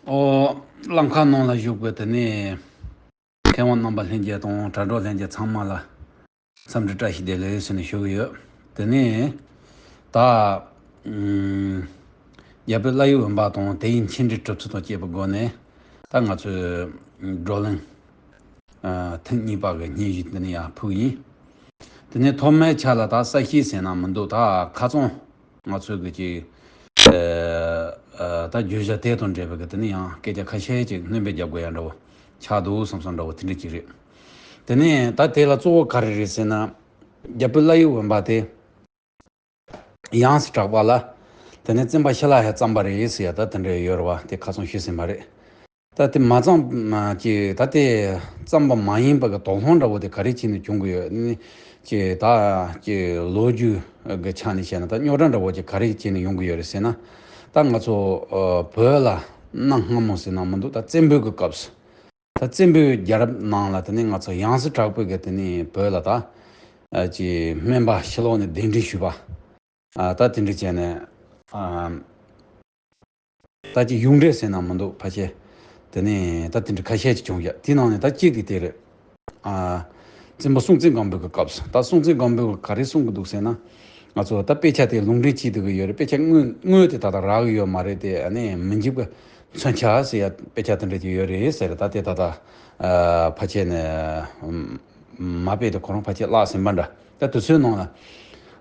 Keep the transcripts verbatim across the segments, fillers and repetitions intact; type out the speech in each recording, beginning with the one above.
ཨོ། གླམ་ཁ་ནང་ལ་བཞུགས་པའི་དེ་ནས་མཁས་དབང་རྣམ་པ་ལྷན་རྒྱས་དང་དྲ་གྲོགས་ལྷན་རྒྱས་ཚང་མ་ལ་འཚམས་འདྲི་བཀྲ་ཤིས་བདེ་ལེགས་ཟེར་ནས་ཞུ་གི་ཡོད། དེ་ནས་ད་ཨུམ་རྒྱལ་པོའི་བླ་ཡི་འོན་པ་དང་དེ་ཡི་མཆན་འགྲིག་གྲུབ་ཚུལ་དང་བཅས་པའི་སྒོ་ནས་ད་ང་ཚོས་བགྲོ་གླེང་ཨ་ཐེངས་གཉིས་པ་གི་སྙན་ཞུ་འདི་ནས་ཡར་ཕུལ་གི་ཡིན། དེ་ནས་ཐོག་མའི་ཆ་ལ་ད་གསལ་བཤད་ཟེར་ན་མི་འདུག་ད་ཁ་རྩང་ང་ཚོས་གི་ཅིག་ཨ་ཨ་ད་བརྗོད་བྱ་དེ་དང་འབྲེལ་བའི་གི་དེ་ནས་ཡང་སྐད་ཆ་ཁ་ཤས་ཅིག་སྣོན་པ་རྒྱག་དགོས་ཡ་འདྲ་བོ་ཆགས་འདུག་བསམ་བསམ་འདྲ་བོ་དེ་འདྲ་ཅིག་རེད། དེ་ནས་ད་དེ་ལ་གཙོ་བོ་ག་རེ་རེད་ཟེར་ན། རྒྱལ་པོའི་བླ་ཡི་འོན་པ་དེ་ཡང་སྲིད་གྲགས་པ་ལ། དེ་ནས་བཙུན་པ་ཤི་ལ་ཧས་བརྩམས་པ་རེད་ཟེར་ཡ་ད་དེ་འདྲ་ཡོད་རེད་བ། དེ་ཁ་རྩང་ཞུས་ཟིན་པ་རེད། ད་དེ་མ་བརྩམས་ཀྱི་ད་དེ་བརྩམས་པ་མ་ཡིན་པ་གི་དོགས་སློང་འདྲ་བོ་དེ་ག་རེ་བྱས་ནས་བྱུང་གི་ཡོད་ནི། ཀྱི་ད་ཀྱི་ལོ་རྒྱུས་ཀྱི་ཆ་ནས་བཤད་ན་ད་རྙོག་དྲ་འདྲ་བོ་ཅིག་ག་རེ་བྱས་ནས་ཡོང་གི་ཡོད་རེད་ཟེར་ན། ད་ང་ཚོ་ཨ་བོད་ལ་གནའ་སྔ་མོ་ཟེར་ན་མི་འདུག་ད་བཙན་པོའི་གི་སྐབས་སུ། ད་བཙན་པོའི་རྒྱལ་རབས་ནང་ལ་དེ་ནས་ང་ཚོ་ཡང་སྲིད་གྲགས་པའི་གི་དེ་ནས་བོད་ལ་ད་ཨ་ཀྱི་སྨན་པ་ཕྱི་ལོགས་ནས་གདན་འདྲེན་ཞུས་པ། ཨ་ད་དེ་འདྲ་བྱས་ནས་ཨ། ད་ཅི་ཡུང་འབྲེལ་ཟེར་ན་མི་འདུག་ཕལ་ཆེར། དེ་ནས་ད་དེ་འདྲ་ཁ་ཤས་ཅིག་བྱུང་ཡ། དེ་ནང་ནས་ད་གཅིག་དེ་དེ་རེད། ཨ། བཙན་པོ་སྲོང་བཙན་སྒམ་པོའི་གི་སྐབས་སུ། ད་སྲོང་བཙན་སྒམ་པོས་ག་རེ་གསུང་གི་འདུག་ཟེར་ན། ང་ཚོ་ད་དཔེ་ཆ་དེ་ལུང་འདྲེན་བྱེད་སྡོད་ཀྱི་ཡོད་རེད། དཔེ་ཆ་དངོས་དངོས་དེ་ད་ལྟ་རག་གི་ཡོད་མ་རེད་དེ། ཨ་ནི་མི་འཇིགས་པའི་མཚོན་ཆ་ཟེར་ཡ་དཔེ་ཆ་དེ་འདྲ་ཅིག་ཡོད་རེད་ཟེར། ད་དེ་ད་ལྟ་ཨ་ཕལ་ཆེར་ནས་མ་དཔེ་དེ་ཁོ་རང་ཕལ་ཆེར་བརླག་ཟིན་པ་འདྲ། ད་དེ་ཚོའི་ནང་ལ།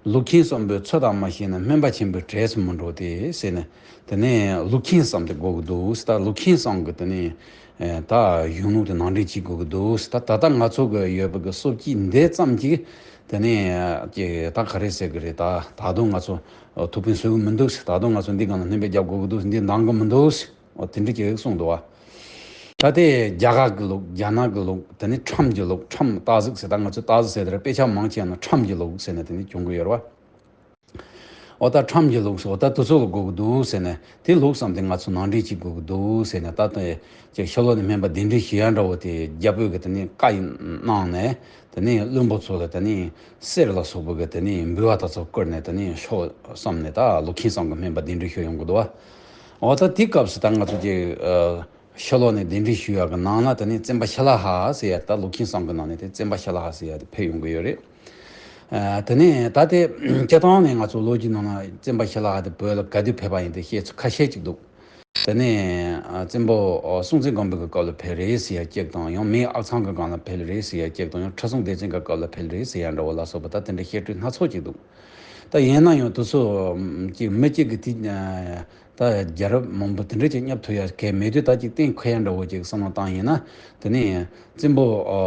ལུགས་མཁྱེན་བཟང་པོས་ཚོད་དང་མ་ཤེས་ན། སྨན་པ་ཆེན་པོའི་གྲས་སུ་མི་འགྲོ་སྟེ་ཟེར་ནས། དེ་ནས་ལུགས་མཁྱེན་བཟང་དེ་དགོས་ཀྱི་འདུག་ད་ལུགས་མཁྱེན་བཟང་གི་དེ་ནས་ད་གཞུང་ལུགས་དེ་ནང་འདྲེན་བྱེད་དགོས་ཀྱི་འདུག་ད་ད་ལྟ་ང་ཚོ་གི་ཡོད་པའི་གི་སྲོལ་འབྱེད་འདི་ཙམ་གྱིས་དེ་ནས་ཀྱི་ད་ག་རེ་ཟེར་གི་རེད། ད་ད་དུང་ང་ཚོ་ཐུགས་ཕན་གསོས་ཀྱི་མི་འདུག་ད་དུང་ང་ཚོ་འདི་སྒང་ལ་སྣོན་པ་རྒྱག་དགོས་ཀྱི་འདུག་འདི་འདང་གི་མི་འདུག་འོ་དེ་འདྲ་ཅིག་གསུངས་འདུག་བ། ད་དེ་རྒྱ་གར་གི་ལུགས། རྒྱ་ནག་གི་ལུགས། དེ་ནི་ཁྲོམ་གྱི་ལུགས། ཁྲོམ་སྟག་གཟིག་ཟེར། ད་ང་ཚོས་སྟག་གཟིག་ཟེར་དེར་དཔེ་ཆ་མང་ཆེ་ཡང་ན་ཁྲོམ་གྱི་ལུགས་ཟེར་ནས་དེ་ནི་བྱུང་གི་ཡོད་རེད་བ། འོ་ད་ཁྲོམ་གྱི་ལུགས་སུ་འོ་ད་དེ་ཚོ་ལ་དགོས་ཀྱི་འདུག་ཟེར་ནས། དེ་ལུགས་བསམ་དེ་ང་ཚོ་ནང་འདྲེན་བྱེད་དགོས་ཀྱི་འདུག་ཟེར་ནས། ད་དེ་ཅིག་ཕྱི་ལོགས་ནས་སྨན་པ་གདན་འདྲེན་ཞུ་ཡ་འདྲ་བོ་དེ་རྒྱལ་པོས་གི་དེ་ནི་བཀའ་ཡི་གནང་ནས། དེ་ནས་བློན་པོ་ཚོ་ལ་དེ་ནས་གསེར་ལ་སོགས་པ་གི་དེ་ནས་འབུལ་བ་དེ་ཚོ་བསྐུར་ནས། དེ་ནས་ཤོག་བསམ་ནས་ད་ལུགས་མཁྱེན་བཟང་གི་སྨན་པ་གདན་འདྲེན་ཞུ་ཡོང་གི་འདུག་བ། འོ་ད་དེའི་སྐབས་སུ་ད་ང་ཚོ་གི་ཨ་ཕྱི་ལོགས་ནས་གདན་འདྲེན་ཞུ་ཡག་གི་ནང་ལ་དེ་ནས་བཙུན་པ་ཤི་ལ་ཧ་ཟེར་ཡ། ད་ལུགས་མཁྱེན་བཟང་གི་ནང་ནས་དེ་བཙུན་པ་ཤི་ལ་ཧ་ཟེར་ཡ་དེ་ཕེབས་ཡོང་གི་ཡོད་རེད། ཨ་དེ་ནས་ད་དེ་སྤྱིར་བཏང་ནས་ང་ཚོ་ལོ་རྒྱུས་ནང་ན་བཙུན་པ་ཤི་ལ་ཧ་དེ་བོད་ལ་ག་དུས་ཕེབས་པ་ཡིན་དེ་བཤད་ཚུལ་ཁ་ཤས་ཅིག་འདུག་དེ་ནས་ཨ་བཙན་པོ་ཨ་སྲོང་བཙན་སྒམ་པོའི་གི་སྐབས་ལ་ཕེབས་རེད་ཟེར་ཡ་གཅིག་དང་། ཡང་མེས་ཨག་ཚང་གི་སྒང་ལ་ཕེབས་རེད་ཟེར་ཡ་གཅིག་དང་། ཡང་ཁྲི་སྲོང་ལྡེ་བཙན་གི་སྐབས་ལ་ཕེབས་རེད་ཟེར་ཡ་འདྲ་བོ་ལ་སོགས་པ་ད་དེ་འདྲའི་བཤད་སྲོལ་སྣ་ཚོགས་ཅིག་འདུག་ད་ཡིན་ན་ཡང་དེ་ཚོ་ཅིག་མི་གཅིག་གི་དེ་ད་རྒྱལ་རབས་མང་པོ་དེ་འདྲ་ཅིག་སྙབ་ཐུབ་ཡ་གལ་མེད་དུས། ད་ཅིག་གཏན་འཁེལ་ཡ་འདྲ་བོ་ཅིག་བསམ་བློ་བཏང་ཡིན་ན། དེ་ནས་བཙན་པོ་ཨ་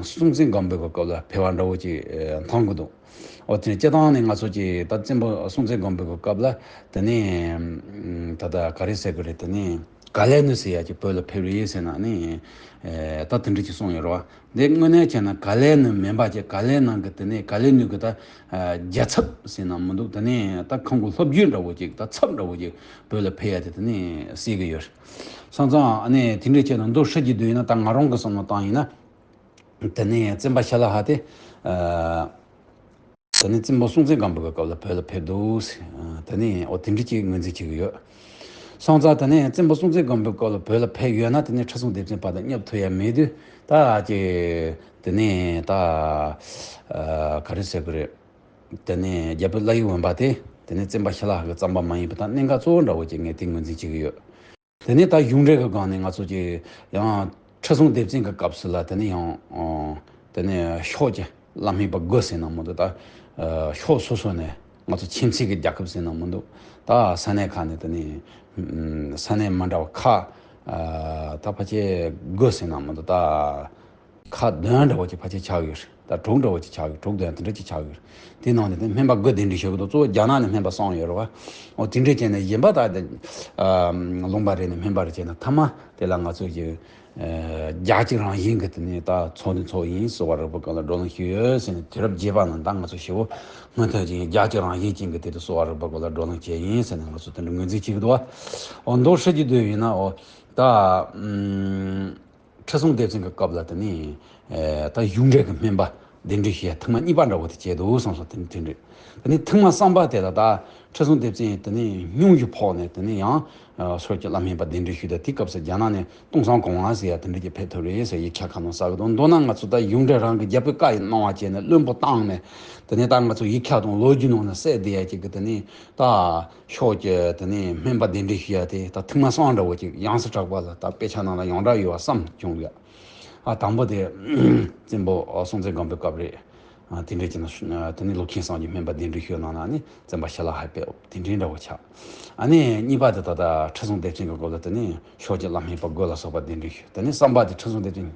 སྲོང་བཙན་སྒམ་པོའི་གི་སྐབས་ལ་ཕེབས་པ་འདྲ་བོ་ཅིག་མཐོང་གི་འདུག་འོ་དེ་ནས་སྤྱིར་བཏང་ནས་ང་ཚོ་ཅིག་ད་བཙན་པོ་སྲོང་བཙན་སྒམ་པོའི་གི་སྐབས་ལ་དེ་ནས་ད་ད་ག་རེ་ཟེར་གི་རེད། དེ་ནས་ག་ལེ་ནུ་ཟེར་ཡ་ཅིག་བོད་ལ་ཕེབས་རེད་ཟེར་ན་ནི། ཨེ་ད་དེ་འདྲ་ཅིག་གསུངས་ཡོད་རེད་བ། འདི་དངོས་གནས་བྱས་ན་ག་ལེ་ནུ་མིན་པ་ཅིག་ག་ལེ་ནང་གི་དེ་ནས་ག་ལེ་ནུ་གི་ད་ཨ་རྒྱལ་ཚབ་ཟེར་ན་མི་འདུག་དེ་ནས་ད་ཁོང་གི་སློབ་བརྒྱུད་འདྲ་བོ་ཅིག་ད་ཚབ་འདྲ་བོ་ཅིག་བོད་ལ་ཕེབས་ཡ་དེ་དེ་ནས་གསལ་གི་ཡོད་རེད། སོང་ཙང་ཨ་ནི་དེ་འདྲ་བྱས་ན་མདོར་བསྡུས་ཀྱི་འདོད་ཡིན་ན། ད་ང་རང་གི་བསམ་བློ་བཏང་ཡིན་ན། དེ་ནས་བཙུན་པ་ཤ་ལ་ཧ་དེ་ཨ། དེ་ནས་བཙུན་པ་སྲོང་བཙན་སྒམ་པོའི་སྐབས་ལ་བོད་ལ་ཕེབས་འདུག་དེ་ནས་འོ་དེ་འདྲ་ཅིག་ངོས་འཛིན་བྱེད་ཀྱི་ཡོད། སོང་ཙང་དེ་ནས་བཙུན་པ་སྲོང་བཙན་སྒམ་པོའི་སྐབས་ལ་བོད་ལ་ཕེབས་ཡོད་ན། དེ་ནས་ཁྲི་སྲོང་ལྡེ་བཙན་བར་དུ་བསྙབ་ཐུབ་ཡ་མེད་དུས། ད་ཅིག་དེ་ནས་ད་ཨ་ག་རེ་ཟེར་གི་རེད། དེ་ནས་རྒྱལ་པོའི་བླ་ཡི་འོན་པ་དེ་དེ་ནས་བཙུན་པ་ཤ་ལ་ཧ་གིས་བརྩམས་པ་མ་ཡིན་པ་དང་། གནད་འགག་གཙོ་བོ་འདྲ་བོ་ཅིག་ངས་དེ་ངོས་འཛིན་བྱེད་ཀྱི་ཡོད། དེ་ནས་ད་གཞུང་འབྲེལ་གྱི་སྒང་ནས་ང་ཚོ་ཀྱི་ཡང་ཁྲི་སྲོང་ལྡེ་བཙན་གྱི་སྐབས་སུ་ལ་དེ་ནས་ཡང་ཨ་དེ་ནས་ཕྱོགས་ཀྱི་བླ་སྨན་པ་དགུ་ཟེར་ན་མི་འདུག་ད་ཨ་ཕྱོགས་སོ་སོ་ནས་ང་ཚོ་ཁྱིམ་མཚེས་ཀྱི་རྒྱལ་ཁབ་ཟེར་ན་མི་འདུག་ད་ས་གནས་ཁག་ནས་དེ་ནས་ཨ་ས་གནས་མི་འདྲ་བ་ཁག་ཨ་ད་ཕལ་ཆེར་དགུ་ཟེར་ན་མི་འདུག་ད། ཁག་བདུན་འདྲ་བོ་ཅིག་ཕལ་ཆེར་ཆགས་ཡོད་རེད། ད་དྲུག་འདྲ་བོ་ཅིག་ཆགས་ཡོད། དྲུག་བདུན་དེ་འདྲ་ཅིག་ཆགས་ཡོད་རེད། དེའི་ནང་ནས་དེ་སྨན་པ་དགུ་གདན་འདྲེན་ཞུ་གི་འདུག་གཙོ་བོ་རྒྱ་ནག་ནས་སྨན་པ་སོང་ཡོད་རེད་བ། འོ་དེ་འདྲས་བྱས་ནས་གཞན་པ་ད་དེ་ཨ་ལུང་པ་རེ་ནས་སྨན་པ་རེ་བྱས་ན། མཐའ་མ་དེ་ལ་ང་ཚོ་གི་ཨ་རྒྱལ་གཅེས་རང་བཞིན་གྱི་དེ་ནས་ད་ཚོགས་འདུ་ཚོགས་ཡིན་ཟེར་བ་རེད་པ། ག་ལ་བགྲོ་གླེང་ཞུས་ཡོད་ཟེར་ནས། དུས་རབས་བརྒྱད་པ་ནང་ད་ང་ཚོ་ཞེ་བོ་སྔོན་ཐོན་ཅིག་ཡིན། རྒྱལ་གཅེས་རང་བཞིན་ཅན་གྱི་དེ་དུ་ཟེར་བ་རེད་པ། ག་ལ་བགྲོ་གླེང་བྱས་ཡིན་ཟེར་ནས་ང་ཚོ་དེ་འདྲ་ངོས་འཛིན་བྱེད་ཀྱི་འདུག་བ། འོ་མདོར་བསྡུས་ཀྱི་འདོད་ཡིན་ན། འོ་ད་ཨམ། ཁྲི་སྲོང་ལྡེ་བཙན་གྱི་སྐབས་ལ་དེ་ནས་ཨེ་ད་གཞུང་འབྲེལ་གྱི་སྨན་པ་ གདན་འདྲེན་ཞུ་ཡ་ཐེངས་མ་གཉིས་པ་འདྲ་བོ་དེ་བྱས་འདུག་བསམ་སོང་། དེ་ནི་དེ་འདྲ། དེ་ནི་ཐེངས་མ་གསུམ་པ་དེ་ལ་ད་ཁྲི་སྲོང་ལྡེ་བཙན་དེ་ནི་སྙུང་གཞི་ཕོག་ནས་དེ་ནི་ཡང་ཕྱོགས་ཀྱི་བླ་སྨན་པ་གདན་འདྲེན་ཞུས་ཏེ། དེ་སྐབས་སུ་རྒྱ་ནག་ནས་ཏུང་སང་གོང་ཨ་ཟེར་ཡ་དེ་འདྲ་ཅིག་ཕེབས་ཐུབ་རེད་ཟེར་ཡིག་ཆ་ཁ་ནང་གསལ་གི་འདུག། མདོར་ན་ང་ཚོ་ད་གཞུང་འབྲེལ་རང་གི་རྒྱ་བོད་བཀའ་ཡི་གནང་བ་བྱས་ནས་བློན་པོ་བཏང་ནས། དེ་ནས་ད་ང་ཚོ་ཡིག་ཆ་དང་ལོ་རྒྱུས་ནང་ན་གསལ་བསྡད་ཡ་ཅིག་གི་དེ་ནི་ད་ཕྱོགས་ཀྱི་དེ་ནི་སྨན་པ་གདན་འདྲེན་ཞུ་ཡ་དེ་ད་ཐེངས་མ་གསུམ་འདྲ་བོ་ཅིག་ཡང་སྲིད་གྲགས་པ་ལ་ད་དཔེ་ཆ་ནང་ལ་ཡོངས་གྲགས་ཡོད་པ་བསམ་བྱུང་ཡ། ཨ། དང་པོ་དེ་བཙན་པོ་སྲོང་བཙན་སྒམ་པོའི་སྐབས་རེད། ཨ། དེ་འདྲའི་ཅིག་ན་དེ་ནི་ལུགས་མཁྱེན་སངས་རྒྱས་སྨན་པ་གདན་འདྲེན་ཞུས་གནང་ན་ནི་བཙན་པ་ཞི་ལ་ལྷ་ཕེབས་དེ་འདྲའི་འདྲ་བོ་ཆགས། ཨ་ནི་གཉིས་པ་དེ་ད་ལྟ་ཁྲི་སྲོང་ལྡེ་བཙན་གྱི་སྐབས་ལ་དེ་ནི་ཕྱོགས་ཀྱི་བླ་སྨན་པ་རྒོད་ལ་སོགས་པ་གདན་འདྲེན་ཞུས། དེ་ནི་གསུམ་པ་དེ་ཁྲི་སྲོང་ལྡེ་བཙན་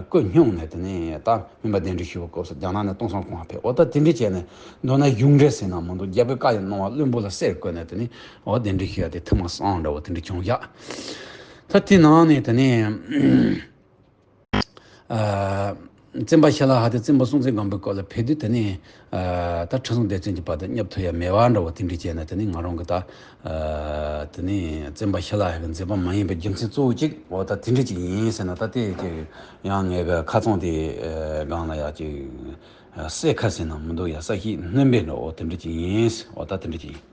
སྐུ་སྙུང་ནས་དེ་ནི་ད་སྨན་པ་གདན་འདྲེན་ཞུས་པའི་སྐབས་སུ་རྒྱ་ནག་ནས་ཏུང་སང་གོང་ཕེབས། འོ་ད་དེ་འདྲའི་བྱས་ནས་མདོར་ན་གཞུང་འབྲེལ་ཟེར་ན་མི་འདུག། རྒྱ་བོད་བཀའ་ཡི་གནང་བ་བློན་པོ་ལ་གསེར་བསྐོས་ནས་དེ་ནི་འོ་གདན་འདྲེན་ཞུ་ཡ་དེ་ཐེངས་མ་གསུམ་འདྲ་བོ་དེ་འདྲ་བྱུང་ཡ། ད་དེ་ནང་ནས་དེ་ནི། ཨ། བཙན་པ་ཞི་ལ་ལྷ་དེ་བཙན་པོ་སྲོང་བཙན་སྒམ་པོའི་སྐབས་ལ་ཕེབས་དུས་དེ་ནི། ཨ། ད་ཁྲི་སྲོང་ལྡེ་བཙན་གྱི་བར་དུ་བསྙབ་ཐུབ་ཡ་མེད་པ་འདྲ་བོ་དེ་འདྲ་བྱས་ནས་དེ་ནི་ང་རང་གི་ད། ཨ། དེ་ནི་བཙན་པ་ཞི་ལ་ལྷ་གི་མཛད་པ་མ་ཡིན་པའི་རྒྱུ་མཚན་གཙོ་བོ་གཅིག་འོ་ད་དེ་འདྲ་ཅིག་ཡིན་ཟེར་ན། ད་དེ་ཅིག་ཡང་ངས་གི་ཁ་རྩང་དེ་སྒང་ལ་ཡ་ཅིག་གསལ་ཁ་ཟེར་ན་མི་འདུག་ཡ། གསལ་བཤད་སྣོན་པའི་འདྲ་བོ་དེ་འདྲ་ཅིག་ཡིན། འོ་ད་དེ་འདྲ་ཅིག་ཡིན།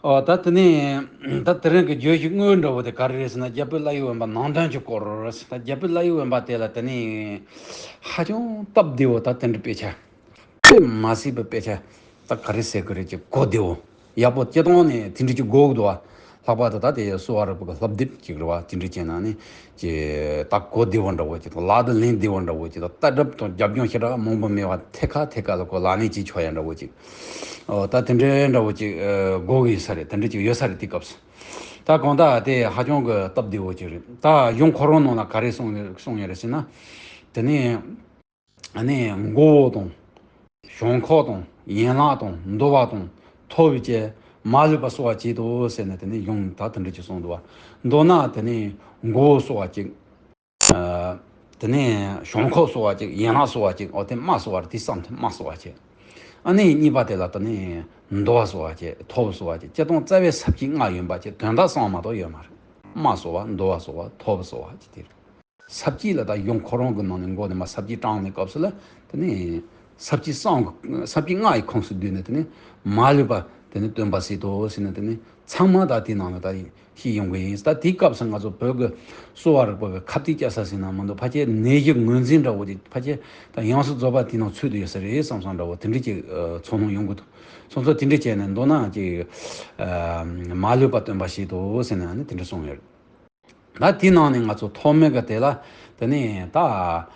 ཨོ། ད་དེ་ནས་ད་དེ་རིང་གི་བརྗོད་གཞི་དངོས་འདྲ་བོ་དེ་ག་རེ་རེད་ཟེར་ན། རྒྱ་བོད་བླ་ཡི་བོན་པ་ནང་དོན་གྱི་སྐོར་རེད། ད་རྒྱ་བོད་བླ་ཡི་བོན་པ་དེ་ལ་དེ་ནས་ཧ་ཅང་སྟབས་བདེ་བོ་ད་དེ་འདྲ་དཔེ་ཆ་དཔེ་མ་སྲིད་པའི་དཔེ་ཆ་ད་ག་རེ་ཟེར་གི་རེད། ཀྱི་གོ་བདེ་བོ་ཡག་པོ་སྤྱིར་བཏང་ནས་དེ་འདྲ་ཅིག་གོ་གི་འདུག་བ། ལྷག་པར་དུ་ད་དེ་གསོ་བ་རིག་པ་གི་སློབ་དེབ་ཅིག་རེད་བ། དེ་འདྲ་བྱས་ན་ནི། ཀྱི་ད་གོ་བདེ་བོ་འདྲ་བོ་ཅིག་དང་། ལག་ཏུ་ལེན་བདེ་བོ་འདྲ་བོ་ཅིག་དང་། ལྟ་གྲུབ་དང་རྒྱབ་ལྗོངས་ཞེ་དྲག་མང་པོ་མེད་པ། ཐད་ཀ་ཐད་ཀ་ལ་ཁོ་ལག་ལེན་བྱེད་ཆོག་ཡ་འདྲ་བོ་ཅིག། ཨོ། ད་དེ་འདྲའི་འདྲ་བོ་ཅིག་ཨ་དགོས་ཀྱི་ཡོད་ས་རེད། དེ་འདྲ་ཅིག་ཡོད་ས་རེད། དེ་སྐབས་སུ་ད་གང་ལྟར་དེ་ཧ་ཅང་གི་སྟབས་བདེ་བོ་ཅིག་རེད། ད་གཞུང་ཁོ་རང་ནང་ལ་ག་རེ་གསུངས་གསུངས་ཡོད་རེད་ཟེར་ན། དེ་ནས། ཨ་ནི་མགོ་བོ་དང་། བྱང་ཁོག་དང་། ཡན་ལག་དང་། མདོ་བ་དང་། ཐོད་པ་བཅས་མ་ལུས་པ་གསོ་བར་བྱེད་དོ་ཟེར་ནས་དེ་ནི་གཞུང་ད་དེ་འདྲ་ཅིག་གསུངས་འདུག་བ། མདོར་ན་དེ་ནི་མགོ་བོ་གསོ་བ་གཅིག། ཨ། དེ་ནི་བྱང་ཁོག་གསོ་བ་གཅིག། ཡན་ལག་གསོ་བ་གཅིག། འོ་དེ་རྨ་གསོ་བ་རེད། དེ་གསུམ་དེ་རྨ་གསོ་བ་བྱེད། ཨ་ནི་གཉིས་པ་དེ་ལ་དེ་ནི་མདོ་བ་གསོ་བ་བྱེད། ཐོད་པ་གསོ་བ་བྱེད། སྤྱིར་བཏང་རྩ་བའི་ས་བཅད་ལྔ་ཡོད་པ་བྱེད། དོན་དག་གསུམ་མ་གཏོགས་ཡོད་མ་རེད། རྨ་གསོ་བ། མདོ་བ་གསོ་བ། ཐོད་པ་གསོ་བ་བྱེད་དེ་རེད། ས་བཅད་ལ་ད་གཞུང་ཁོ་རང་གི་ནང་ནས་མགོ་ནས་མར་ས་བཅད་དྲངས་ནས་སྐབས་སུ་ལ་དེ་ནི་ས་བཅད་གསུམ་གི་ས་བཅད་ལྔ་ཡི་ཁོངས་སུ་བསྡུས་ནས་དེ་ནི་མ་ལུས་པ་དེ་ནི་སྟོན་པ་ཟེར་དོ་ཟེར་ནས་དེ་ནི་ཚང་མ་ད་དེའི་ནང་ལ་ད་ཤེས་ཡོང་གི་ཡིན། ད་དེའི་སྐབས་སུ་ང་ཚོ་བོད་ཀྱི་གསོ་བ་རིག་པ་གི་ཁ་གཏད་བཅག་ས་ཟེར་ན་མི་འདུག། ཕལ་ཆེར་ནད་གཞི་ངོས་འཛིན་འདྲ་བོ་ཅིག། ཕལ་ཆེར་ད་ཡང་སྲིད་རྫོགས་པ་དེའི་ནང་ཚུད་དུ་ཡོད་ས་རེད་བསམ་བསམ་འདྲ་བོ་དེ་འདྲ་ཅིག་ཨ་ཚོར་སྣང་ཡོང་གི་འདུག། སོང་ཙང་དེ་འདྲ་བྱས་ནས་མདོར་ན་ཅིག་ཨ་མ་ལུས་པ་སྟོན་པ་ཞིག་ཏུ་ཟེར་ནས་ནི་དེ་འདྲ་གསུངས་ཡོད། ད་དེའི་ནང་ནས་ང་ཚོ་ཐོག་མའི་གི་དེ་ལ་དེ་ནས་ད་ཨ་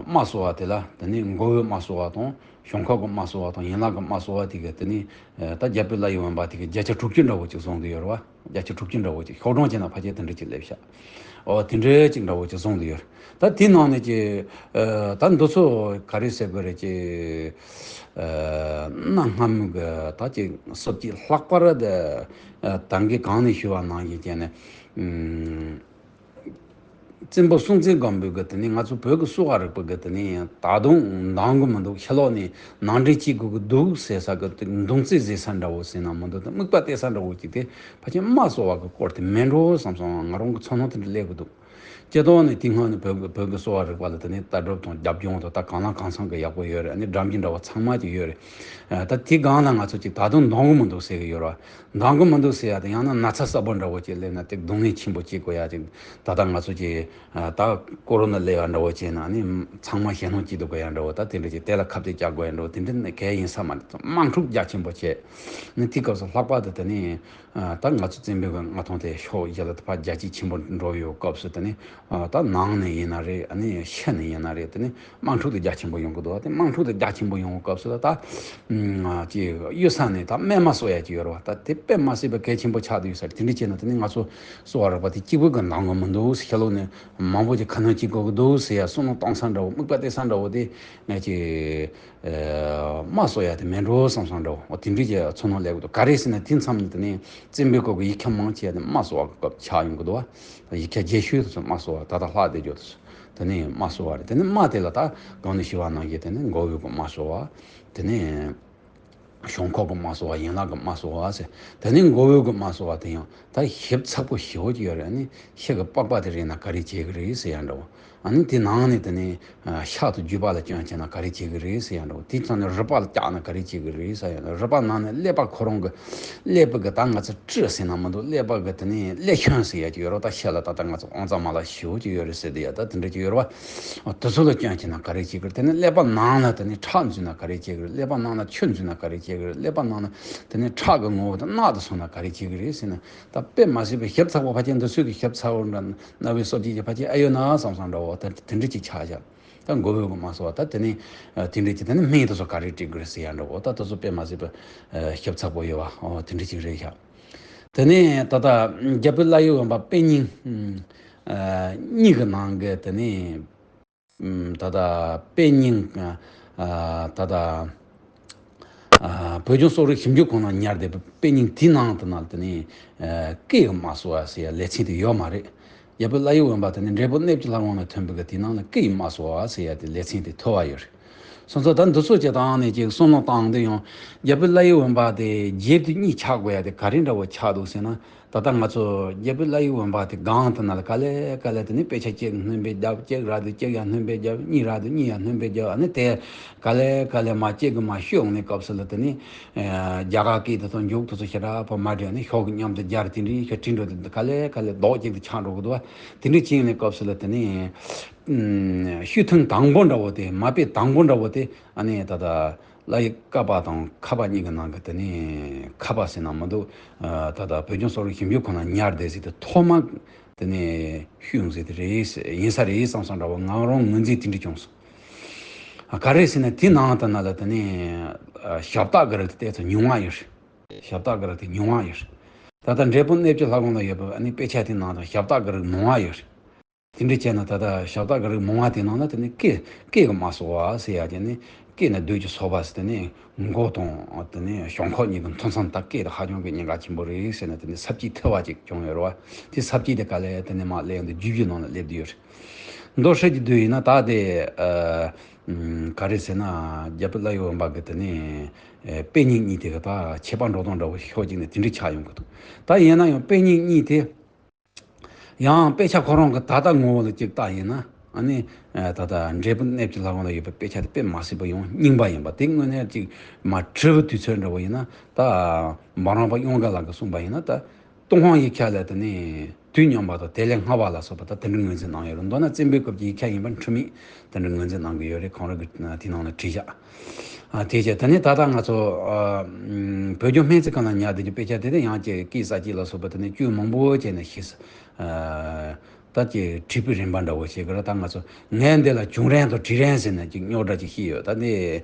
རྨ་གསོ་བ་དེ་ལ་དེ་ནས་མགོ་བོའི་རྨ་གསོ་བ་དང་། བྱང་ཁོག་གི་རྨ་གསོ་བ་དང་། ཡན་ལག་གི་རྨ་གསོ་བ་དེ་གི་དེ་ནས་ཨ་ད་རྒྱ་བོད་བླ་ཡི་བོན་པ་དེ་གི་བརྒྱ་ཆ་དྲུག་ཅུ་འདྲ་བོ་ཅིག་བཟུང་གི་ཡོད་རེད་བ། བརྒྱ་ཆ་དྲུག་ཅུ་འདྲ་བོ་ཅིག། ཤོག་གྲངས་བྱས་ན་ཕལ་ཆེར་དེ་འདྲ་ཅིག་སླེབས་ཤག། ཨོ། དེ་འདྲའི་ཅིག་འདྲ་བོ་ཅིག་བཟུང་དུ་ཡོད། ད་དེའི་ནང་ནས་ཀྱི་ཨ་ད་འདི་ཚོ་ག་རེ་ཟེར་དགོས་རེད། ཀྱི་ཨ་གནའ་སྔ་མོ་གི་ད་ཀྱི་གསོ་བྱེད་ལྷག་པར་དུ་ཨ་ད་གིན་གོང་ནས་ཞུས་པ་ནང་བཞིན་བྱས་ནས་ཨུམ་བཙན་པོ་སྲོང་བཙན་སྒམ་པོའི་གི་དེ་ནི་ང་ཚོ་བོད་ཀྱི་གསོ་བ་རིག་པ་གི་དེ་ནི་ད་དུང་འདང་གི་མི་འདུག། ཕྱི་ལོགས་ནས་ནང་འདྲེན་བྱེད་དགོས་ཀྱི་འདུག་ཟེར་ས་གི་དེ་མདུང་རྩེ་གཟིགས་ས་འདྲ་བོ་ཟེར་ན་མི་འདུག། དེ་དམིགས་པ་གཏད་ས་འདྲ་བོ་ཅིག་དེ་ཕལ་ཆེར་རྨ་གསོ་བ་གི་སྐོར་དེ་མེད་འགྲོ་བསམ་སོང་། ང་རང་གི་ཚོར་སྣང་དེ་འདྲ་སླེབས་ཀྱི་འདུག། སྤྱིར་བཏང་ནས་དེ་སྔོན་ནས་བོད་ཀྱི་བོད་ཀྱི་གསོ་བ་རིག་པ་ལ་དེ་ནས་ལྟ་གྲུབ་དང་རྒྱབ་ལྗོངས་དང་ད་གང་ལ་གང་འཚམ་གྱི་ཡག་པོ་ཡོད་རེད། ཨ་ནི་སྒྲ་འབྱིན་འདྲ་བ་ཚང་མ་ཅིག་ཡོད་རེད། ཨ་ད་དེ་སྒང་ལ་ང་ཚོ་ཅིག་ད་དུང་འདང་གི་མི་འདུག་ཟེར་གྱི་ཡོད་རེད། འདང་གི་མི་འདུག་ཟེར་ཡ་དེ་ཡང་ན་ན་ཚ་གསར་པ་འདྲ་བོ་ཅིག་སླེབས་ན་དེ་གདོང་ལེན་ཆེན་པོ་བྱེད་དགོས་ཡ་ཅིག། ད་ལྟ་ང་ཚོ་ཅིག་ཨ་ད་ཀོ་རོ་ན་སླེབས་ཡ་འདྲ་བོ་བྱས་ན་ཨ་ནི་ཚང་མ་ཞེད་སྣང་སྐྱེ་སྡུག་དགོས་ཡ་འདྲ་བོ། ད་དེ་འདྲ་ཅིག་དེ་ལ་ཁ་གཏད་བཅག་དགོས་ཡ་འདྲ་བོ་དེ་འདྲ་ནི་གལ་ཡིན་ས་མ་རེད། དམག་འཁྲུག་རྒྱ་ཆེན་པོ་བྱས་ནི་དེ་སྐབས་སུ་ལྷག་པར་དུ་དེ་ནི། ཨ་ད་ང་ཚོ་བཙན་པོའི་གི་མངའ་ཐང་དེ་ཕྱོགས་བཞི་ལ་ཕར་རྒྱ་སྐྱེད་ཆེན་པོ་འགྲོ་ཡོད་སྐབས་སུ་དེ་ནི་ཨ་ད་ནང་ནས་ཡིན་ན་རེད། ཨ་ནི་ཕྱི་ནས་ཡིན་ན་རེད། དེ་ནི་དམག་འཁྲུག་དེ་རྒྱ་ཆེན་པོ་ཡོང་གི་འདུག། དེ་དམག་འཁྲུག་དེ་རྒྱ་ཆེན་པོ་ཡོང་བའི་སྐབས་སུ་ལ་ད་ཨ་ཅིག་གཡུལ་ས་ནས་ད་པད་མ་གསོ་ཡ་ཅིག་ཡོད་རེད་བ། ད་དེ་དཔེ་མ་སྲིད་པའི་གལ་ཆེན་པོ་ཆགས་བསྡད་ཡོད་ས་རེད། དེ་འདྲ་བྱས་ན་དེ་ནི་ང་ཚོ་གསོ་བ་རིག་པ་དེ་གཅིག་པུ་གི་འདང་གི་མི་འདུག། ཕྱི་ལོགས་ནས་མང་པོ་ཅིག་ཁ་སྣོན་བྱེད་དགོས་ཀྱི་འདུག་ཟེར་ཡ་བསམ་བློ་གཏོང་ས་འདྲ་བོ། དམིགས་པ་གཏད་ས་འདྲ་བོ་དེ་ང་ཅིག་ཨ་རྨ་གསོ་ཡ་དེ་མེད་འགྲོ་བསམ་བསམ་འདྲ་བོ་དེ་འདྲའི་ཅིག་ཚོར་སྣང་སླེབས་ཀྱི་འདུག། ག་རེ་ཟེར་ན་དེ་མཚམས་ནས་དེ་ནས་བཙན་པོའི་སྐབས་ཀྱི་ཡིག་ཆ་མང་ཆེ་བ་དེ་རྨ་གསོ་བ་གི་སྐབས་ཆགས་ཡོང་གི་འདུག་བ། ཡིག་ཆ་རྒྱས་ཤོས་དེ་ཚོ་རྨ་གསོ་བ་ད་ལྟ་ལྷག་བསྡད་རྒྱུ་དེ་ཚོ་དེ་ནས་རྨ་གསོ་བ་རེད། དེ་ནས་རྨ་དེ་ལ་ད་གོང་ནས་ཞུས་པ་ནང་བཞིན་དེ་ནས་མགོ་བོའི་གི་རྨ་གསོ་བ། དེ་ནས་བྱང་ཁོག་གི་རྨ་གསོ་བ། ཡན་ལག་གི་རྨ་གསོ་བ་ཟེར། དེ་ནས་མགོ་བོའི་གི་རྨ་གསོ་བ་དེ་ཡང་ད་ཞིབ་ཚགས་པོ་ཞེ་པོ་ཅིག་ཡོད་རེད། ཨ་ནི་ཕྱི་གི་པགས་པ་དེ་རིལ་ན་ག་རེ་བྱེད་གི་རེད་ཟེར་ཡ་འདྲ་བོ། ཨ་ནི་དེ་ནང་ནས་དེ་ནས་ཤ་དང་རྒྱུས་པ་ལ་སྐྱོན་བྱས་ན་ག་རེ་བྱེད་ཀྱི་རེད་ཟེར་ཡ་འདྲ་བོ། དེ་ཚང་ནས་རུས་པ་ལ་བཀྱགས་ན་ག་རེ་བྱེད་ཀྱི་རེད་ཟེར་ཡ་འདྲ་བོ། རུས་པ་ནང་ནས་ཀླད་པ་ཁོ་རང་གི་ཀླད་པ་གི་ད་ང་ཚོ་དཀྲིས་ཟེར་ན་མི་འདུག་ཀླད་པ་གི་དེ་ནས་ཀླད་ཁྱོན་ཟེར་ཡ་ཅིག་ཡོད་རེད། ད་ཤ་ལ་ད་ལྟ་ང་ཚོ་དབང་རྩ་མ་ལ་ཞེ་པོ་ཅིག་ཡོད་རེད་ཟེར་དེ་ཡ། ད་དེ་འདྲ་ཅིག་ཡོད་རེད་བ། དེ་ཚོ་ལ་སྐྱོན་བྱས་ན་ག་རེ་བྱེད་ཀྱི་རེད། དེ་ནས་ཀླད་པ་ནང་ལ་དེ་ནས་ཁྲག་འཛུལ་ན་ག་རེ་བྱེད་ཀྱི་རེད། ཀླད་པ་ནང་ལ་ཆུ་འཛུལ་ན་ག་རེ་བྱེད་ཀྱི་རེད། ཀླད་པ་ནང་ལ་དེ་ནས་ཁྲག་གི་ངོ་བོ་དེ་རྣག་ཏུ་སོང་ན་ག་རེ་བྱེད་ཀྱི་རེད་ཟེར་ན། ད་དཔེ་མ་སྲིད་པའི་ཞིབ་ཚགས་པོ་ཕལ་ཆེར་འདི་ཚོའི་གི་ཞིབ་ཚགས་པོ་འདྲ་རྣ་བའི་སོ་བརྒྱད་ཀྱི་ཕལ་ཆེར་ཨེ་ཡོད་ན་བསམ་བསམ་འདྲ་བོ། ད་དེ་འདྲ་ཅིག་ཆགས་བཞག་ད་མགོ་བོའི་གི་མ་སོ་བ། ད་དེ་ནས་ཨ་དེ་འདྲ་ཅིག་དེ་ནས་སྨན་དེ་ཚོ་ག་རེ་སྤྲད་དགོས་རེད་ཟེར་ཡ་འདྲ་བོ། ད་དེ་ཚོ་དཔེ་མ་སྲིད་པའི་ཨ་ཞིབ་ཚགས་པོ་ཡོད་བ། ཨོ་དེ་འདྲ་ཅིག་རེད་བཞག་དེ་ནས་ད་ལྟ་རྒྱ་བོད་བླ་ཡི་འོན་པ་དཔེ་རྙིང་ཨ་གཉིས་ཀྱི་ནང་གི་དེ་ནས། ད་ལྟ་དཔེ་རྙིང་ད་ལྟ་བོད་ལྗོངས་གསོ་རིག་ཞིབ་འཇུག་ཁང་ནང་ཉར་བསྡད་པའི་དཔེ་རྙིང་དེའི་ནང་དུ་ན་དེ་ནི་སྐད་ཀྱི་མ་སོ་བ་ཟེར་ཡ་ལེ་ཚན་དེ་ཡོད་མ་རེད། རྒྱ་བོད་བླ་ཡི་འོན་པ་དེ་ནི་འབྲས་བུ་གནས་ཀྱི་ལྷ་ཁང་ནས་ཐོན་པའི་གི་དེའི་ནང་ལ་སྐད་ཀྱི་མ་སོ་བ་ཟེར་ཡ་དེ་ལེ་ཚན་དེ་ཐོལ་བ་ཡོད་རེད། སོང་ཙང་ད་འདི་ཚོ་ཅིག་བཏང་ནས་ཅིག་བསམ་བློ་བཏང་དུས་ཡང་རྒྱ་བོད་བླ་ཡི་འོན་པ་དེ་རྒྱས་པ་དེ་གཉིས་ཆགས་དགོས་ཡ་དེ་ག་རེ་འདྲ་བོ་ཆགས་འདུག་ཟེར་ན། ད་ལྟ་ང་ཚོ་རྒྱ་བོད་བླ་ཡི་འོན་པ་དེ་སྒང་དེ་ན་ལ་ག་ལེ་ག་ལེ་དེ་ནི་དཔེ་ཆ་གཅིག་སྣོན་པ་བརྒྱབ། གཅིག་རག་དུས་གཅིག་ཡང་སྣོན་པ་བརྒྱབ། གཉིས་རག་དུས་གཉིས་ཡང་སྣོན་པ་བརྒྱབ། ཨ་ནི་དེ་ག་ལེ་ག་ལེ་མ་གཅིག་གི་མ་ཤོད་ཡོང་ནས་སྐབས་སུ་ལ་དེ་ནི་རྒྱ་གར་སྐད་དེ་ཚོ་མཇུག་དེ་ཚོ་ཞེ་དྲག་པོ་མ་བྲིས་ནས་ཤོག་གི་མཉམ་དུ་སྦྱར་དེ་འདྲའི་ཤོག་བྲིས་འགྲོ་དུས་ག་ལེ་ག་ལེ་རྡོག་གཅིག་ཏུ་ཆགས་འགྲོ་གི་འདུག་བ། དེ་འདྲའི་ཕྱིན་ནས་སྐབས་སུ་ལ་དེ་ནི་ཤུལ་ཐུང་དང་པོ་འདྲ་བོ་དེ། མ་དཔེ་དང་པོ་འདྲ་བོ་དེ་ཨ་ནི་ད་ལྟ། བླ་ཡི་ཀ་པ་དང་ཁ་པ་གཉིས་ཀྱི་ནང་གི་དེ་ནས་ཁ་པ་ཟེར་ན་མི་འདུག་ད་ལྟ་བོད་ལྗོངས་གསོ་རིག་ཞིབ་འཇུག་ཁང་ལ་ཉར་བསྡད་ཟེར་དེ་ཐོག་མ་དེ་ནས་ཤུལ་ཡོང་ཟེར་དེ་རེད། ཡིན་ས་རེད་བསམ་བསམ་འདྲ་བོ་ང་རང་ངོས་འཛིན་དེ་འདྲ་བྱུང་སོང་། ཨ་ག་རེ་ཟེར་ན་དེ་ནང་དུ་ན་ལ་དེ་ནས་ཞབས་སྟག་གི་རིགས་དེ་ཏོག་ཙམ་ཉུང་བ་ཡོད་རེད། ཞབས་སྟག་གི་རིགས་དེ་ཉུང་བ་ཡོད་རེད། ད་ལྟ་འབྲས་བུ་གནས་ཀྱི་ལྷ་ཁང་ལ་ཡོད་པའི་ཨ་ནི་དཔེ་ཆ་དེ་ནང་དུ་ཞབས་སྟག་གི་རིགས་མང་བ་ཡོད་རེད། དེ་འདྲ་བྱས་ན་ད་ལྟ་ཞབས་སྟག་གི་རིགས་མང་བ་དེ་ནང་ལ་དེ་ནི་སྐད་སྐད་ཀྱི་མ་སོ་བ་ཟེར་ཡ་དེ་ནི་སྐད་ནི་རྡུལ་གྱི་སོ་པ་ཟེར། དེ་ནི་མགོ་དང་དེ་ནི་བྱང་ཁོག་གཉིས་ཀྱི་མཐུན་ཚང་ད་སྐད་དེ་ཧ་ཅང་གི་གནད་འགག་ཆེན་པོ་རེད་ཟེར་ནས་དེ་ནི་ས་བཅད་ཐོལ་བ་ཅིག་བྱུང་ཡོད་རེད་བ། དེ་ས་བཅད་དེ་ག་ལེ་དེ་ནི་མ་སླེབས་ཡོང་དུས་བརྒྱུད་བརྒྱུད་ནང་ལ་སླེབས་བསྡད་ཡོད་རེད། མདོར་བཤད་ཀྱི་དུས་ཡིན་ན་ད་དེ་ག་རེ་ཟེར་ན་རྒྱ་བོད་བླ་ཡི་འོན་པ་གི་དེ་ནི་དཔེ་རྙིང་གཉིས་དེ་གི་ད་ཁྱད་པར་འགྲོ་སྟངས་འདྲ་བོ་ཕྱོགས་གཅིག་ནས་དེ་འདྲ་ཆགས་ཡོང་གི་འདུག་ད་ཡིན་ན་ཡང་དཔེ་རྙིང་གཉིས་དེ། ཡང་དཔེ་ཆ་ཁོ་རང་གི་ད་ལྟ་ངོ་བོ་ལ་གཅིག་བལྟས་ཡིན་ན་ཨ་ནི་ད་ལྟ་འབྲས་བུ་གནས་ཀྱི་ལྷ་ཁང་ལ་ཡོད་པའི་དཔེ་ཆ་དེ་དཔེ་མ་སྲིད་པ་ཡང་རྙིང་པ་ཡིན་པ་དེ་དངོས་གནས་གཅིག་མ་བྲིས་པའི་དུས་ཚོད་འདྲ་བོ་ཡིན་ན། ད་འབུམ་རམས་པ་གཡང་དཀར་ལགས་ཀྱིས་གསུངས་པ་ཡིན་ན་ད་ཏུན་ཧོང་ཡིག་ཆ་ལ་དེ་ནི་དུས་མཉམ་པ་དང་དེ་ལས་སྔ་བ་ལ་སོགས་པ་ད་དེ་འདྲ་ངོས་འཛིན་གནང་ཡོད་རེད། མདོར་ན་བཙན་པོའི་སྐབས་ཀྱི་ཡིག་ཆ་ཡིན་པ་འཁྲུལ་མེད་དེ་འདྲ་ངོས་འཛིན་གནང་གི་ཡོད་རེད། ཁོང་རང་གིས་དེའི་ནང་ལ་བྲིས་བཞག་ཨ་དེ་བྱས་ད་ནི་ད་ལྟ་ང་ཚོ་ཨ་ཨམ་བོད་ལྗོངས་སྨན་རྩིས་ཁང་ལ་ཉར་བསྡད་ཀྱི་དཔེ་ཆ་དེ་དེ་ཡང་ཅིག་སྐད་གསར་བརྗེ་ལ་སོགས་པ་དེ་ནི་སྐྱོན་མང་པོ་བྱས་ནས་ཤེས་ཨ་ད་ཅིག་བྲིས་པའི་རིམ་པ་འདྲ་བོ་ཞིག་གི་ར། ད་ང་ཚོ་ངས་འདི་ལ་བྱུང་རན་དང་བྲིས་རན་ཟེར་ནས་ཅིག་རྙོག་དྲ་ཅིག་ཤེས་ཡོད། ད་འདི་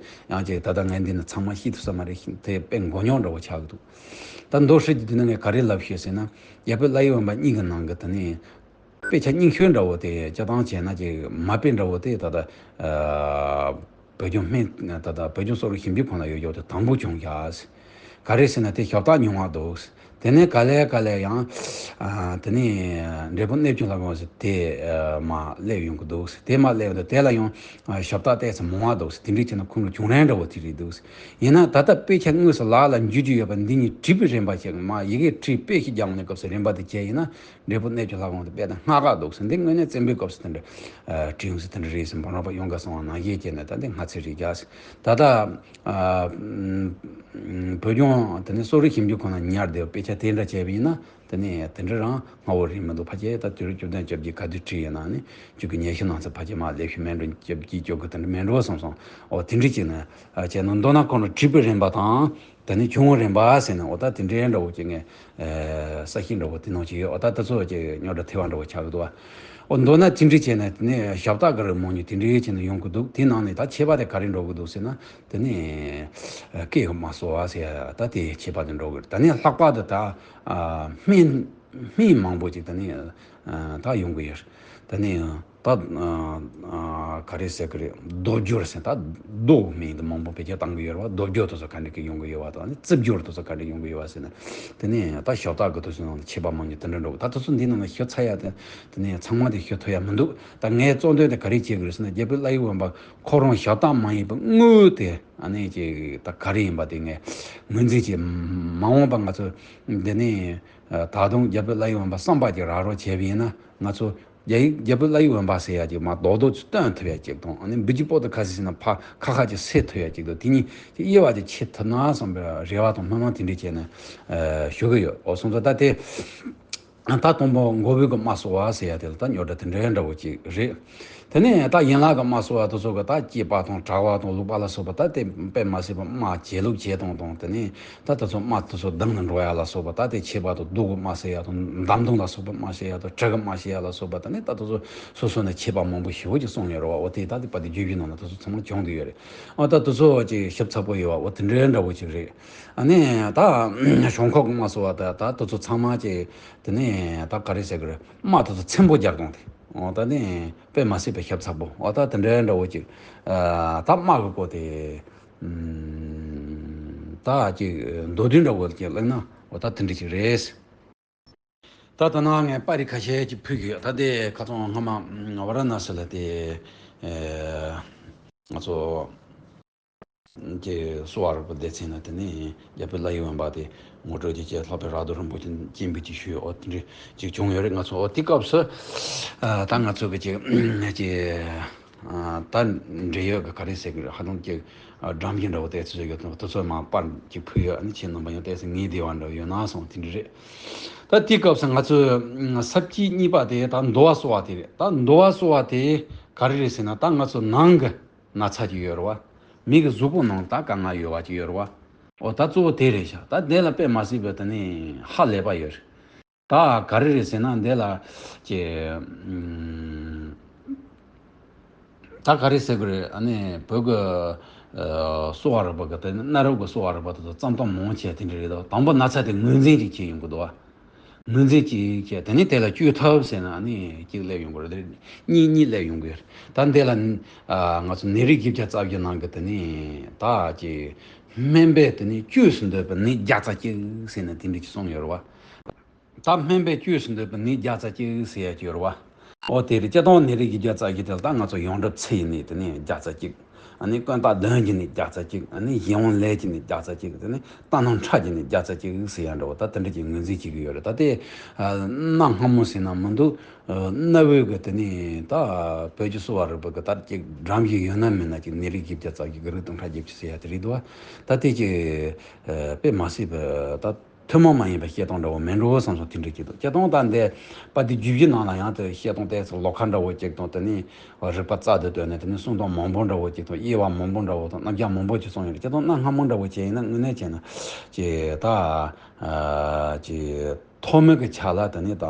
ཡང་ཅིག་ད་ལྟ་ངས་འདི་ནི་ཚང་མ་ཤེས་ཐུབ་ས་མ་རེད། དེ་དཔེ་མགོ་རྙོག་འདྲ་བོ་ཆགས་ཀྱི་འདུག་ད་མདོར་བཤད་ཀྱི་དུས་ན་ངས་ག་རེ་ལབ་ཤེས་ཟེར་ན་རྒྱ་བོད་བླ་ཡི་འོན་པ་གཉིས་ཀྱི་ནང་གི་དེ་ནི། དཔེ་ཆ་རྙིང་ཤོས་འདྲ་བོ་དེ་སྤྱིར་བཏང་བྱས་ན་ཅིག་མ་དཔེ་འདྲ་བོ་དེ་ད་ལྟ་ཨ་བོད་ལྗོངས་སྨན་ད་ལྟ་བོད་ལྗོངས་གསོ་རིག་ཞིབ་འཇུག་ཁང་ལ་ཡོད་རྒྱུ་དེ་དང་པོ་བྱུང་ཡ། ག་རེ་ཟེར་ན་དེ་ཞབས་སྟག་ཉུང་བ་འདུག་དེ་ནས་ག་ལེ་ག་ལེ་ཡང་ཨ་དེ་ནས་འབྲས་བུ་གནས་ཀྱི་ལྷ་ཁང་ཟེར་དེ་ཨ་མར་སླེབས་ཡོང་གི་འདུག་དེ་མར་སླེབས་ཡོང་དུས་དེ་ལ་ཡང་ཨ་ཞབས་སྟག་ཏོག་ཙམ་མང་བ་འདུག་དེ་འདྲ་བྱས་ན་ཁོང་ལ་བྱུང་རན་འདྲ་བོ་དེ་རེད་འདུག་ཡིན་ན་ད་ལྟ་དཔེ་ཆ་དངོས་སུ་ལག་ལ་འཇུ་རྒྱུ་ཡོད་པ་འདི་གཉིས་བྲིས་པའི་རིམ་པ་ཞིག་མར་ཡི་གེ་བྲིས་དཔེ་ཞིག་རྒྱག་ཡོང་དུས་སྐབས་སུ་རིམ་པ་དེ་བྱས་ཡིན་ན། འབྲས་བུ་གནས་ཀྱི་ལྷ་ཁང་དེ་དཔེ་དང་སྔ་ག་འདུག་ཟེར། འདི་དངོས་གནས་བཙན་པོའི་སྐབས་སུ་དེ་འདྲ་ཨ་བྲིས་ཡོང་ཟེར་དེ་འདྲ་རེད་ཟེར། འབུམ་རམས་པ་གཡང་དཀར་ཚང་བ་ནང་བཞིན་བྱས་ནས་ད་འདི་སྔ་ཚེ་རིག་རྒྱག་ཟེར། ད་ལྟ་ཨ་བོད་ལྗོངས་དེ་ནས་གསོ་རིག་ཞིབ་འཇུག་ཁང་ལ་ཉར་བསྡད་པའི་དཔེ་ཆ་དེ་འདྲ་བྱས་པ་ཡིན་ན་དེ་ནས་དེ་འདྲ་རང་སྔ་བོ་རེད་མི་འདུག་ཕལ་ཆེར་ད་དུས་རབས་བཅུ་བདུན་བཅོ་བརྒྱད་ག་དུས་བྲིས་ཡིན་ན་ནི་བཅུ་དགུ་ཉི་ཤུ་ནང་ཚན་ཕལ་ཆེར་མར་སླེབས་ཤིག་མེད་འགྲོ། བཅོ་བརྒྱད་བཅོ་དགུ་དེ་འདྲ་མེད་འགྲོ་བསམ་སོང་། འོ་དེ་འདྲ་ཅིག་ནས་ཨ་བྱས་ན་མདོར་ན་ཁོང་ཚོ་བྲིས་པའི་རིམ་པ་དང་། དེ་ནས་བྱུང་བའི་རིམ་པ་ཟེར་ནས་འོ་ད་དེ་འདྲའི་འདྲ་བོ་ཅིག་ངས་ཨ་གསལ་བཤད་འདྲ་བོ་དེ་ནང་ཅིག་ཡོད། འོ་ད་ད་ཚོ་ཅིག་རྙོག་དྲ་ཐེབས་པ་འདྲ་བོ་ཆགས་ཀྱི་འདུག་བ། འོ་མདོར་ན་དེ་འདྲ་བྱས་ནས་དེ་ནས་ཞབས་སྟག་གི་རིགས་མང་ཉུང་དེ་འདྲའི་བྱས་ནས་ཡོང་གི་འདུག་དེའི་ནང་ནས་ད་ཁྱད་པར་དེ་ག་རེ་འགྲོ་གི་འདུག་ཟེར་ན་དེ་ནས་ཨ་སྐད་ཀྱི་མ་སོ་བ་ཟེར་ཡ་ད་དེ་ཁྱད་པར་དེ་འགྲོ་གི་རེད། ད་ནས་ལྷག་པར་དུ་ད་ཨ་སྨན་སྨན་མང་པོ་ཅིག་ད་ནས་ཨ་ད་ཡོང་གི་ཡོད་རེད། ད་ནས། ད་ཨ་ཨ་ག་རེ་ཟེར་གི་རེད། རྡོ་སྦྱོར་ཟེར། ད་རྡོ་མིང་དེ་མང་པོ་བེད་སྤྱོད་བཏང་གི་ཡོད་རེད་བ། རྡོ་སྦྱོར་དེ་ཚོ་ག་འདྲ་གི་ཡོང་གི་ཡོད་བ་དང་ནི་རྩིབས་སྦྱོར་དེ་ཚོ་ག་འདྲ་ཡོང་གི་ཡོད་བ་ཟེར་ན། དེ་ནས་ད་ཞབས་སྟག་གི་དེ་ཚོའི་ནང་ལ་ཁྱད་པར་མང་ཉུང་དེ་འདྲ་འགྲོ་གི། ད་དེ་ཚོ་འདི་ནང་ལ་ཤོད་ཚར་ཡ་དེ་དེ་ནས་ཚང་མ་དེ་ཤོད་ཐུབ་ཡ་མི་འདུག་ད་ངའི་གཙོ་འདོན་དེ་ག་རེ་བྱེད་གི་རེད་ཟེར་ན་རྒྱ་བོད་བླ་ཡི་འོན་པ་ཁོ་རང་ཞབས་སྟག་མ་ཡིན་པའི་དངོས་དེ་ཨ་ནི་ཅིག་ད་ག་རེ་ཡིན་པ་དེ་ངས་ངོས་འཛིན་བྱེད། མ་འོངས་པ་ང་ཚོ་འདི་ནས་ད་དུང་རྒྱ་བོད་བླ་ཡི་འོན་པ་བསམ་པ་ཅིག་རག་རོགས་བྱས་པ་ཡིན་ན་ང་ཚོ། རྒྱ་ཡིག་རྒྱ་བོད་བླ་ཡིག་འོན་པ་ཟེར་ཡ་ཅིག་མ་རྡོག་རྡོག་ཅིག་སྟོན་ཐུབ་ཡ་ཅིག་དང་། ཨ་ནི་འབུ་ཅི་པོ་ཏི་ཁ་སི་ཟེར་ན་ཕ་ཁ་ཁ་ཅིག་སེ་ཐུབ་ཡ་ཅིག་དང་། དེ་གཉིས་ཀྱི་དབྱེ་བ་ཅིག་ཕྱེ་ཐུབ་ན་བསམ་པའི་རེ་བ་དང་སྨོན་ལམ་དེ་འདྲ་བྱས་ནས་ཞུ་གི་ཡོད། འོ་སོང་ཙང་ད་དེ། ད་དང་པོ་མགོ་བོའི་གི་རྨ་གསོ་བ་ཟེར་ཡ་དེ་ལ་ད་རྙོག་དྲ་དེ་འདྲའི་འདྲ་བོ་ཅིག་རེད། དེ་ནས་ད་ཡན་ལག་གི་རྨ་གསོ་བ་དེ་ཚོ་གི་ད་སྐྱེས་པ་དང་གྲྭ་བ་དང་ལུག་པ་ལ་སོགས་པ་ད་དེ་དཔེ་མ་སྲིད་པ་རྨ་བྱས་ལུགས་བྱས་སྟངས་དང་། དེ་ནས་ད་དེ་ཚོ་རྨ་དེ་ཚོ་ལྡང་ནས་འགྲོ་ཡ་ལ་སོགས་པ་ད་དེ་ཆད་པ་དང་རྡོ་གི་རྨ་བྱེད་ཡ་དང་འདམ་དང་ལ་སོགས་པ་རྨ་བྱེད་ཡ་དང་གྲི་གི་རྨ་བྱེད་ཡ་ལ་སོགས་པ་དེ་ནས་ད་དེ་ཚོ་སོ་སོ་ནས་ཆད་པ་མང་པོ་ཞེ་པོ་ཅིག་གསུངས་ཡོད་རེད་བ། འོ་དེ་ད་དེ་པ་དེ་བརྗོད་གཞི་ནང་ལ་དེ་ཚོ་ཚང་མ་བྱུང་བསྡད་ཡོད་རེད། འོ་ད་དེ་ཚོ་ཅིག་ཞིབ་ཚགས་པོ་ཡོད་བ། འོ་དེ་འདྲའི་འདྲ་བོ་ཅིག་རེད། ཨ་ནི་ད་ཞོག་ཁོག་གི་རྨ་གསོ་བ་ད་ད་དེ་ཚོ་ཚང་མ་ཅིག་དེ་ནས་ད་ག་རེ་ཟེར་གི་རེད། རྨ་དེ་ཚོ་ཚིམ་པོ་རྒྱག་སྟངས་དེ། འོ་ད་ནི་དཔེ་མ་སྲིད་པའི་ཞིབ་ཚགས་པོ། འོ་ད་དེ་འདྲའི་འདྲ་བོ་ཅིག་ཨ་ད་རྨ་གི་སྐོར་དེ་ཨམ་ད་ཅིག་མདོ་དོན་འདྲ་བོ་ཅིག་གླེང་ན་འོ་ད་དེ་འདྲ་ཅིག་རེད། ད་ད་ནང་ངས་པར་རིས་ཁ་ཤས་ཅིག་ཕུལ་གི་ཡོད། ད་དེ་ཁ་སང་སྔ་མ་ཝ་ར་ཎ་སི་ལ་དེ་ཨེ་ང་ཚོ་ཀྱི་གསོ་བ་རིག་པ་སྡེ་ཚན་ལ་དེ་ནས་རྒྱ་བོད་བླ་ཡིག་འོན་པ་དེ་ངོ་སྤྲོད་ཀྱི་ཆེད་ལྷག་པའི་ར་རྡོ་རིན་པོ་ཆེ་སྤྱན་འབུལ་ཅིག་ཞུས་ཡོད། འོ་དེ་འདྲ་ཅིག་བྱུང་ཡོད་རེད། ང་ཚོ་འོ་དེ་སྐབས་སུ་ཨ་ད་ང་ཚོ་གི་ཅིག་ཅིག་ཨ་ད་འབྲེལ་ཡོད་ཀྱི་ག་རེ་ཟེར་གི་རེད། ཧ་ཅང་ཅིག་ཨ་སྒྲོམ་གཞི་འདྲ་བོ་ཏོག་ཙམ་ཡོད་དོ། དེ་ཚོ་མར་པར་ཅིག་ཕུལ་ཡོད། ཨ་ནི་ཁྱེད་རྣམ་པ་ཡང་ཏོག་ཙམ་ངེས་བདེ་བ་འདྲ་བོ་ཡོད་ན་སོང་། དེ་འདྲ་རེད། ད་དེའི་སྐབས་སུ་ང་ཚོས་ས་བཅད་གཉིས་པ་དེ་ད་མདོ་བ་གསོ་བ་དེ་རེད། ད་མདོ་བ་གསོ་བ་དེ་ག་རེ་རེད་ཟེར་ན་ད་ང་ཚོ་ནང་གི་ན་ཚ་ཅིག་ཡོད་རེད་བ། མི་གི་གཟུགས་པོ་ནང་ད་དཀའ་ངལ་ཡོད་བ་ཅིག་ཡོད་རེད་བ། འོ་ད་གཙོ་བོ་དེ་རེད་ཤག་ད་དེ་ལ་དཔེ་མ་སྲིད་པའི་དེ་ནས་ཧ་ལས་པ་ཡོད་རེད། ད་ག་རེ་རེད་ཟེར་ན་འདི་ལ་ཀྱི་ཨམ་ད་ག་རེ་ཟེར་དགོས་རེད། ཨ་ནི་བོད་ཀྱི་ཨ་གསོ་བ་རིག་པ་གི་དེ་ནི་གནའ་རབས་ཀྱི་གསོ་བ་རིག་པ་དེ་ཚོ་རྩོམ་སྟངས་མང་ཆེ་དེ་འདྲ་རེད་དོ། དང་པོ་ན་ཚ་དེ་ངོས་འཛིན་ཅིག་བྱས་ཡོང་གི་འདུག་བ། ངོས་འཛིན་ཅིག་བྱས་དེ་ནི་དེ་ལ་བཅོས་ཐབས་ཟེར་ན་ཨ་ནི་གཅིག་སླེབས་ཡོང་གི་རེད། གཉིས་གཉིས་སླེབས་ཡོང་གི་རེད། ད་འདི་ལ་ཨ་ང་ཚོ་ནད་རིགས་བཞི་བརྒྱ་རྩ་བཞི་ནང་གི་དེ་ནི་ད་ཀྱི་སྨན་པས་དེ་ནི་བཅོས་སུ་འདོད་པའི་ནད་བརྒྱ་རྩ་གཅིག་ཟེར་ནས་དེ་འདྲ་ཅིག་གསུངས་ཡོད་རེད་བ། ད་སྨན་པས་བཅོས་སུ་འདོད་པའི་ནད་བརྒྱ་རྩ་གཅིག་ཟེར་ཡ་ཅིག་ཡོད་རེད་བ། འོ་དེ་རེད། སྤྱིར་བཏང་ནད་རིགས་བཞི་བརྒྱ་རྩ་བཞི་དེ་ལ་ད་ང་ཚོ་ཡོངས་གྲུབ་ཚེ་ཡི་ནད་དེ་ནི་བརྒྱ་རྩ་གཅིག་ཨ་ནི་ཀུན་བརྟགས་གདོན་གྱི་ནད་བརྒྱ་རྩ་གཅིག་ཨ་ནི་གཞན་དབང་ལས་ཀྱི་ནད་བརྒྱ་རྩ་གཅིག་དེ་ནི་རྟ་ནོར་ཁྲག་གི་ནད་བརྒྱ་རྩ་གཅིག་ཟེར་ཡ་འདྲ་བོ་ད་དེ་འདྲ་ཅིག་ངོས་འཛིན་བྱེད་ཀྱི་ཡོད་རེད། ད་དེ་གནའ་སྔ་མོ་ཟེར་ན་མི་འདུག་གནའ་བོའི་གི་དེ་ནི་ད་བོད་ཀྱི་གསོ་བ་རིག་པ་གི་ད་ཅིག་སྒྲོམ་གཞི་ཡོད་ན་མེད་ན་ཅིག་ནད་རིགས་བཞི་བརྒྱ་རྩ་བཞི་གི་རིགས་དང་ཁྲག་བརྒྱད་ཅུ་ཟེར་ཡ་དེ་རེད་འདུག་ད་དེ་ཅིག་དཔེ་མ་སྲིད་པའི་ད་ཐུན་མོང་མ་ཡིན་པའི་བཤད་སྟངས་འདྲ་བོ་མིན་འགྲོ་བསམ་སོང་། དེ་འདྲ་ཅིག་འདུག་སྤྱིར་བཏང་ད་འདི་པར་དེ་བརྗོད་གཞི་ནང་ལ་ཡང་དེ་བཤད་སྟངས་ཏོག་ཙམ་ལོགས་ཀ་འདྲ་བོ་ཅིག་དང་། དེ་ནི་རིགས་པ་རྩལ་དུ་བཏོན་ནས་དེ་ནི་གསུང་སྟངས་མང་པོ་འདྲ་བོ་ཅིག་དང་། དབྱེ་བ་མང་པོ་འདྲ་བོ་དང་རྣམ་གཞག་མང་པོ་ཅིག་གསུངས་ཡོད་རེད། སྤྱིར་བཏང་གནའ་སྔ་མོ་འདྲ་བོ་བྱས་ཡིན་ན་དངོས་གནས་བྱས་ན་ཅིག་ད་ཨ་ཅིག་ཐོག་མའི་གི་ཆ་ལ་དེ་ནི་ད་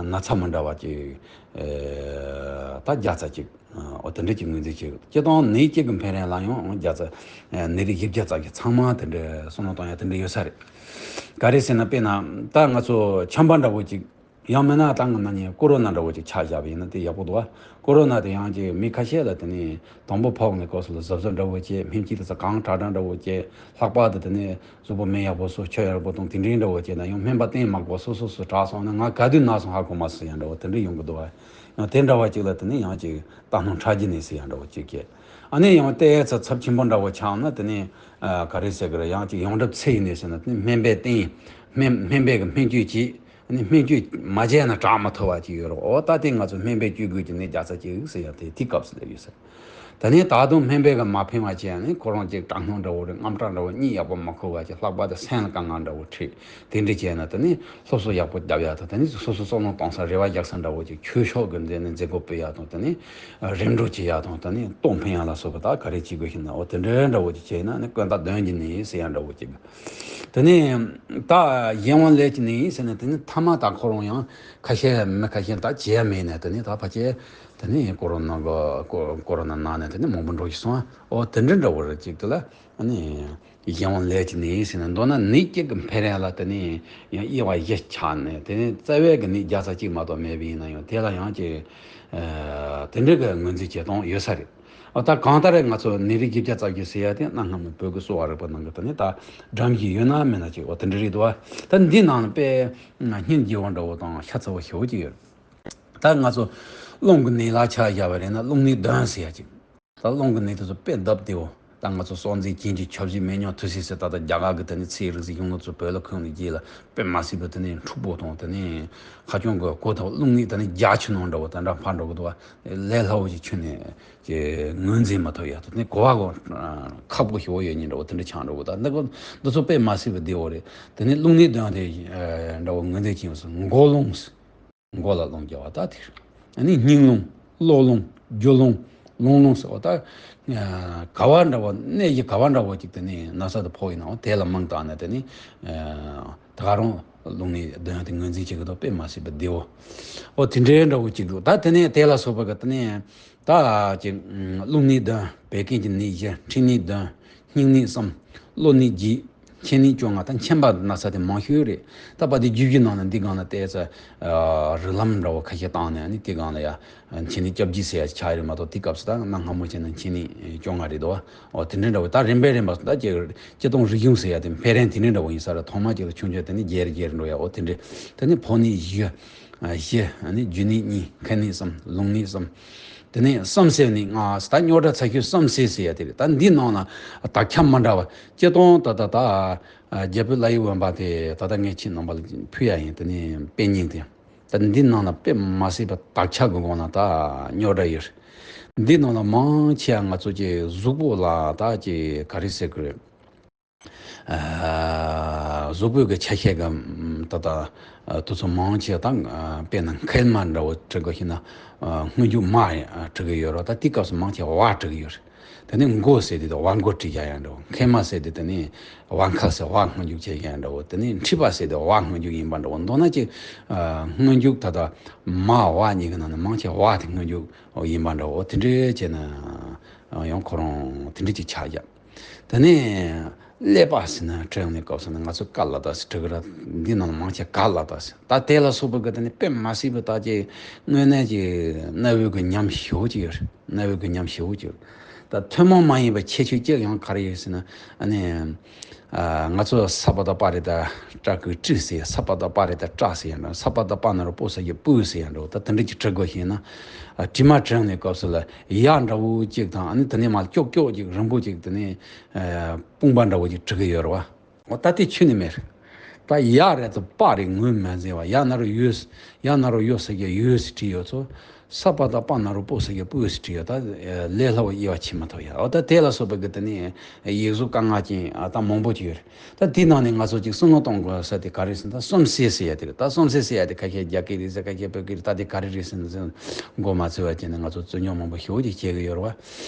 ན་ཚ་མི་འདྲ་བ་ཅིག་ཨེ་ད་བརྒྱ་རྩ་གཅིག་འོ་དེ་འདྲ་ཅིག་ངོས་འཛིན་བྱེད་དགོས། སྤྱིར་བཏང་ནད་གཅིག་གི་འཕེལ་རིམ་ལ་ཡང་བརྒྱ་རྩ་ནད་རིགས་བཞི་བརྒྱ་རྩ་བཞི་ཚང་མ་དེ་འདྲ་བསམ་བློ་གཏོང་ཡ་དེ་འདྲ་ཡོད་ས་རེད། ག་རེ་ཟེར་ན་དཔེར་ན་ད་ང་ཚོ་ཆམ་པ་འདྲ་བོ་ཅིག་ཡང་མིན་ན་ད་ང་ན་ནི་ཀོ་རོ་ན་འདྲ་བོ་ཅིག་ཆ་བཞག་པ་ཡིན་ན་དེ་ཡག་པོ་འདུག་བ། ཀོ་རོ་ན་དེ་ཡང་ཅིག་མི་ཁ་ཤས་ལ་དེ་ནི་དང་པོ་ཕོག་ནས་སྐབས་སུ་ལ་གཟབ་གཟབ་འདྲ་བོ་བྱས། སྨན་དཔྱད་དེ་ཚོ་གང་དྲག་དྲག་འདྲ་བོ་བྱས། ལྷག་པར་དུ་དེ་ནི་གཟུགས་པོ་མི་ཡག་པོ་བཟོ། ཆོས་ཡག་པོ་དང་དེ་འདྲའི་འདྲ་བོ་བྱས་ན་ཡང་སྨན་པ་བསྟེན་མ་དགོས། སོ་སོ་སོ་དྲག་སོང་ན་ང་ག་དུས་ན་སོང་ཧ་གོ་མ་སོང་ཡང་འདྲ་བོ་དེ་འདྲ་ཡོང་གི་འདུག་བ། ཡང་དེ་འདྲ་བ་ཅིག་ལ་དེ་ནི་ཡང་ཅིག་རྟ་ནོར་ཁྲག་གི་ནད་ཟེར་ཡང་འདྲ་བོ་ཅིག་སྐྱེ། ཨ་ནི་ཡང་ཏོག་ཙམ་ཚབས་ཆེན་པོ་འདྲ་བོ་ཆགས་ན་དེ་ནི་ཨ་ག་རེ་ཟེར་གི་རེད། ཡང་ཅིག་ཡོངས་གྲུབ་ཚེ་ཡི་ནད་ཟེར་ན་དེ་ནི་སྨན་པས་བསྟེན། སྨན་སྨན་པས་གི་སྨན་བཅོས་བྱས། ཨ་ནི་སྨན་བཅོས་མ་བྱས་ན་དྲག་མ་ཐུབ་པ་ཅིག་ཡོད་རེད། འོ་ད་དེ་ང་ཚོ་སྨན་པས་བཅོས་དགོས་ཀྱི་ནད་བརྒྱ་རྩ་གཅིག་ཟེར་ཡང་དེ་དེའི་སྐབས་སུ་སླེབས་ཡོད་ས་རེད། ད་ནི་ད་དུང་སྨན་པས་གི་མ་ཕན་པ་བྱས་ནས་ཁོ་རང་ཅིག་དྲག་སྣང་འདྲ་བོ་རེད། དངངས་སྐྲག་འདྲ་བོ། གཉིད་ཡག་པོ་མ་ཁུག་པ་ཅིག་ལྷག་པར་དུ་སེམས་ལ་དཀའ་ངལ་འདྲ་བོ་འཕྲད། དེ་འདྲ་བྱས་ན་དེ་ནི་སློབ་གསོ་ཡག་པོ་རྒྱབ་ཡ་དང་། དེ་ནི་སོ་སོ་བསམ་བློ་གཏོང་ས་རེ་བ་རྒྱག་ས་འདྲ་བོ་ཅིག་ཆོས་ཕྱོགས་ཀྱི་མཛད་ནས་མཛད་སྒོ་སྤེལ་ཡ་དང་། དེ་ནི་རིམ་གྲོ་བྱེད་ཡ་དང་། དེ་ནི་གཏོང་ཕན་ཡ་ལ་སོགས་པ་ད་ག་རེ་བྱེད་དགོས་ཤེ་ན། འོ་དེ་འདྲའི་འདྲ་བོ་ཅིག་བྱས་ན་ནི་ཀུན་བརྟགས་གདོན་གྱི་ནད་ཟེར་ཡ་འདྲ་བོ་ཅིག་དེ་ནི་ད་གཞན་དབང་ལས་ཀྱི་ནད་ཟེར་ན་དེ་ནི་མཐའ་མ་ད་ཁོ་རང་ཡང་ཁ་ཤས་མི་ཁ་ཤས་ད་བྱེད་ཡ་མེད་ནས་དེ་ནི་ད་ཕལ་ཆེར་དེ་ནི་ཀོ་རོ་ན་གི་ཀོ་ཀོ་རོ་ན་ན་ནས་དེ་ནི་མང་པོ་འགྲོ་ཤི་སོང་། འོ་དེ་འདྲ་འདྲ་བོ་རེད། ཅིག་དེ་ལ་ཨ་ནི། གཞན་དབང་ལས་ཀྱི་ནད་ཟེར་ན། མདོར་ན་ནད་གཅིག་གི་འཕེལ་རིམ་ལ་དེ་ནི་ཡང་དབྱེ་བ་བཞི་ཆགས་ནས། དེ་ནི་རྩ་བའི་གི་ནད་བརྒྱ་རྩ་གཅིག་མ་གཏོགས་མེད་པ་ཡིན་ན་ཡང་དེ་ལ་ཡང་ཅིག་ཨ་དེ་འདྲ་གི་ངོས་འཛིན་བྱེད་སྟངས་ཡོད་ས་རེད། འོ་ད་གང་ལྟར་ང་ཚོ་ནད་རིགས་བཞི་བརྒྱ་རྩ་བཞི་ཟེར་ཡ་དེ་གནའ་སྔ་མོ་བོད་ཀྱི་གསོ་བ་རིག་པ་ནང་གི་དེ་ནི་ད་སྒྲོམ་གཞི་ཡོད་ན་མེད་ན་ཅིག་འོ་དེ་འདྲ་རེད་འདུག་བ། ད་འདི་ནང་ལ་དཔེ་སྙིང་རྗེ་བོ་འདྲ་བོ་དང་ཤ་ཚ་བོ་ཞེ་པོ་ཅིག་ཡོད། ད་ང་ཚོ་རླུང་གི་ནད་ལ་ཆ་བཞག་པ་རེད་ན་རླུང་ནད་གདོན་ཟེར་ཡ་ཅིག་ད་རླུང་གི་ནད་དེ་ཚོ་དཔེ་སྟབས་བདེ་བོ། ད་ང་ཚོ་སྲོག་འཛིན་རྐྱེན་གྱིས་ཁྱབ་བྱེད་མེ་སྙོག་ཐུལ་སྲིད་ཟེར། ད་ལྟ་རྒྱ་གར་གྱི་དེ་ནི་ཚེའི་རིག་འཛིན་གཞོན་ནུ་ཚོ་བོད་ལ་ཁོང་ནས་རྗེས་ལ་དཔེ་མ་སྲིད་པའི་དེ་ནི་འཁྲུག་པོ་དང་དེ་ནི་ཧ་ཅང་གི་གོ་ཐོག་རླུང་ནད་དེ་ནི་རྒྱ་ཆུ་ནང་འདྲ་བོ་དེ་འདྲ་ཕར་འགྲོ་གི་འདུག་བ། ལས་སླ་བོ་ཞིག་ཁྱོན་ནས་ཀྱི་ངོས་འཛིན་མ་ཐུབ་ཡ་དེ་ནི་གོ་བ་གོ་ཁག་པོ་ཞིག་ཡོད་ཉིན་འདྲ་བོ་དེ་འདྲ་ཆགས་འགྲོ་གི་འདུག་ད་འདི་གོ་འདི་ཚོ་དཔེ་མ་སྲིད་པའི་བདེ་བོ་རེད། དེ་ནི་རླུང་ནད་དོན་དེ་འདྲ་བོ་ངོས་འཛིན་བྱས་ཡོང་སོང་མགོ་རླུང་། མགོ་ལ་རླུང་རྒྱག་པ་ད་དེ་རེད། ཨ་ནི་སྙིང་རླུང་། གློ་རླུང་། རྒྱུ་རླུང་། ལུང་རླུང་ཟེར་བ་ད། ག་བ་འདྲ་བོ་གནས་ཀྱི་ག་བ་འདྲ་བོ་ཅིག་དེ་ནི་ན་ཚ་དེ་ཕོག་ཡིན་ནའང་དེ་ལ་རྨང་བཏགས་ནས་དེ་ནི། ད་ག་རང་རླུང་ནད་དོན་དེ་ངོས་འཛིན་བྱེད་ཀྱི་འདུག་དཔེ་མ་སྲིད་པའི་བདེ་བོ། ཨོ་དེ་འདྲའི་འདྲ་བོ་ཅིག་འདུག་ད་དེ་ནས་དེ་ལ་སོགས་པ་གི་དེ་ནས། ད་ཅིག་རླུང་ནད་བདུན། བད་ཀན་གྱི་ནད་བཞི། མཁྲིས་ནད་བདུན། སྙིང་ནད་གསུམ། གློ་ནད་བརྒྱད། མཁྱེན་ནད་བཅོ་ལྔ། ད་མཁྱེན་པ་ན་ཚ་དེ་མང་ཤོས་རེད། ད་བར་དུ་བརྒྱུད་བརྒྱུད་ནང་ལ་འདི་སྒང་ལ་བལྟས་ཚེ། རིགས་ལམ་འདྲ་བོ་ཁ་ཤས་བཏང་ནས་ནི་དེ་སྒང་ལ་ཡ། མཁྱེན་ནད་བརྒྱད་བརྒྱ་ཟེར་ཡ་ཆགས་ཡོད་རེད་མ་གཏོགས་དེ་སྐབས་སུ་ད་གནའ་སྔ་མོ་བྱས་ན་མཁྱེན་ནད་བཅོ་ལྔ་རེད་དོ། འོ་དེ་འདྲ་འདྲ་བོ་ད་རིམ་པས་རིམ་པ་ད་ཅིག་སྤྱིར་བཏང་རིག་གཞུང་ཟེར་ཡ་དེ་འཕེལ་རིམ་དེ་འདྲ་འདྲ་བོ་ཡིན་ས་རེད། ཐོག་མ་ཅིག་ལ་ཆུང་ཆུང་དེ་ནི་རྒྱས་རེ་རྒྱས་རེ་འགྲོ་ཡ། འོ་དེ་འདྲ་དེ་ནི་ཕོ་ནད་བཞི། བཞི། རྒྱུ་ནད་གཉིས། མཁལ་ནད་གསུམ། ལུང་ནད་གསུམ། དེ་ནས་གསུམ་བསྲེས་ནས་ལྔ། ད་རྙོག་དྲ་ཚ་ཤོས་གསུམ་བསྲེས་ཟེར་ཡ་དེ་རེད། ད་འདི་ནང་ལ་དག་ཆ་མི་འདྲ་བ་སྤྱིར་བཏང་ད་ད་ད་རྒྱ་བོད་ལ་ཡི་བོན་པ་དེ་ད་ལྟ་ངས་ཁྱེད་རྣམ་པ་ལ་ཕུལ་ཡ་ཡིན། དེ་ནས་དཔེ་རྙིང་དེ་ད་འདི་ནང་ལ་དཔེ་མ་སྲིད་པ་དག་ཆ་གི་སྒང་ལ་ད་རྙོག་དྲ་ཡོད་རེད། འདི་ནང་ལ་མང་ཆེ་བ་ང་ཚོ་ཀྱི་གཟུགས་པོ་ལ་ད་ཀྱི་ག་རེ་ཟེར་གི་རེད། གཟུགས་པོའི་གི་ཆ་ཤས་གི་ད་ལྟ་དུས་ཚོད་མང་ཆེ་དང་དཔེར་ན་མཁལ་མ་འདྲ་བོ་བྲི་དགོས་ཤེ་ན་སྔོན་འཇུག་མ་བྲི་གི་ཡོད་རེད། ད་དེའི་སྐབས་སུ་མང་ཆེ་བ་བྲི་གི་ཡོད་རེད། དེ་ནས་མགོ་ཟེར་དུས་དང་བ་མགོ་བྲི་རྒྱ་ཡང་འདྲ་བོ། མཁལ་མ་ཟེར་དུས་དེ་ནས་བ་མཁལ་ཟེར་བ་སྔོན་འཇུག་བྱེད་རྒྱ་ཡང་འདྲ་བོ། དེ་ནས་མཁྲིས་པ་ཟེར་དུས་བ་སྔོན་འཇུག་ཡིན་པ་འདྲ་བོ། མདོར་ན་ཅིག་སྔོན་འཇུག་ད་ལྟ་མ་བ་གཉིས་ཀྱི་ནང་ནས་མང་ཆེ་བ་དེ་སྔོན་འཇུག་ཡིན་པ་འདྲ་བོ། དེ་འདྲའི་བྱས་ན་ཡང་ཁོ་རང་དེ་འདྲ་ཅིག་ཆགས་རྒྱ། དེ་ནས་ཀླད་པ་ཟེར་ན་བྲིས་ཡོང་དུས་སྐབས་སུ་ནི་ང་ཚོ་ཀ་ལ་དྭགས་ཟེར་བྲི་གི་ར། འདི་ནང་ལ་མང་ཆེ་ག་ལ་དྭགས་ཟེར། ད་དེ་ལ་སོགས་པའི་གི་དེ་ནི་དཔེ་མ་སྲིད་པའི་ད་ཅིག་དངོས་གནས་ཀྱི་གནའ་བོའི་གི་ཉམས་ཞེ་པོ་ཅིག་ཡོད་རེད། གནའ་བོའི་གི་ཉམས་ཞེ་པོ་ཅིག་ཡོད་རེད། ད་ཐུན་མོང་མ་ཡིན་པའི་ཁྱད་ཆོས་གཅིག་ཡང་ག་རེ་ཡོད་ཟེར་ན། ཨ་ནི་ང་ཚོ་ས་པ་དང་པ་རེད་ད་ཏྲ་གི་ཏྲི་ཟེར། ས་པ་དང་པ་རེད་ད་ཏྲ་ཟེར་ཡང་འགྲོ། ས་པ་དང་པ་ན་རོ་པོ་ས་ཀྱི་པུ་ཟེར་ཡང་འགྲོ། ད་དེ་འདྲ་ཅིག་བྲི་དགོས་ཤེ་ན། དྲི་མ་བྲི་ཡོང་དུས་སྐབས་སུ་ལ། ཡ་འདྲ་བོ་གཅིག་དང་ཨ་ནི་དེ་ནས་མར་ཀྱོག་ཀྱོག་ཅིག་རིང་པོ་ཅིག་དེ་ནས་ཨ་དཔུང་པ་འདྲ་བོ་ཅིག་བྲི་གི་ཡོད་རེད་བ། འོ་ད་དེ་ཁྱོན་ནས་མེད་རེད། ད་ཡ་རེད་དང་པ་རེད་ངོས་མ་འཛིན་པ། ཡ་ན་རོ་ཡོ། ཡ་ན་རོ་ཡོ་ཟེར་གྱི་ཡོ་ཟེར་བྲིས་ཡོད་ཚོ། ས་པ་དང་པ་ན་རོ་པོ་ཟེར་གྱི་པུ་ཟེར་བྲིས་ཡོད། ད་ལས་སླ་བོ་དབྱེ་བ་ཕྱེ་མ་ཐུབ་ཡ། འོ་ད་དེ་ལ་སོགས་པའི་གི་དེ་ནས་ཡིག་གཟུགས་དཀའ་ངལ་ཅན་ཨ་ད་མང་པོ་ཅིག་ཡོད་རེད། ད་དེའི་ནང་ནས་ང་ཚོ་ཅིག་བསམ་བློ་གཏོང་དགོས་ས་དེ་ག་རེ་ཟེར་ན་ད་གསུམ་བསྲེས་ཟེར་ཡ་དེ་རེད། ད་གསུམ་བསྲེས་ཟེར་ཡ་དེ་ཁ་ཤས་རྒྱ་སྐད་རེད་ཟེར། ཁ་ཤས་བོད་སྐད་རེད། ད་དེ་ག་རེ་རེད་ཟེར་ན་ཟེར་མགོ་མ་ཚོས་པ་བྱས་ནས་ང་ཚོ་རྩོད་རྙོག་མང་པོ་ཞེ་པོ་ཅིག་བྱེད་ཀྱི་ཡོད་རེད་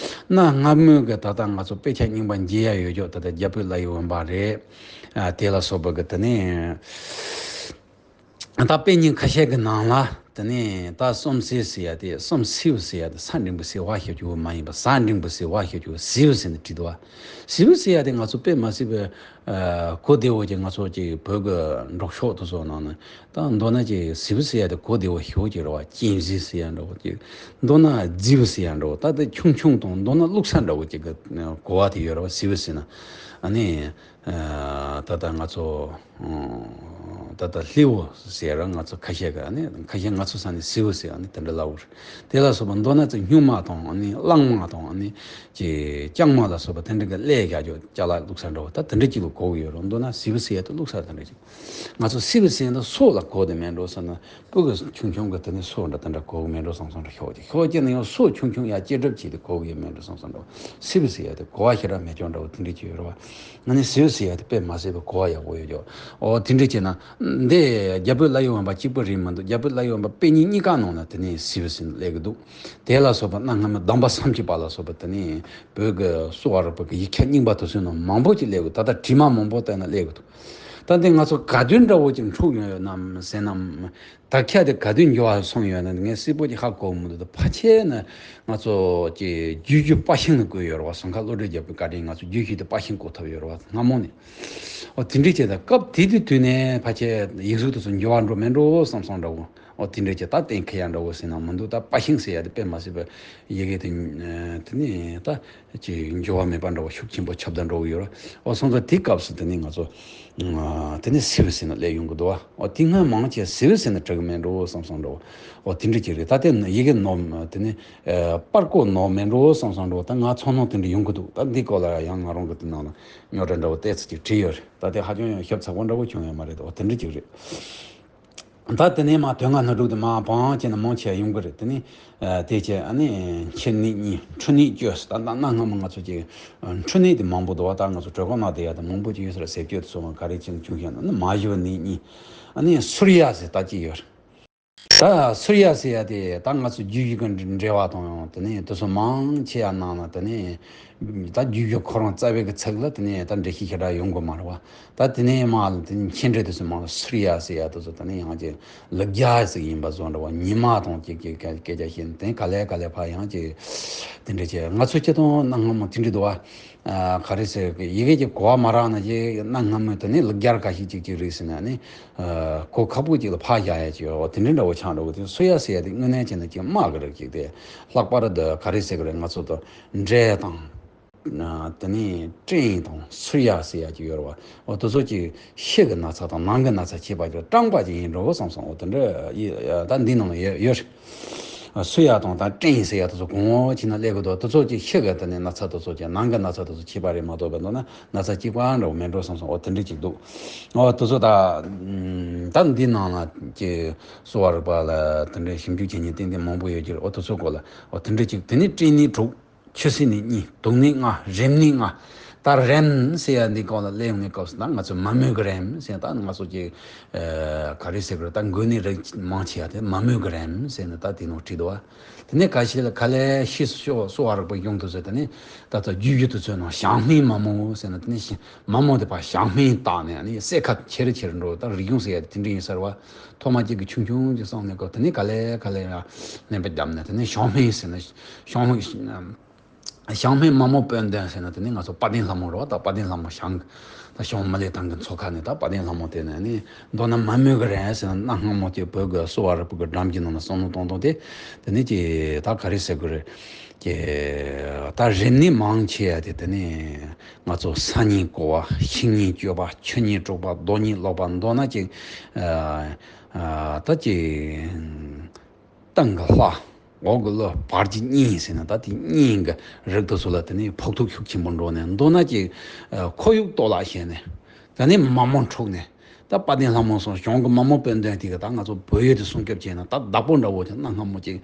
བ། གནའ་སྔ་མོའི་གི་ད་ལྟ་ང་ཚོ་དཔེ་ཆ་རྙིང་པ་མཇལ་ཡ་ཡོད་ཀྱོག་ད་ལྟ་རྒྱ་བོད་ལ་ཡི་བོན་པ་རེད། ཨ་དེ་ལ་སོགས་པ་གི་དེ་ནས་ད་དཔེ་རྙིང་ཁ་ཤས་ཀྱི་ནང་ལ་དེ་ནས་ད་གསུམ་བསྲེས་ཟེར་ཡ་དེ་གསུམ་བསྲེས་ཟེར་ཡ་དེ་ས་འབྲིང་པོ་བསྲེས་པ་ཞབས་ཀྱུ་མ་ཡིན་པ། ས་འབྲིང་པོ་བསྲེས་པ་ཞབས་ཀྱུ་བསྲེས་ཟེར་ནས་བྲིས་འདུག་བ། བསྲེས་ཟེར་ཡ་དེ་ང་ཚོ་དཔེ་མ་སྲིད་པའི་ཨ་གོ་བདེ་བོ་ཅིག་ང་ཚོ་ཅིག་བོད་ཀྱི་འབྲོག་ཕྱོགས་དེ་ཚོ་ནང་ནས་ད་མདོར་ན་ཅིག་བསྲེས་ཟེར་ཡ་དེ་གོ་བདེ་བོ་ཞེ་པོ་ཅིག་རེད་བ། གཅན་གཟན་ཟེར་ཡ་འདྲ་བོ་ཅིག་མདོར་ན་རྫི་བོ་ཟེར་ཡ་འདྲ་བོ། ད་དེ་ཆུང་ཆུང་དང་མདོར་ན་བླུག་ས་འདྲ་བོ་ཅིག་གི་གོ་བ་དེ་ཡོད་རེད་བ། བསྲེས་ཟེར་ན། ཨ་ནི་ད་ལྟ་ང་ཚོ་ད་ལྟ་སླེ་བོ་ཟེར་ར། ང་ཚོ་ཁ་ཤས་ཀྱི་ཨ་ནི་ཁ་ཤས་ང་ཚོ་ས་ནས་བསྲེས་ཟེར། ཨ་ནི་དེ་འདྲ་ལབ་པ་རེད། དེ་ལ་སོགས་པ་མདོར་ན་ཅིག་སྨྱུག་མ་དང་ཨ་ནི་གླང་མ་དང་ཨ་ནི་ཅིག་རྐྱང་མ་ལ་སོགས་པ་དེ་འདྲ་གི་ཀླད་བཞག་ཅོག་ཅ་ལག་བླུག་ས་འདྲ་བོ་ད་དེ་འདྲ་ཅིག་ལ་གོ་གི་ཡོད་རེད། མདོར་ན་བསྲེས་ཟེར་ཡ་དེ་བླུག་ས་དེ་འདྲ་ཅིག་ང་ཚོ་བསྲེས་པ་ཟེར་ན་སོ་ལ་གོ་དེ་མེད་འགྲོ་བསམ་ན། སྤུ་གུ་ཆུང་ཆུང་གི་དེ་ནི་སོ་འདྲ་དེ་འདྲ་གོ་གི་མེད་འགྲོ་བསམ་བསམ་འདྲ་ཤོག་ཅིག་ཤོག་ཅིག་ནི་ཡང་སོ་ཆུང་ཆུང་ཡ་སྐྱེ་གྲབས་བྱས་ཏེ་གོ་གི་ཡོད་མེད་འགྲོ་བསམ་བསམ་འདྲ། བསྲེས་པ་ཟེར་ཡ་དེ་གོ་བ་ཞེ་དྲག་མེད་ཀྱང་འདྲ་བོ་དེ་འདྲ་ཅིག་ཡོད་རེད་བ། ང་ནི་བསྲེས་པ་ཟེར་ཡ་དེ་དཔེ་མ་སྲིད་པའི་གོ་བ་ཡག་པོ་ཡོད་ཀྱང་། ཨོ་དེ་འདྲ་བྱས་ན་འདི་རྒྱ་བོད་ལ་ཡི་བོན་པ་གཅིག་པུ་རེད་མི་འདུག་རྒྱ་བོད་ལ་ཡི་བོན་པ་དཔེ་རྙིང་གཉིས་ཀ་ནང་ན་དེ་ནི་བསྲེས་པ་ཟེར་ནས་སླེབས་ཀྱི་འདུག་དེ་ལ་སོགས་པ་གནའ་སྔ་མོའི་གདམས་པ་བསམ་གྱིས་པ་ལ་སོགས་པ་དེ་ནི་བོད་ཀྱི་གསོ་བ་རིག་པ་གི་ཡིག་ཆ་རྙིང་པ་དེ་ཚོའི་ནང་མང་པོ་ཅིག་སླེབས་ཀྱི་འདུག་ད་ལྟ་བྲིས་མ་མང་པོ་བལྟས་ན་སླེབས་ཀྱི་འདུག་ད་འདི་ང་ཚོ་ག་དུས་འདྲ་བོ་ཅིག་འཁྲུག་ཡོང་ཡོད་ནམ་ཟེར་ན། དར་ཁྱབ་དེ་ག་དུས་འགྱུར་བ་སོང་ཡོད་ན་ངས་གསལ་པོ་ཅིག་ཧ་གོ་མི་འདུག་ད་ཕལ་ཆེར་ནི་ང་ཚོ་ཀྱི་རྒྱུད་རྒྱུད་དཔའ་ཤིང་ལ་བཀོད་ཡོད་རེད་བ། ཟུར་མཁར་བློ་གྲོས་རྒྱལ་པོའི་བཀའ་དྲིན་ང་ཚོ་རྒྱུད་བཞི་དེ་དཔའ་ཤིང་བཀོད་ཐུབ་ཡོད་རེད་བ། སྔ་མོ་ནས། ཨོ་དེ་འདྲས་བྱས་ད་སྐབས་དེ་དུས་དུས་ནས་ཕལ་ཆེར་ཡིག་གཟུགས་དེ་ཚོ་འགྱུར་བ་འགྲོ་མེད་འགྲོ་བསམ་སོང་འདྲ་བོ། ཨོ་དེ་འདྲས་བྱས་ད་གཏན་འཁེལ་ཡ་འདྲ་བོ་ཟེར་ན་མི་འདུག་ད་དཔའ་ཤིང་ཟེར་ཡ་དེ་དཔེ་མ་སྲིད་པ་ཡི་གེ་དེ་དེ་ནས་ད། ཅིག་འགྱུར་བ་མེད་པ་འདྲ་བོ་ཤུགས་ཆེན་པོ་ཁྱབ་བརྡལ་འགྲོ་གི་ཡོད་རེད། འོ་སོང་ཙང་དེའི་སྐབས་སུ་དེ་ནི་ང་ཚོ་ དེ་ནས་སིལ་བུ་ཟེར་ན་སླེབས་ཡོང་གི་འདུག་བ། འོ་དེ་སྔོན་མང་ཆེ་སིལ་བུ་ཟེར་ན་འགྲིག་གི་མེད་འགྲོ་བསམ་སོང་འགྲོ། འོ་དེ་འདྲ་ཅིག་རེད། ད་དེ་ཡི་གེ་ནོར་དེ་ནས་པར་བརྐོས་ནོར་མེད་འགྲོ་བསམ་སོང་འགྲོ། ད་ང་ཚོར་སྣང་དེ་འདྲ་ཡོང་གི་འདུག། ད་འདི་སྐོར་ལ་ཡང་ང་རང་གི་དེ་ནང་ལ་རྙོག་དྲ་འདྲ་བོ་ཏོག་ཙམ་ཅིག་བྲིས་ཡོད་རེད། ད་དེ་ཧ་ཅང་ཡང་ཞིབ་ཚགས་པོ་འདྲ་བོ་བྱུང་ཡོད་མ་རེད། འོ་དེ་འདྲ་ཅིག་རེད། ད་དེ་ནས་མར་དོན་ལྔ་སྣོད་དྲུག་དེ་མར་བང་བྱས་ན་མང་ཆེ་ཡོང་གི་རེད། དེ་ནས་ཨ་དེ་བྱས་ཨ་ནི་འཁྱུད་ནས་གཉིས། འཁྲུལ་ནས་བཅུ། ད་ད་གནའ་སྔ་མོ་ང་ཚོ་ཅིག་འཁྲུལ་ནས་དེ་མང་པོ་འདུག་བ། ད་ང་ཚོ་གྲོས་ཁོག་ནང་བསྡད་ཡ་དེ་མང་པོ་ཅིག་ཡོད་ས་རེད། ཟས་སྤྱོད་དེ་ཚོ་མ་ག་རེ་ཅིག་བྱུང་ཤག་ན་ནི་མ་ཞུ་བ་ནས་གཉིས། ཨ་ནི་སུར་ཡ་ཟེར་ད་ཅིག་ཡོད་རེད། ད་སུར་ཡ་ཟེར་ཡ་དེ་ད་ང་ཚོ་རྒྱུད་བཞི་གི་འབྲེལ་བ་དང་ཡང་དེ་ནས་དེ་ཚོ་མང་ཆེ་ཡ་ནང་ན་དེ་ནས་ད་རྒྱུད་བཞི་ཁོ་རང་རྩ་བའི་གི་ཚིག་ལ་དེ་ནས་ད་འགྲེལ་བཤད་ཞེ་དྲག་ཡོང་གི་མ་རེད་བ། ད་དེ་ནས་མར་ལ་དེ་ནས་མཁྱེན་འགྲོ་དེ་ཚོ་མང་ལ་སུར་ཡ་ཟེར་ཡ་དེ་ཚོ་དེ་ནས་ཡང་ཅིག་ལུག་རྒྱ་ཟིག་ཡིན་པ་བཟོ་འདྲ་བ། ཉི་མ་དང་ཅིག་ཅིག་སྐད་སྐད་ཆ་བཤད་ནས་དེ་ག་ལེ་ག་ལེ་ཕར་ཡང་ཅིག་དེ་འདྲ་བྱས། ང་ཚོ་སྤྱིར་བཏང་གནའ་སྔ་མོ་དེ་འདྲ་འདུག་བ། ཨ་ག་རེ་ཟེར་གི་ཡི་གེ་ཀྱི་གོ་བ་མ་རག་ན་ཅིག་གནའ་སྔ་མོ་དེ་ནས་ལུག་རྒྱ་ག་ཞིག་ཅིག་ཅིག་རེད་ཟེར་ན་ནི་ཨ་གོ་ཁག་པོ་ཅིག་ལ་ཕར་བཞག་ཡ་ཅིག་ཡོད། དེ་འདྲ་འདྲ་བོ་ཆགས་འགྲོ་གི། དེ་སུར་ཡ་ཟེར་ཡ་དེ་དངོས་གནས་བྱས་ན་ཅིག་དམག་གི་རིགས་ཅིག་དེ། ལྷག་པར་དུ་ག་རེ་ཟེར་གི་རེད། ང་ཚོ་དང་འབྲས་དང་། ཨ་དེ་ནས་སྤྲིན་དང་སུར་ཡ་ཟེར་ཡ་ཅིག་ཡོད་རེད་བ། འོ་དེ་ཚོ་ཅིག་ཕྱི་གི་ན་ཚ་དང་ནང་གི་ན་ཚ་ཁྱད་པར་ཅིག་སྐྲངས་པ་ཅིག་ཡིན་འགྲོ་བསམ་སོང་། འོ་དེ་འདྲ་ཡི་ད་འདི་ནང་ཡོད་ཡོད་རེད། སུར་ཡ་དང་ད་སྤྲིན་ཟེར་ཡ་དེ་ཚོ་གོང་འོག་བྱས་ན་སླེབས་གི་འདུག། དེ་ཚོ་ཅིག་ཕྱི་གི་དེ་ནས་ན་ཚ་དེ་ཚོ་ཅིག་ནང་གི་ན་ཚ་དེ་ཚོ་ཁྱད་པར་རེད་མ་གཏོགས་པ་འདུག་ན་ན་ཚ་གཅིག་པ་འདྲ་བོ་མེད་འགྲོ་བསམ་སོང་། འོ་དེ་འདྲ་ཅིག་འདུག། འོ་དེ་ཚོ་ད་ད་འདི་ནང་ལ་ཅིག་གསོ་བ་རིག་པ་ལ་དེ་འདྲའི་ཞིབ་འཇུག་བྱེད་མཁན་ཏན་ཏན་མང་པོ་ཡོད་ཀྱི་རེད། འོ་དེ་ཚོ་སྐོར་ལ་འོ་དེ་འདྲ་ཅིག། དེ་ནས་སྤྲིན་ནས་དྲུག། ཆུ་སྲིན་ནས་གཉིས། དུག་ནས་ལྔ། རེམ་ནས་ལྔ། ད་རེམ་ཟེར་ཡ་འདི་སྐོར་ལ་གླེང་ནས་སྐབས་སུ་ད་ང་ཚོ་མ་རྨོས་ཀྱི་རེམ་ཟེར། ད་ང་ཚོ་ཀྱི་ཨ་ག་རེ་ཟེར་དགོས་རེད། ད་འགོས་ནད་རིགས་མང་ཆེ་བ་དེ་མ་རྨོས་ཀྱི་རེམ་ཟེར་ནས་ད་དེ་ནང་བྲིས་འདུག་བ། དེ་ནས་ཁ་ཤས་ལ་ག་ལེར་ཤེས་སུ་གསོ་བ་རིག་པ་ཡོང་དུས་ཚོད་དེ་ནས་ད་ལྟ་རྒྱུད་བཞི་དེ་ཚོའི་ནང་ཞང་སྨན་མ་རྨོ་ཟེར་ན། དེ་ནས་མ་རྨོ་དེ་ཕར་ཞང་སྨན་བཏགས་ནས་ཨ་ནི་སྲེག་ཁ་ཆེ་རུ་ཆེ་རུ་འགྲོ། ད་རིག་གཞུང་ཟེར་ཡ་དེ་དེ་འདྲ་ཡིན་ས་རེད་བ། ཐོག་མ་གཅིག་གི་ཆུང་ཆུང་ཅིག་བསམ་ནས་གོ། དེ་ནས་ག་ལེར་ག་ལེར་ཡང་སྨན་པ་བརྒྱབ་ནས་དེ་ནས་ཞང་སྨན་ཟེར་ན་ཞང་སྨན། ཞང་སྨན་མ་རྨོ་དཔོན་ལྡན་ཟེར་ན་དེ་ནས་ང་ཚོ་དཔལ་ལྡན་ལྷ་མོ་རེད་བ། ད་དཔལ་ལྡན་ལྷ་མོ་ཞང་ད་ཞང་མི་ལའི་ཐང་གི་མཚོ་ཁ་ནས་ད་དཔལ་ལྡན་ལྷ་མོ་དེ་ནས་ནི་མདོར་ན་མ་རྨོས་ཀྱི་རེད་ཟེར་ན། གནའ་སྔ་མོ་དེ་བོད་ཀྱི་གསོ་བ་རིག་པ་གི་སྒྲོམ་གྱི་ནང་ན་བསམ་བློ་གཏོང་སྟངས་དེ་དེ་ནས་ཀྱི་ད་ག་རེ་ཟེར་དགོས་རེད། ཀྱི་ད་རིམས་ནད་མང་ཆེ་ཡ་དེ་དེ་ནས་ང་ཚོ་ས་སྙིང་སྐོར་བ། ཤིང་སྙིང་བཅོས་པ། ཆུ་སྙིང་དཀྲུག་པ། རྡོ་སྙིང་སློག་པ། མདོར་ན་ཀྱི་ཨ་ཨ་ད་ཀྱི་སྟེང་གི་ལྷ། འོག་གི་ཀླུ། བར་གྱི་གཉན་ཟེར་ན་ད་དེ་གཉན་གྱི་རིགས་དེ་ཚོ་ལ་དེ་ནས་ཕོག་ཐུག་ཤུགས་ཆེན་པོ་འགྲོ་ནས། མདོར་ན་ཀྱི་ཨ་ཁོར་ཡུག་གཏོར་བརླག་བྱས་ནས། དེ་ནས་མ་རྨོ་འཁྲུགས་ནས། ད་དཔལ་ལྡན་ལྷ་མོ་སོགས་གཞུང་གི་མ་རྨོ་དཔོན་ལྡན་དེ་ག་ད་ང་ཚོ་བོད་ཡུལ་དེ་སྲུང་སྐྱོབ་བྱས་ན་ད་བདག་པོ་འདྲ་བོ་ཅིག་གནའ་སྔ་མོ་ཅིག་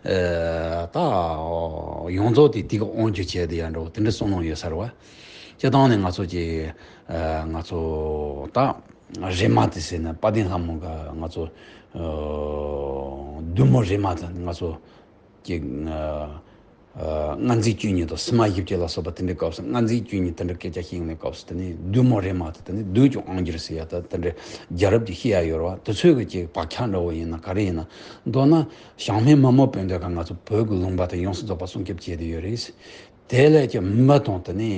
ཨ་ད་ཡོངས་རྫོགས་དེ་དེ་ག་དབང་སྒྱུར་བྱས་དེ་ཡ་འདྲ་བོ་དེ་འདྲ་བསམ་བློ་ཡོད་ས་རེད་བ། སྤྱིར་བཏང་ནས་ང་ཚོ་ཀྱི་ཨ་ང་ཚོ་ད་རེ་མ་དེ་ཟེར་ན་དཔལ་ལྡན་ལྷ་མོ་ག་ང་ཚོ་ཨ་བདུད་མོ་རེ་མ་དེ་ང་ཚོ་ཀྱི་ཨ་ཨ་སྔ་འཛིན་བཅུ་གཉིས་དང་སི་མ་བཞི་བཅུ་ལ་སོགས་པ་དེ་འདྲའི་སྐབས་སུ། སྔ་འཛིན་བཅུ་གཉིས་དེ་འདྲའི་སྐད་ཆ་བཤད་ཡོང་བའི་སྐབས་སུ་དེ་ནས་བདུད་མོ་རེ་མ་དེ་དེ་ནས་བདུད་ཀྱི་དབང་སྒྱུར་ཟེར་ཡ་ད་དེ་འདྲའི་རྒྱལ་རབས་ཀྱི་བཤད་ཡ་ཡོད་རེད་བ། དེ་ཚོའི་གི་ཅིག་བག་ཆགས་འདྲ་བོ་ཡིན་ན་ག་རེ་ཡིན་ན། མདོར་ན་ཞང་སྨན་མ་རྨོ་དཔོན་ལྡན་ག་ང་ཚོ་བོད་ཀྱི་ལུང་པ་དེ་ཡོངས་སུ་རྫོགས་པ་སྲུང་སྐྱོབ་བྱས་བསྡད་ཡོད་རེད། དེ་ལས་ཀྱི་མི་དང་དེ་ནས་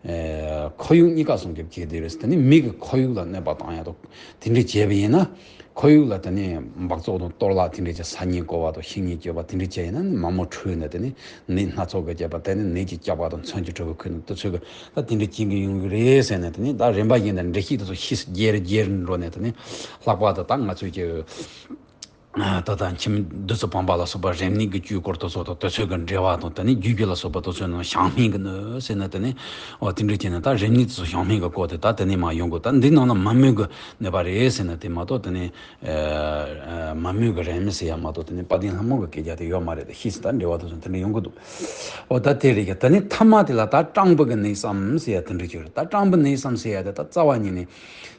ཨེ་ཁོར་ཡུག་གཉིས་ཀ་སྲུང་སྐྱོབ་བྱས་བསྡད་རེད། དེ་ནས་མི་གི་ཁོར་ཡུག་ལ་གནོད་པ་བཏང་ཡ་དང་དེ་འདྲ་བྱས་པ་ཡིན་ན། ཁོར་ཡུག་ལ་དེ་ནས་འབག་བཙོག་དང་གཏོར་བརླག་དེ་འདྲ་བྱས། ས་སྙིང་བསྐོར་བ་དང་ཤིང་སྙིང་བཅོས་པ་དེ་འདྲ་བྱས་ཡིན་ན་མ་རྨོ་འཁྲུགས་ནས་དེ་ནས་ནད་སྣ་ཚོགས་ཀྱི་བྱས་པ། དེ་ནས་ནད་ཀྱི་རྐྱབ་པ་དང་མཚོན་གྱི་གྲོད་ཁོག་ཁོལ་ནས་དེ་ཚོ་གི་ད་དེ་འདྲ་བྱེད་ཀྱི་ཡོང་གི་རེད་ཟེར་ནས། དེ་ནས་ད་རིམ་པ་བཞིན་དུ་འགྲེལ་བཤད་དེ་ཚོ་ཤེས་སུ་རྒྱས་རུ་རྒྱས་རུ་འགྲོ་ནས། དེ་ནས་ལྷག་པར་དུ་ད་ང་ཚོས་ཀྱི་ད་ལྟ་ཁྱིམ་བདུད་རྩི་བུམ་པ་ལ་སོགས་པ་རིམས་ནད་ཀྱི་བཅོས་སྐོར་དེ་ཚོ་དང་དེ་ཚོའི་གི་འབྲེལ་བ་དང་། དེ་ནས་རྒྱུད་བཞི་ལ་སོགས་པ་དེ་ཚོའི་ནང་ཞང་སྨན་གྱི་གནོད་ཟེར་ན། དེ་ནས་འོ་དེ་འདྲ་བྱས་ནས་ད་རིམས་ནད་དེ་ཚོ་ཞང་སྨན་གྱི་སྐོར་དེ་ད་དེ་ནས་མར་ཡོང་གི། ད་འདི་ནང་ན་མ་རྨོས་ཀྱི་གནོད་པ་རེད་ཟེར་ན་དེ་མ་གཏོགས། དེ་ནས་ཨ་ཨ་མ་རྨོས་ཀྱི་རེད་མི་ཟེར་ཡ་མ་གཏོགས། དེ་ནས་དཔལ་ལྡན་ལྷ་མོ་གི་སྐད་ཆ་དེ་ཡོད་མ་རེད། ད་ཤེས་སུ་ད་འབྲེལ་བ་དེ་ཚོ་དེ་འདྲ་ཡོང་གི་འདུག། འོ་ད་དེ་རེད་ཀྱི། དེ་ནས་ཐ་མ་དེ་ལ་ད་སྐྲངས་པའི་གི་ནད་བསམ་ཟེར་ཡ་དེ་འདྲ་ཅིག་རེད། ད་སྐྲངས་པའི་ནད་བསམ་ཟེར་ཡ་དེ་ད་རྩ་བ་ཉིད་ནས་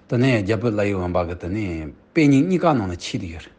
དེ་ནས་རྒྱ་བོད་ལ་ཡི་བོན་པ་གི་དེ་ནས་དཔེ་རྙིང་གཉིས་ཀ་ནང་ན་མཆིས་ཏེ་ཡོད་རེད།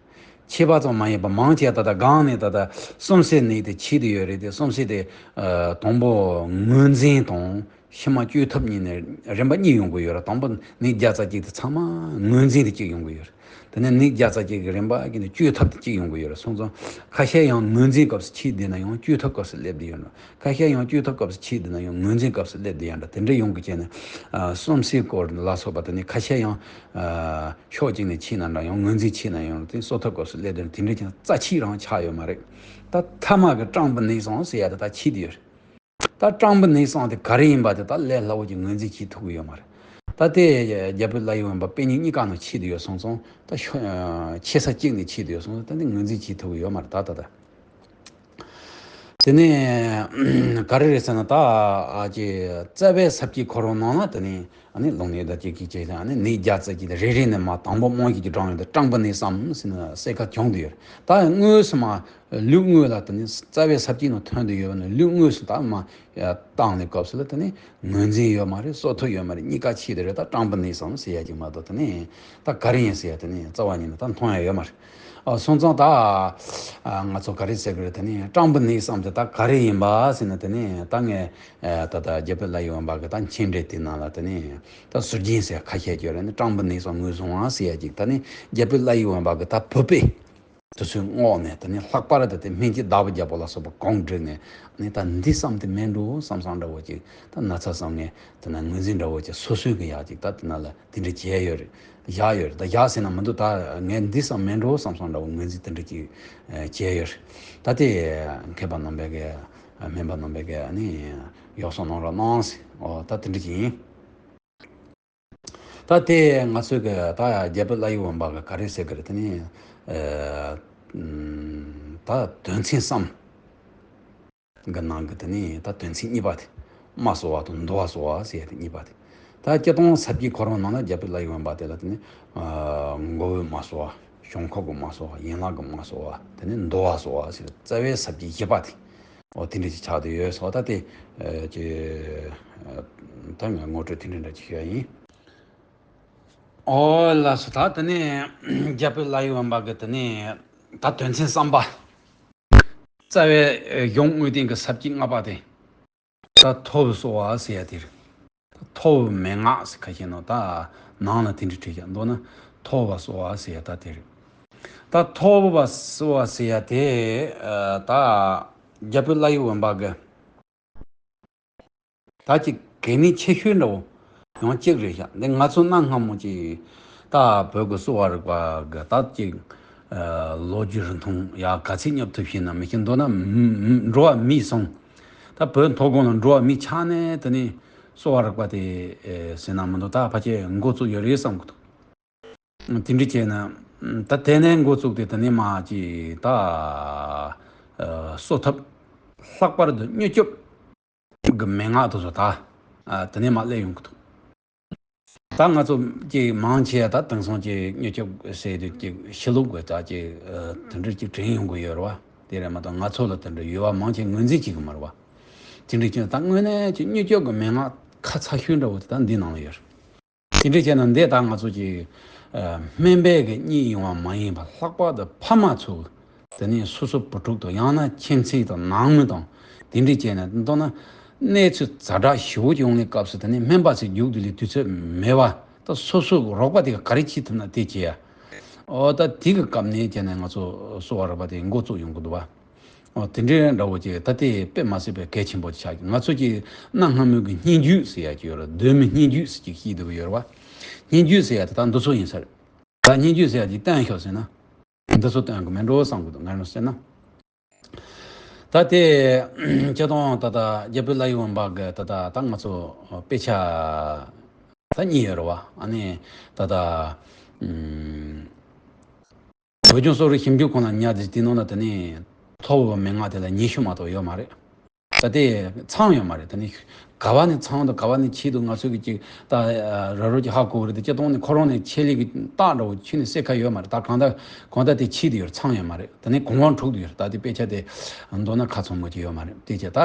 མཆིས་པ་ཙམ་མ་ཡིན་པར་མང་ཆེ་ད་ལྟ་སྒང་ནས་ད་ལྟ་གསུམ་སེལ་ནད་དེ་མཆིས་ཏེ་ཡོད་རེད། དེ་གསུམ་སེལ་དེ་ཨ་དང་པོ་ངོས་འཛིན་དང་ཕྱི་མ་བཅོས་ཐབས་གཉིས་ནས་རིམ་པ་གཉིས་ཡོང་གི་ཡོད་རེད། དང་པོ་ནད་བརྒྱ་རྩ་གཅིག་དེ་ཚང་མ་ངོས་འཛིན་དེ་གཅིག་ཡོང་གི་ཡོད་རེད། དེ་ནས་ནད་བརྒྱ་རྩ་གཅིག་གི་རིམ་པ་གཉིས་ནས་བཅོས་ཐབས་དེ་གཅིག་ཡོང་གི་ཡོད་རེད། སོང་ཙང་ཁ་ཤས་ཡང་ངོས་འཛིན་སྐབས་སུ་མཆིས་བསྡད་ན་ཡང་བཅོས་ཐབས་སྐབས་སུ་སླེབས་བསྡད་ཡོད་རེད། ཁ་ཤས་ཡང་བཅོས་ཐབས་སྐབས་སུ་མཆིས་བསྡད་ན་ཡང་ངོས་འཛིན་སྐབས་སུ་སླེབས་བསྡད་ཡོད་རེད། དེ་འདྲ་ཡོང་གི་བྱས་ནས་ཨ་གསུམ་སེལ་སྐོར་ལ་སོགས་པ་དེ་ནས་ཁ་ཤས་ཡང་ཨ་ཕྱོགས་གཅིག་ནས་མཆིས་ན་འདྲ་ཡང་ངོས་འཛིན་བྱས་ན་ཡང་དེ་གསོ་ཐབས་སྐབས་སུ་སླེབས་བསྡད་ཡོད་རེད། དེ་འདྲ་ཀྱང་རྩ་ཆེ་རང་ཆགས་ཡོད་མ་རེད། ད་ཐ་མ་གི་སྐྲངས་པའི་ནད་བསམ་ཟེར་ཡ་དེ་ད་མཆིས་བསྡད་ཡོད་རེད། ད་སྐྲངས་པའི་ནད་བསམ་དེ་ག་རེ་ཡིན་པ་དེ་ད་ལས་སླ་བོ་ཅིག་ངོས་འཛིན་བྱེད་ཐུབ་ཀྱི་ཡོད་མ་རེད། ད་དེ་རྒྱ་བོད་བླ་ཡི་དབེན་པ་དཔེ་རྙིང་གཉིས་ཀ་ནང་ཆད་དུ་ཡོད་སོང་ཙང་ད་ཤོ་ཆེ་ས་གཅིག་ནས་ཆད་དུ་ཡོད་སོང་ཙང་ད་ནི་ངོས་འཛིན་བྱེད་ཐུབ་ཀྱི་ཡོད་མ་རེད་ད་ད་ད། དེ་ནས་ག་རེ་རེད་ཟེར་ན་ད་ཨ་ཅེ་རྩ་བའི་ས་བཅད་ཁོ་རང་ནང་ན་དེ་ནས་ཨ་ནི་ལུང་ནས་ད་ཅིག་ཅིག་ཅིག་ཨ་ནི་ནས་རྒྱ་རྩ་གཅིག་དང་རེ་རེ་ནས་མ་དང་པོ་རྨང་གཅིག་གི་གྲངས་ཡོད་དེ་སྤྲང་པོ་ནས་བསམ་ཟེར་ན་གསལ་ཁ་བྱུང་དུ་ཡོད་རེད། ད་དངོས་སུ་མ་ལུགས་དངོས་ལ་དེ་ནི་རྩ་བའི་ས་བཅད་ནང་ཐོན་དུ་ཡོད་པ་ནི་ལུགས་དངོས་སུ་ད་མ་བཏང་ནས་སྐབས་སུ་ལ་དེ་ནི་ངོས་འཛིན་ཡོད་མ་རེད། སྲོག་ཐོབ་ཡོད་མ་རེད། གཉིས་ཀ་ཆད་དེ་རེད། ད་སྤྲང་པོ་ནས་བསམ་ཟེར་ཡ་ཅིག་མ་གཏོགས་དེ་ནི་ད་ག་རེ་ཡིན་ཟེར་ཡ་དེ་ནི་རྩ་བ་ཉིད་ནས་ད་མཐོང་ཡ་ཡོད་མ་རེད། ཨ་སོང་ཙང་ད་ཨ་ང་ཚོ་ག་རེ་ཟེར་གི་རེད། དེ་ནི་སྤྲང་པོ་ནས་བསམ་དེ་ད་ག་རེ་ཡིན་པ་ཟེར་ན་དེ་ནི་ད་ངས་ཨ་ད་ད་རྒྱ་བོད་བླ་ཡི་དབེན་པ་གི་ད་མཆན་འགྲེལ་དེ་ནང་ལ་དེ་ནི་ད་ཟུར་རྒྱན་ཟེར་ཁ་ཤས་ཡོད་རེད། ནི་སྤྲང་པོ་ནས་བསམ་ངོས་བཟུང་བ་ཟེར་ཡ་ཅིག་ད་ནི་རྒྱ་བོད་བླ་ཡི་དབེན་པ་གི་ད་བོད་པའི་དེ་ཚོའི་ངོགས་ནས་དེ་ནི་ལྷག་པར་དུ་དེ་སྨན་གྱི་བདག་པོ་རྒྱལ་པོ་ལ་སོགས་པ་གང་བསྒྲིགས་ནས་ནི་ད་འདི་བསམ་དེ་མིན་འགྲོ་བསམ་བསམ་འདྲ་བོ་ཅིག་ད་ན་ཚ་བསམ་ངས་དེ་ན་ངོས་འཛིན་འདྲ་བོ་ཅིག་སོ་སོའི་གི་ཡག་ཅིག་ད་དེ་ན་ལ་དེ་འདྲ་བྱས་ཡོད་རེད། བཞག་ཡོད་རེད། ད་བཞག་ཟེར་ན་མི་འདུག་ད་ངས་འདི་བསམ་མིན་འགྲོ་བསམ་བསམ་འདྲ་བོ་ངོས་འཛིན་དེ་འདྲ་ཅིག་བྱས་ཡོད་རེད། ད་དེ་མཁས་པ་རྣམ་པས་གི་སྨན་པ་རྣམ་པས་གི་ནི་ཡག་སོང་གནང་རོགས་གནང་ཟེར། ཨོ་ད་དེ་འདྲ་ཅིག་ཡིན། ད་དེ་ང་ཚོས་གི་ད་རྒྱ་བོད་བླ་ཡི་དབེན་པ་གི་ག་རེ་ཟེར་གི་རེད། དེ་ནི་ཨ་ད་དོན་ཚན་གསུམ་གི་ནང་གི་དེ་ནི་ད་དོན་ཚན་གཉིས་པ་དེ་རྨ་གསོ་བ་དང་འདུལ་བ་གསོ་བ་ཟེར་ཡ་དེ་གཉིས་པ་དེ། ད་སྤྱིར་བཏང་ས་བཅད་ཁོ་རང་ནང་ན་རྒྱ་བོད་བླ་ཡི་དབེན་པ་དེ་ལ་དེ་ནི་ཨ་མགོ་བོའི་རྨ་གསོ་བ། བྱང་ཁོག་གི་རྨ་གསོ་བ། ཡན་ལག་གི་རྨ་གསོ་བ། དེ་ནི་འདུལ་བ་གསོ་བ་ཟེར་རྩ་བའི་ས་བཅད་བཞི་པ་དེ། འོ་དེ་འདྲ་ཅིག་ཆགས་བསྡད་ཡོད་ཟེར་བ་ད་དེ་ཨ་ཅི་ཨ་ད་ངས་ངོ་སྤྲོད་དེ་འདྲ་འདྲ་ཅིག་ཞུ་ཡ་ཡིན། ཨོ་ལགས་སོ། ད་དེ་ནས་རྒྱ་བོད་བླ་ཡི་དབེན་པ་གི་དེ་ནས་ད་དོན་ཚན་གསུམ་པ། རྩ་བའི་གཞུང་དངོས་བསྟན་གྱི་ས་བཅད་ལྔ་པ་དེ། ད་ཐོབ་གསོ་བ་ཟེར་ཡ་དེ་རེད། ད་ཐོབ་མན་ངག་ཟེར་ཁ་ཤས་ནང་ད་ནང་ལ་དེ་འདྲ་བྲིས་ཀྱང་མདོར་ན་ཐོབ་པ་གསོ་བ་ཟེར་ཡ་ད་དེ་རེད། ད་ཐོབ་པ་གསོ་བ་ཟེར་ཡ་དེ་ཨ་ད་རྒྱ་བོད་བླ་ཡི་དབེན་པ་གི་ད་ཅིག་གལ་གནད་ཆེ་ཤོས་འདྲ་བོ་ཡང་གཅིག་རེད་ཤག་འདི་ང་ཚོ་གནའ་སྔ་མོ་ཅིག་ད་བོད་ཀྱི་གསོ་བ་རིག་པ་གི་ད་ཅིག་ཨ་ལོ་རྒྱུས་རིང་ཐུང་ཡ་ག་ཚད་སྙོབ་ཐུབ་ཤེས་ན་མི་ཤེས། མདོར་ན་མ་མ་འགྲོ་བ་མིས་སོང་། ད་བོད་མཐོ་སྒང་ལ་འགྲོ་བ་མིས་ཆགས་ནས་དེ་ནས་གསོ་བ་རིག་པ་དེ་ཨེ་ཟེར་ན་མི་འདུག་ད་ཕལ་ཆེར་འགོ་བཙུགས་ཡོད་རེད་བསམ་གི་འདུག་དེ་འདྲ་བྱས་ན་ད་དེ་ནས་འགོ་བཙུགས་ཏེ་དེ་ནས་མ་ཅིག་ད་ཨ་གསོ་ཐབས་ལྷག་པར་དུ་སྨྱོ་སྐྱོབ་གི་མན་ངག་དེ་ཚོ་ད་ཨ་དེ་ནས་མ་སླེབས་ཡོང་གི་འདུག་ད་ང་ཚོ་ཅིག་མང་ཆེ་ད་དེང་སང་ཅིག་སྨྱོ་སྐྱོབ་ཟེར་དུས་ཅིག་ཕྱི་ལུགས་ཀྱི་ད་ཅིག་ཨ་དེ་འདྲ་ཅིག་དྲན་ཡོང་གི་ཡོད་རེད་བ། དེ་རེད་མ་གཏོགས་ང་ཚོ་ལ་དེ་འདྲ་ཡོད་བ་མང་ཆེ་ངོས་འཛིན་བྱེད་གི་མ་རེད་བ། དེ་འདྲ་ཅིག་ད་དངོས་གནས་ཅིག་སྨྱོ་སྐྱོབ་ཀྱི་མན་ངག་ཁ་ཚ་ཤོས་འདྲ་བོ་དེ་ད་འདི་ནང་ལ་ཡོད་རེད། དེ་འདྲ་བྱས་ན་འདི་ད་ང་ཚོ་ཅིག་ཨ་སྨན་པའི་གི་གཉིད་ཡོང་བ་མ་ཡིན་པ་ལྷག་པར་དུ་ཕ་མ་ཚོ་དེ་ནས་སོ་སོ་བུ་ཕྲུག་དང་ཡང་ན་ཁྱིམ་མཚེས་དང་ནང་མི་དང་དེ་འདྲ་བྱས་ནས་མདོར་ན་གནས་ཚུལ་ཛ་དྲག་ཞེ་པོ་ཅིག་ཡོང་ནས་སྐབས་སུ་དེ་ནས་སྨན་པ་ཚོས་རྒྱུགས་དེ་ལས་དུས་ཚོད་མེད་པ་ད་སོ་སོ་རོགས་པ་དེ་ག་ག་རེ་བྱེད་ཐུབ་ན་དེ་བྱེད་ཡ། ཨོ་ད་དེ་གི་སྐབས་ནས་བྱས་ནས་ང་ཚོ་གསོ་བ་རོགས་པ་དེ་འགོ་བཙུགས་ཡོང་གི་འདུག་བ། ཨོ་དེ་འདྲའི་འདྲ་བོ་ཅིག་ད་དེ་དཔེ་མ་སྲིད་པའི་གལ་ཆེན་པོ་ཆགས་ཀྱི། ང་ཚོ་ཀྱི་གནའ་སྔ་མོའི་གི་སྙན་རྒྱུད་ཟེར་ཡ་ཅིག་ཡོད་རེད། གདོད་མའི་སྙན་རྒྱུད་ཟེར་ཅིག་ཤེས་བསྡད་ཀྱི་ཡོད་རེད་བ། སྙན་རྒྱུད་ཟེར་ཡ་དེ་ད་འདི་ཚོ་ཡིན་ས་རེད། ད་སྙན་རྒྱུད་ཟེར་ཡ་ཅིག་བསྟན་ཤོག་ཟེར་ན། འདི་ཚོ་བསྟན་གི་མེད་འགྲོ་བསམ་གི་འདུག་ང་རང་བསམ་ན། ད་དེ་སྤྱིར་བཏང་ད་ལྟ་རྒྱ་བོད་བླ་ཡི་དབེན་པ་གི་ད་ལྟ་ད་ང་ཚོ་དཔེ་ཆ་ད་གཉིས་ཡོད་རེད་བ། ཨ་ནི་ད་ལྟ་ཨམ། བོད་ལྗོངས་གསོ་རིག་ཞིབ་འཇུག་ཁང་ལ་ཉར་ཏེ་དེ་ནང་ལ་དེ་ནས་ཐོབ་པའི་མན་ངག་དེ་ལ་ཉི་ཤུ་མ་གཏོགས་ཡོད་མ་རེད། ད་དེ་ཚང་ཡོད་མ་རེད། དེ་ནས་ག་བ་ནས་ཚང་དང་ག་བ་ནས་ཆད་འདུག་ང་ཚོ་གི་ཅིག་ད་ར་རོ་ཅིག་ཧ་གོ་གི་རེད། དེ་སྤྱིར་བཏང་ནས་ཁོ་རང་ནས་ཆད་ལུགས་ཀྱི་རྟགས་འདྲ་བོ་ཁྱོན་ནས་གསལ་ཁ་ཡོད་མ་རེད། ད་གང་ལྟར་གང་ལྟར་དེ་ཆད་དེ་ཡོད་རེད། ཚང་ཡོད་མ་རེད། དེ་ནས་གོང་བ་འཁྲུག་དེ་ཡོད་རེད། ད་དེ་དཔེ་ཆ་དེ་མདོར་ན་ཁ་ཚང་མོ་ཅིག་ཡོད་མ་རེད། དེ་བྱས་ད་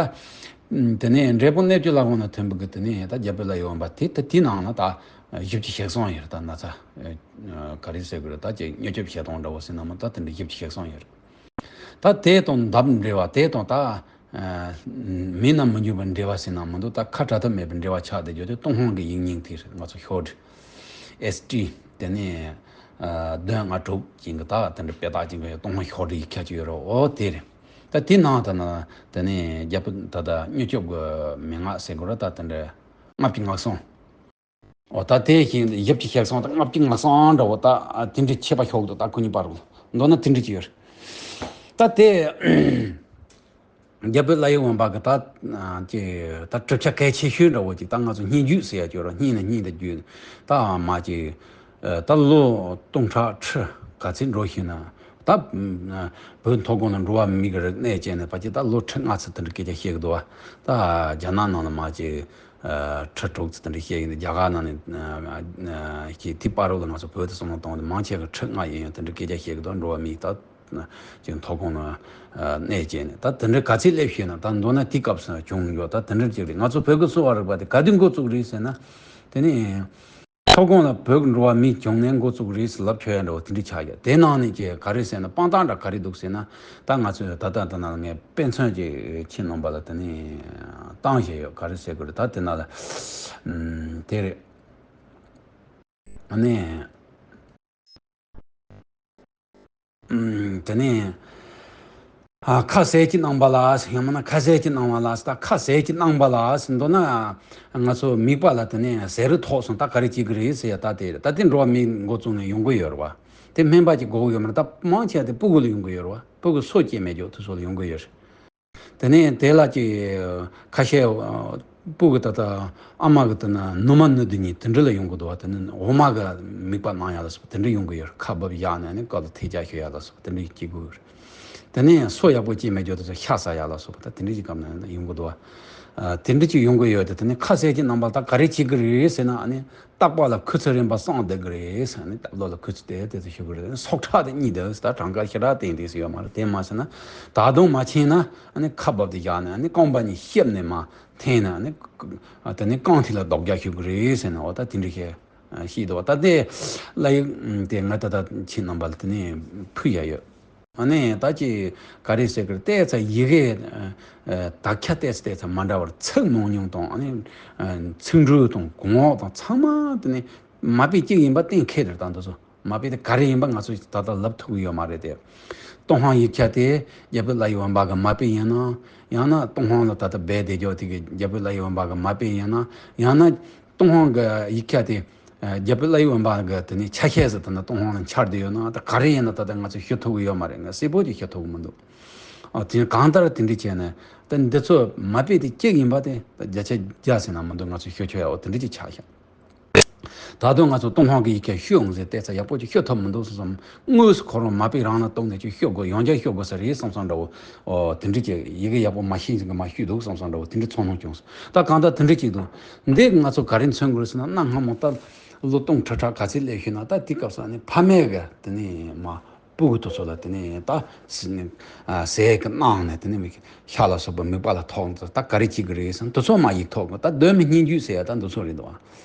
དེ་ནས་འབྲས་སྤུངས་གནས་བཅུ་བླ་འོག་ན་ཐོན་པའི་གི་དེ་ནས་ད་རྒྱ་བོད་བླ་ཡི་དབེན་པ་དེ་ད་དེ་ནང་ན་ད་བཞི་བཅུ་ཞེ་གསུམ་ཡོད་རེད། ད་ན་ཚ་ག་རེ་ཟེར་དགོས་རེད། ད་ཅིག་སྨྱོ་སྐྱོབ་བྱེད་སྟངས་འདྲ་བོ་ཟེར་ན་མོ་ད་དེ་འདྲ་བཞི་བཅུ་ཞེ་གསུམ་ཡོད་རེད། ད་དེ་དང་འདབ་འབྲེལ་བ་དེ་དང་ད་མེད་ན་མི་འགྱུར་བའི་འབྲེལ་བ་ཟེར་ན་མི་འདུག་ད་ཁ་བྲལ་ཐབས་མེད་པའི་འབྲེལ་བ་ཆགས་བསྡད་རྒྱུ་དེ་ཏུན་ཧོང་གི་ཡིག་རྙིང་དེ་རེད། ང་ཚོ་ཤོག་དྲིལ་ཨེས་ཊི་དེ་ནས་ཨ་བདུན་ལྔ་དྲུག་ཅན་གྱི་ད་དེ་འདྲ་དཔེ་རྟགས་ཅན་གྱི་ཏུན་ཧོང་ཤོག་དྲིལ་ཡིག་ཆ་ཅིག་ཡོད་རེད། འོ་དེ་རེད། ད་དེ་ནང་ད་ན་དེ་ནས་རྒྱ་བོད་ད་ལྟ་སྨྱོ་སྐྱོབ་ཀྱི་མན་ངག་ཟེར་དགོས་རེད། ད་དེ་འདྲ་ལྔ་བཅུ་ང་གསུམ། འོ་ད་དེ་བཞིན་བཞི་བཅུ་ཞེ་གསུམ་དང་ལྔ་བཅུ་ང་གསུམ་འདྲ་བོ་ད་དེ་འདྲའི་ཁྱད་པར་ཤོག་འདུག་ད་ཁོ་གཉིས་བར་རུ་མདོར་ན་དེ་འདྲ་ཅིག་ཡོད་རེད། ད་དེ་ རྒྱལ་པོའི་བླ་ཡི་འོན་པ་གི་ད་ཅི་ད་གྲུབ་ཆ་གལ་ཆེ་ཤོས་འདྲ་བོ་ཅིག་ད་ང་ཚོ་སྙན་རྒྱུད་ཟེར་ཡ་ཅིག་ཡོད་ར། སྙན་ནས་སྙན་དུ་བརྒྱུད་ད་མ་ཅིག་ད་ལོ་སྟོང་ཕྲག་ཁྲི་ག་ཚོད་འགྲོ་ཤེས་ན། ད་བོད་མཐོ་སྒང་ལ་འགྲོ་བ་མིའི་གི་རིག་གནས་བྱས་ནས་ཕལ་ཆེར་ད་ལོ་ཁྲི་ལྔ་ཙམ་དེ་འདྲ་སྐད་ཆ་བཤད་གི་འདུག་བ། ད་རྒྱ་ནག་ནང་ལ་མ་ཅིག་ཁྲི་དྲུག་ཙམ་དེ་འདྲ་བཤད་གི་འདུག་རྒྱ་གར་ནང་ནས་ཁྱེད་དེ་བར་དུ་ལ་ང་ཚོ་བོད་དུ་བསམ་བློ་གཏོང་དུས་མང་ཆེ་གི་ཁྲི་ལྔ་ཡིན་ཡང་དེ་འདྲ་སྐད་ཆ་བཤད་གི་འདུག་འགྲོ་བ་མིའི་ད་ཅིག་མཐོ་སྒང་ལ་གནས་བྱས་ནས་ད་དེ་འདྲ་ག་ཚོད་སླེབས་ཤེས་ན། ད་མདོར་ན་དེ་སྐབས་སུ་བྱུང་ཡོད། ད་དེ་འདྲ་ཅིག་རེད། ང་ཚོ་བོད་ཀྱི་གསོ་བ་རིག་པ་དེ་ག་དུས་འགོ་བཙུགས་རེད་ཟེར་ན། དེ་ནས་མཐོ་སྒང་ལ་བོད་ཀྱི་འགྲོ་བ་མིའི་བྱུང་གནས་འགོ་བཙུགས་རེད་ཟེར་ལབ་ཆོག་ཡ་འདྲ་བོ་དེ་འདྲ་ཆགས་ཡོད། དེ་ནང་ནས་ཀྱི་ག་རེ་ཟེར་ན་དཔང་རྟགས་འདྲ་ག་རེ་འདུག་ཟེར་ན། ད་ང་ཚོས་ད་ལྟ་དེ་ནང་ལ་ངས་དཔེ་མཚོན་ཅིག་ཁྱེད་རྣམ་པ་ལ་དེ་ནས་བཏང་བཞག་ཡོད། ག་རེ་ཟེར་དགོས་རེད། ད་དེ་ནང་ལ་ཨམ་དེ་རེད། ཨ་ནི། ཨམ། དེ་ནས། ཨ། ཁ་ཟས་ཀྱི་རྣམ་པ་ལ་ཡང་མིན་ན་ཁ་ཟས་ཀྱི་སྣང་བ་ལ། ད་ཁ་ཟས་ཀྱི་རྣམ་པ་ལ་མདོར་ན་ང་ཚོ་དམིགས་པ་ལ་དེ་ནས་ཟས་རིགས་ཐོགས་སོང་། ད་ག་རེ་བྱེད་ཀྱི་རེད་ཟེར་ཡ་ད་དེ་རེད། ད་དེ་འགྲོ་བ་མིའི་འགོ་བཙུགས་ནས་ཡོང་གི་ཡོད་རེད་བ། དེ་སྨན་པ་གྱི་དགོས་ཀྱི་ཡོད་མ་རེད། ད་མང་ཆེ་བ་དེ་སྤུ་གུ་ལ་ཡོང་གི་ཡོད་རེད་བ། སྤུ་གུ་སོ་སྐྱེས་མེད་རྒྱུ་དེ་ཚོ་ལ་ཡོང་གི་ཡོད་རེད། དེ་ནས་དེ་ལ་ཅིག་ཁ་ཤས་སྤུ་གུ་ད་ལྟ་ཨ་མ་གི་དེ་ན་ནུ་མ་ནུ་དུ་གཉིས་དེ་འདྲ་ལ་ཡོང་གི་འདུག་བ། དེ་ནི་འོ་མ་གི་དམིགས་པ་གནང་ཡ་ལ་སོགས་པ་དེ་འདྲ་ཡོང་གི་ཡོད་རེད། ཁ་འབབ་བཞག་ནས་ནི་སྐབས་ལ་ཐལ་ལྕག་ཤོར་ཡ་ལ་སོགས་པ་དེ་འདྲ་བྱེད་དགོས་རེད། དེ་ནས་སོ་ཡག་པོ་སྐྱེས་མེད་རྒྱུ་དེ་ཚོ་ཤ་ཟ་ཡ་ལ་སོགས་པ་ད་དེ་འདྲ་ཅིག་སྐབས་ན་ཡོང་གི་འདུག་བ། དེ་འདྲ་ཅིག་ཡོང་གི་ཡོད་དེ། དེ་ནས་ཁ་ཟས་ཀྱི་རྣམ་པ་ད་ག་རེ་བྱེད་ཀྱི་རེད་ཟེར་ན། ཨ་ནི། རྟག་པ་ལ་ཁུ་ཚུར་རན་པ་སངས་བསྡད་ཀྱི་རེད་ཟེར་ནས་སྟབས་ལོག་ལ་ཁུ་ཚུར་དེ་དེ་ཚོ་ཞུ་གི་རེད། སྲོག་ཁྲག་དེ་གཉིས་དེ་ད་གྲངས་ཀ་ཞེ་དྲག་བསྟན་དེ་ཡོད་མ་རེད། དེ་མ་ཟེར་ན་ད་དུང་མ་ཕྱིན་ན་ཨ་ནི་ཁ་འབབ་དེ་བཞག་ནས་ཨ་ནི་རྐང་པ་གཉིས་ཤེབ་ནས་མ་འཐེན་ནས་ཨ་ནི་དེ་ནི་རྐང་མཐིལ་ལ་རྡོག་རྒྱག་ཞུ་གི་རེད་ཟེར་ནས། འོ་ད་དེ་འདྲ་ཞིག་ཤེས་འདུག་བ། ད་དེ་ལ་ཡིག་དེ་ང་ད་ལྟ་ཁྱེད་རྣམ་པ་ལ་དེ་ནས་ཕུལ་ཡ་ཡོད། ཨ་ནི་ད་ཅི་ག་རེ་ཟེར་གི་རེད། བལྟས་ཚེ་ཡི་གེ་དག་ཆ་བལྟས་ཚེ་བལྟས་ཚེ་མ་འདྲ་བར་ཚིག་མང་ཉུང་དང་། ཨ་ནི་ཚིག་འབྲུ་དང་གོང་འོག་དང་ཚང་མ་དེ་ནི་མ་དཔེ་གཅིག་ཡིན་པ་གཏན་འཁེལ་རེད། ད་འདི་ཚོ་མ་དཔེ་དེ་ག་རེ་ཡིན་པ་ང་ཚོས་ད་ལྟ་ལབ་ཐུབ་ཀྱི་ཡོད་མ་རེད་དེ། ཏུན་ཧོང་ཡིག་ཆ་དེ་རྒྱལ་པོའི་བླ་ཡི་འོན་པ་གི་མ་དཔེ་ཡིན་ན། ཡང་ན་ཏུན་ཧོང་ལ་ད་ལྟ་སྦས་བསྡད་རྒྱུ་དེ་གི་རྒྱལ་པོའི་བླ་ཡི་འོན་པ་གི་མ་དཔེ་ཡིན་ན། ཡང་ན་ཏུན་ཧོང་གི་ཡིག་ཆ་དེ། རྒྱལ་པོའི་བླ་ཡི་འོན་པ་གི་དེ་ནས་ཆ་ཤས་སུ་དེ་ནི་ཏུན་ཧོང་ལ་འཆར་བསྡད་ཡོད་ན། ད་ག་རེ་ཡིན་ན་ད་ལྟ་ང་ཚོས་ཤོད་ཐུབ་ཀྱི་ཡོད་མ་རེད། ང་གསལ་པོ་ཅིག་ཤོད་ཐུབ་ཀྱི་མི་འདུག་ཨ། དེ་གང་ལྟར་དེ་འདྲ་བྱས་ནས་ད་འདི་ཚོ་མ་དཔེ་དེ་གཅིག་ཡིན་པ་དེ་ད་བརྒྱ་ཆ་བརྒྱ་ཟེར་ན་མི་འདུག་ང་ཚོས་ཤོད་ཆོག་ཡ་འོ་དེ་འདྲ་ཅིག་ཆགས་ཤག་ད་དུང་ང་ཚོ་ཏུན་ཧོང་གི་ཡིག་ཆ་ཤོད་འོང་ཟེར་བལྟས་ཚེ་ཡག་པོ་ཅིག་ཤོད་ཐུབ་མི་འདུག་བསམ་བསམ། དངོས་སུ་ཁོ་རང་མ་དཔེ་རང་ལ་གཏུགས་ནས་ཅིག་ཤོད་དགོས། ཡང་བསྐྱར་ཤོད་དགོས་ས་རེད་བསམ་བསམ་འདྲ་བོ། ཨོ་དེ་འདྲ་ཅིག་ཡི་གེ་ཡག་པོ་མ་ཤེས་ཟིན་གི་མ་ཤོད་འདུག་བསམ་བསམ་འདྲ་བོ་དེ་འདྲ་ཚོར་སྣང་བྱུང་སོང་། ད་གང་ལྟར་དེ་འདྲ་ཅིག་འདུག་འདི་ང་ཚོ་ག་རེ་མཚོན་དགོས་ཟེར་ན། གནའ་སྔ་མོ་ད་ལོ་སྟོང་ཁྲི་ཕྲག་ག་ཚོད་སླེབས་ཤེ་ན། ད་དེ་སྐབས་སུ་ནི་ཕ་མས་གི་དེ་ནས་མ་སྤུ་གུ་དེ་ཚོ་ལ་དེ་ནས་ད་ཟས་གི་གནང་ནས་དེ་ནས་མི་ཤ་ལ་སོགས་པ་དམིགས་པ་ལ་ཐོགས་ནས་ད་ག་རེ་བྱེད་གི་རེད་ཟེར་ན། དེ་ཚོ་མ་ཡིག་ཐོག་གི་ད་གདོད་མའི་སྙན་རྒྱུད་ཟེར་ཡ་ད་འདི་ཚོ་རེད་འདུག་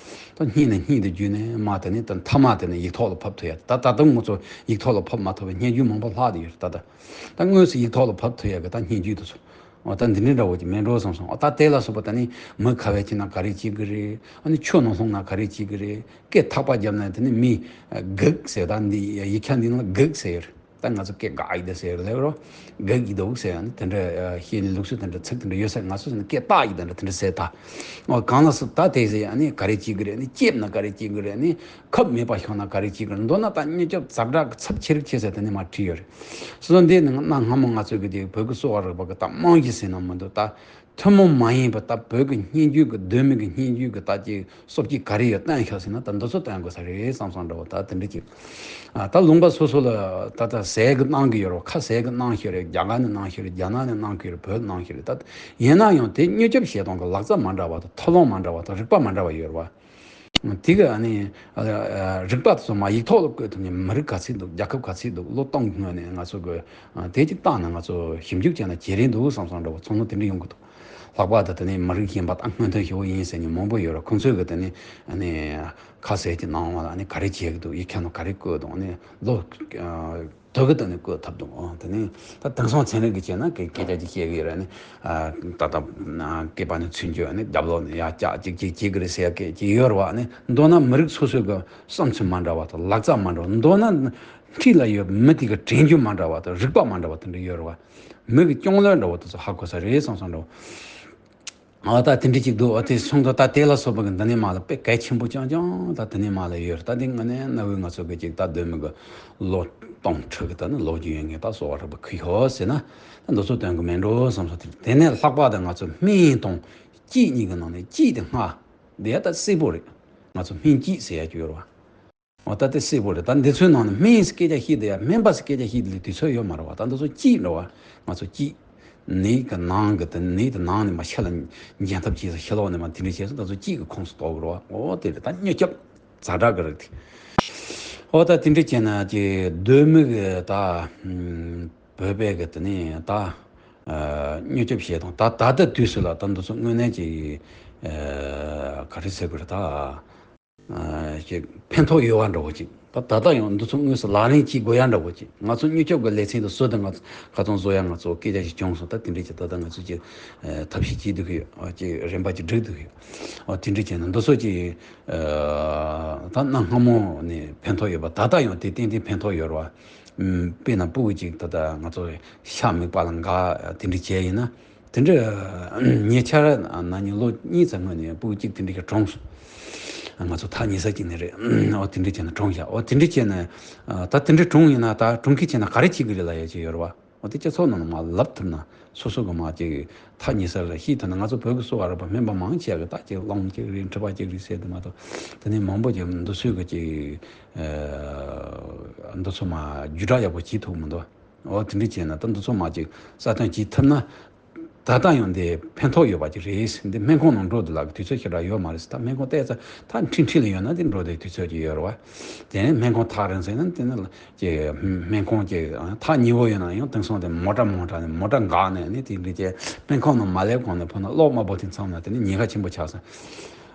ད་སྙན་ནས་སྙན་དུ་བརྒྱུད་ནས་མ་དེ་ནས་ད་མཐའ་མ་དེ་ནས་ཡིག་ཐོག་ལ་ཕབ་ཐུབ་ཡ། ད་ད་དུང་ང་ཚོ་ཡིག་ཐོག་ལ་ཕབ་མ་ཐུབ་པའི་སྙན་རྒྱུད་མང་པོ་ལྷག་བསྡད་ཡོད་རེད། ད་ད་ད་དངོས་སུ་ཡིག་ཐོག་ལ་ཕབ་ཐུབ་ཡ་གི་ད་སྙན་རྒྱུད་དེ་ཚོ། འོ་ད་འདི་འདྲའི་འདྲ་བོ་ཅིག་མེད་འགྲོ་བསམ་སོང་། འོ་ད་དེ་ལ་སོགས་པ་ད་ནི་མི་ཁ་བས་ཁྱེར་ན་ག་རེ་བྱེད་ཀྱི་རེད། ཨ་ནི་ཆུ་ནང་ལྷུང་ན་ག་རེ་བྱེད་ཀྱི་རེད། སྐེ་ཐག་པ་བརྒྱབ་ན་དེ་ནི་མི་སྒུག་ཟེར། ད་འདི་ཡིག་ཆ་འདི་ནང་ལ་སྒུག་ཟེར་ཡོད་རེད། ད་ང་ཚོ་སྐེ་སྒུག་ཡི་དེ་ཟེར་ལེ་རོ། སྒུག་ཡི་འདུག་ཟེར་ཡ་ནི་དེ་འདྲ་ཤེས་ནི་ལུགས་སྲོལ་དེ་འདྲ་ཚིག་དེ་འདྲ་ཡོད་ས། ང་ཚོ་ནི་སྐེ་བཏགས་ཡི་དེ་འདྲ་དེ་འདྲ་ཟེར། ད་འོ་གང་ལ་སོགས་ད་དེ་ཟེར་ཡ་ནི་ག་རེ་བྱེད་ཀྱི་རེད། ནི་ལྕེབ་ན་ག་རེ་བྱེད་ཀྱི་རེད། ནི་ཁབ་མེད་པ་ཤོར་ན་ག་རེ་བྱེད་ཀྱི་རེད། མདོར་ན་ད་མྱུར་སྐྱོབ་ཛ་དྲག་གི་ཚབས་ཆེ་རུ་ཆེ་ཟེར་དེ་ནི་མ་བྲིས་ཡོད་རེད། སོ་སོ་འདི་ནི་གནའ་སྔ་མོ་ང་ཚོ་གི་དེ་བོད་ཀྱི་གསོ་བ་རིག་པ་གི་ད་རྨང་གཞི་ཟེར་ན་མི་འདུག་ད་ཐུན་མོང་མ་ཡིན་པ་ད་བོད་ཀྱི་སྙན་རྒྱུད་ཀྱི་གདོད་མའི་གི་སྙན་རྒྱུད་ཀྱི་ད་ཀྱི་སོ་སྐྱེ་ག་རེ་ཡོད་བསྟན་ཤག་ཟེར་ན། ད་འདི་ཚོ་བསྟན་དགོས་ས་རེད་བསམ་བསམ་འདྲ་བོ་ད་དེ་འདྲ་ཅིག་ཨ། ད་ལུང་པ་སོ་སོ་ལ་ད་ད་ཟས་ཀྱི་གནང་གི་ཡོད་རེད། ཁ་ཟས་ཀྱི་གནང་ཤེས་རེད། རྒྱ་གར་ནས་གནང་ཤེས་རེད། རྒྱ་ནག་ནས་གནང་ཤེས་རེད། བོད་གནང་ཤེས་རེད། ད་ཡིན་ན་ཡང་དེ་མྱུར་སྐྱོབ་བྱེད་སྟངས་ཀྱི་ལག་རྩལ་མ་འདྲ་བ་དང་མཐུན་ལམ་མ་འདྲ་བ་དང་རིག་པ་མ་འདྲ་བ་ཡོད་རེད་བ། དེ་གི་ཨ་ནི་ཨ་རིག་པ་དེ་ཚོ་མ་ཡིག་ཐོག་ལ་བཀོད་ཐུབ་ནས་མི་རིགས་ག་ཚད་འདུག་རྒྱལ་ཁབ་ག་ཚད་འདུག་ལོ་སྟོང་སྔོན་ནས་ང་ཚོ་གི་ཨ་དེ་ཅིག་བཏང་ན་ང་ཚོ་ཞིབ་འཇུག་བྱས་ན་ཇེ་རིང་འདུག་བསམ་བསམ་འདྲ་བོ་ཚོར་སྣང་དེ་འདྲ་ཡོང་གི་འདུག་ལྷག་པར་དུ་དེ་ནས་མི་རིགས་གཞན་པ་ད་སྔོན་ཐོན་ཞེ་པོ་ཡིན་ཟེར་མཁན་མང་པོ་ཡོད་རེད། ཁོང་ཚོས་གི་དེ་ནས་ཨ་ནི་ཁ་ཟས་ཀྱི་ནང་ལ་ཨ་ནི་ག་རེ་བྱེད་ཀྱི་འདུག་ཡིག་ཆ་ནང་ག་རེ་བཀོད་འདུག་ཨ་ནི་ལོ་ཨ་དུ་གི་དེ་ནས་བཀོད་ཐུབ་འདུག་ཨ་དེ་ནས་ད་དེང་སང་ཚན་རིག་གི་བྱས་ན་སྐད་སྐད་ཆ་ཅིག་བཤད་གི་ཡོད་རེད། ཨ་ནི་ཨ་ད་ལྟ་ཨ་སྐེད་པ་ནས་ཚུན་ཆད་ཨ་ནི་རྒྱབ་ལོགས་ནས་ཡར་བཀྱག་ཅིག་ཅིག་བྱེད་གི་རེད་ཟེར་ཡ་སྐད་ཅིག་ཡོད་རེད་བ། ཨ་ནི་མདོར་ན་མི་རིགས་སོ་སོའི་གི་བསམ་ཚུལ་མ་འདྲ་བ་དང་ལག་རྩལ་མ་འདྲ་བ། མདོར་ན་འཁྲིས་ལ་ཡོད་མི་དེ་གི་དྲན་རྒྱུ་མ་འདྲ་བ་དང་རིག་པ་མ་འདྲ་བ་དེ་འདྲ་ཡོད་རེད་བ། མི་གི་སྐྱོན་ལོས་འདྲ་བོ་དེ་ཚོ་ཧ་གོ་ས་རེད་བསམ་བསམ་འདྲ་བོ། ཨ་ད་དེ་འདྲ་ཅིག་འདུག་ཨ་དེ་སོང་ཙང་ད་དེ་ལ་སོགས་པ་གི་འདི་ནས་མ་ལ་དཔེ་གལ་ཆེན་པོ་རྐྱང་རྐྱང་ད་དེ་ནས་མ་ལ་ཡོད་རེད། ད་དེ་ང་ནས་གནའ་བོའི་ང་ཚོ་གི་ཅིག་ད་གདོད་མའི་གི་ལོ་སྟོང་ཕྲག་གི་ད་ནི་ལོ་རྒྱུས་ཡོད་ངེས་ད་གསོ་བ་རིག་པ་ཁུ་ཤོ་ཟེར་ན་ད་འདི་ཚོ་སྟོན་གི་མེད་འགྲོ་བསམ་སོང་། དེ་དེ་ནས་ལྷག་པར་དུ་ང་ཚོ་སྨན་དང་སྐྱིད་གཉིས་ཀྱི་ནང་ནས་སྐྱིད་དེ་སྔ་དེ་ཡ་ད་སྲིད་པོ་རེད། ང་ཚོ་སྨན་སྐྱིད་ཟེར་ཡ་ཅིག་ཡོད་རེད་བ། འོ་ད་དེ་སྲིད་པོ་རེད། ད་འདི་ཚོའི་ནང་ནས་སྨན་སྐད་ཆ་བཤད་དེ་ཡ་སྨན་པ་སྐད་ཆ་བཤད་དེ་ལས་དུས་ཚོད་ཡོད་མ་རེད་བ། ད་འདི་ཚོ་སྐྱིད་འགྲོ་བ་ང་ཚོ་སྐྱིད། ནད་ཀྱི་ནང་གི་དེ་ནད་དེ་ནང་ནས་མ་ཤི་ལ་འགྱེལ་ཐབས་བྱས་སོ། ཤི་ལོག་ནས་མ་དེ་འདྲ་བྱས་སོ། ད་ཚོ་སྐྱིད་ཀྱི་ཁོངས་སུ་གཏོགས་དགོས་རེད་བ། འོ་དེ་རེད། ད་མྱུར་སྐྱོབ་ཛ་དྲག་གི་རེད་དེ། འོ་ད་དེ་འདྲ་བྱས་ན་ཀྱི་གདོད་མའི་གི་ད་བོད་པའི་གི་དེ་ནས་ད་མྱུར་སྐྱོབ་བྱས་དང་ད་ད་ལྟ་དུས་སུ་ལ་ད་འདི་ཚོ་དངོས་གནས་ཀྱི་ག་རེ་ཟེར་དགོས་རེད་ད། ཅིག་ཕན་ཐོགས་ཡོད་པ་འདྲ་བོ་ཅིག་ད་ད་ལྟ་ཡང་འདི་ཚོ་དངོས་སུ་ལག་ལེན་བྱེད་དགོས་ཡ་འདྲ་བོ་ཅིག་ང་ཚོ་མྱུར་སྐྱོབ་ཀྱི་ལེ་ཚན་དུ་བཟོ་དུ་ང་ཚོ་ཁ་ཚོན་བཟོ་ཡ་ང་ཚོ་སྐད་ཆ་ཞིག་བྱུང་སོང་། ད་དེ་འདྲས་ཀྱི་ད་ལྟ་ང་ཚོ་ཀྱི་ཐབས་ཤེས་བྱེད་དུ་གི་ཡོད། ཅིག་རིམ་པ་ཅིག་སྒྲིག་དུ་གི་ཡོད། འོ་དེ་འདྲས་བྱས་ན་འདི་ཚོ་ཅིག་ད་གནའ་སྔ་མོ་ནས་ཕན་ཐོགས་ཡོད་པ་ད་ལྟ་ཡང་དེ་ཏན་ཏན་ཕན་ཐོགས་ཡོད་རེད་བ། དཔེར་ན་སྤུ་གུ་ཅིག་ད་ལྟ་ང་ཚོ་ཤ་མིག་པ་ལ་འགག་དེ་འདྲས་བྱས་ཡིན་ན། དེ་འདྲ་ཉེ་ཆར་ན་ནིང་ལོ་གཉིས་ཙམ་སྔོན་ནས་སྤུ་གུ་གཅིག་དེ་འདྲ་ཞིག་གྲོངས་སོང་། ང་ཚོ་ཐག་ཉེ་ས་གཅིག་ནས་རེད། འོ་དེ་འདྲ་བྱས་ན་གྲོངས་ཤག་འོ་དེ་འདྲ་བྱས་ན་ད་དེ་འདྲ་གྲོངས་ཡིན་ན་ད་གྲོངས་མཁན་བྱས་ན་ག་རེ་བྱེད་ཀྱི་རེད་ལབ་ཡ་ཅིག་ཡོད་རེད་བ། འོ་དེ་སྤྱི་ཚོགས་ནང་ལ་མར་ལབ་ཐུབ་ན་སོ་སོ་གི་མར་ཅིག་ཐག་ཉེ་ས་ལ་ཤེས་ཐུབ་ན། ང་ཚོ་བོད་ཀྱི་གསོ་བ་རིག་པ་སྨན་པ་མང་ཆེ་བ་གི་ད་ཅིག་རླུང་གཅིག་རེད། མཁྲིས་པ་གཅིག་རེད་ཟེར་དུ་མ་གཏོགས་དེ་ནས་མང་པོ་ཅིག་འདི་ཚོས་གི་ཅིག་འདི་ཚོ་མར་བརྒྱུད་བསྒྲགས་ཡག་པོ་བྱེད་ཐུབ་མི་འདུག་འོ་དེ་འདྲ་བྱས་ན་ད་འདི་ཚོ་མར་ཅིག་གསལ་སྟོན་བྱེད་ཐུབ་ན། ད་ལྟ་ཡང་འདི་ཕན་ཐོགས་ཡོད་པ་ཅིག་རེད། འདི་སྨན་ཁང་ནང་འགྲོ་འདི་ལ་གི་དུས་ཚོད་ཞེ་དྲག་ཡོད་མ་རེད། ད་སྨན་ཁང་བལྟས་ཚེ་ད་འཕྲིན་འཕྲིན་ལ་ཡོད་ན་འདི་འགྲོ་འདི་དུས་ཚོད་ཅིག་ཡོད་རེད་བ། དེ་ནས་སྨན་ཁང་ཐག་རིང་ཟེར་ན་དེ་ནི་ཀྱི་སྨན་ཁང་ཀྱི་ཐག་ཉེ་བོ་ཡོད་ན་ཡང་དེང་སང་དེ་མོ་ཊ་མོ་ཊ་ནས་མོ་ཊ་འགག་ནས་ནི་དེ་འདྲ་ཀྱི་སྨན་ཁང་ནང་མ་སླེབས་གོང་ནས་ཕོ་ན་གློག་དམར་པོ་དེ་མཚམས་ན་དེ་ནི་ཉེན་ཁ་ཆེན་པོ་ཆགས་སོང་།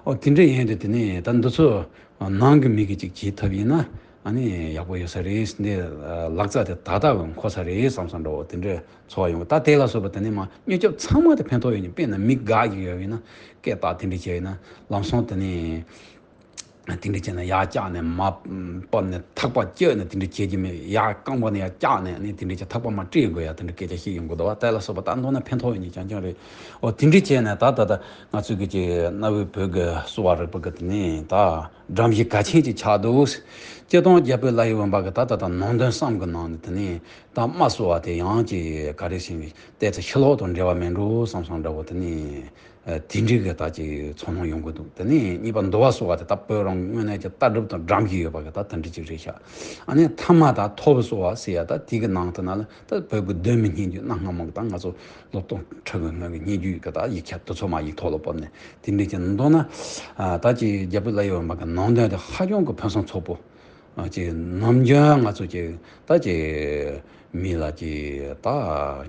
ཨོ་དེ་འདྲ་ཡིན་དུས་དེ་ནི་ད་འདི་ཚོ་ནང་གི་མི་གི་ཅིག་བྱེད་ཐབས་ཡིན་ན། ཨ་ནི་ཡག་པོ་ཡོད་ས་རེད། འདི་ལག་རྩལ་དེ་ད་ལྟ་བས་མཁོ་ས་རེད་བསམ་བསམ་འདྲ་བོ་དེ་འདྲའི་ཚོར་བ་ཡོང་གི། ད་དེ་ལ་སོགས་པ་དེ་ནས་མར་མྱུར་སྐྱོབ་ཚང་མ་དེ་ཕན་ཐོགས་ཡོད་ནི། དཔེར་ན་མི་འགག་གི་ཡོད་ཡིན་ན་སྐད་བཏགས་དེ་འདྲ་བྱས་ཡིན་ན་ལམ་སང་དེ་ནས་དེ་འདྲ་བྱས་ན་ཡར་བཀྱགས་ནས་མར་བབས་ནས་ཐག་པ་བཅད་ནས་དེ་འདྲ་བྱེད་ཀྱི་མེད། ཡར་རྐང་པ་ནས་ཡར་བཀྱགས་ནས་ནི་དེ་འདྲ་བྱས་ཐག་པ་མར་བསྲེ་དགོས་ཡ་དེ་འདྲ་སྐད་ཆ་བཤད་ཡོང་གི་འདུག་བ། དེ་ལ་སོགས་པ་ད་མདོར་ན་ཕན་ཐོགས་ཡོད་ནི་རྐྱང་རྐྱང་རེད། ཨོ་དེ་འདྲ་བྱས་ནས་ད་ད་ད་ང་ཚོའི་གི་ཅིག་གནའ་བོའི་བོད་ཀྱི་གསོ་བ་རིག་པ་གི་དེ་ནས་ད། འགྲམ་གཞི་གལ་ཆེན་ཅིག་ཆགས་འདུག་སྤྱིར་བཏང་རྒྱ་བོད་ལ་ཡི་བོན་པ་གི་ད་ད་ད་ནང་དོན་གསུམ་གི་ནང་ནས་དེ་ནས་ད་རྨ་གསོ་བ་དེ་ཡང་ཅིག་ག་རེ་ཟེར་ནས་བལྟས་ཚེ་ཕྱི་ལོགས་དང་འབྲེལ་བ་མེད་འགྲོ་བསམ་བསམ་འདྲ་བོ་དེ་ནས་དེ་འདྲའི་གི་ད་ཅིག་ཚོར་སྣང་ཡོང་གི་འདུག་དེ་ནས་གཉིས་པ་འདུལ་བ་གསོ་བ་དེ་ད་བོད་རང་དངོས་གནས་ཀྱི་ལྟ་གྲུབ་དང་འགྲམ་གཞི་ཡོད་པ་གི་ད་དེ་འདྲ་ཅིག་རེད་ཤག་ཨ་ནི་ཐ་མ་ད་ཐོ་བུ་གསོ་བ་ཟེར་ཡ་ད་དེ་གི་ནང་དུ་ན་ལ། ད་བོད་ཀྱི་གདོད་མའི་སྙན་བརྒྱུད་གནའ་སྔ་མོ་གི་ད་ང་ཚོ་ལོ་སྟོང་ཕྲག་གི་སྔོན་གྱི་སྙན་བརྒྱུད་ཀྱི་ད་ཡིག་ཆ་དེ་ཚོ་མར་ཡིག་ཐོག་ལ་ཕབ་ནས་དེ་འདྲ་ཅིག་མདོར་ན་ད་ཅིག་རྒྱ་བོད་ལ་ཡི་བོན་པ་གི་ནང་དོན་དེ་ཧ་ཅང་གི་ཕུན་སུམ་ཚོགས་པོ། ཅིག་ནམ་རྒྱུན་ང་ཚོ་ཅིག་ད་ཅིག་མི་ལ་ཅིག་ད་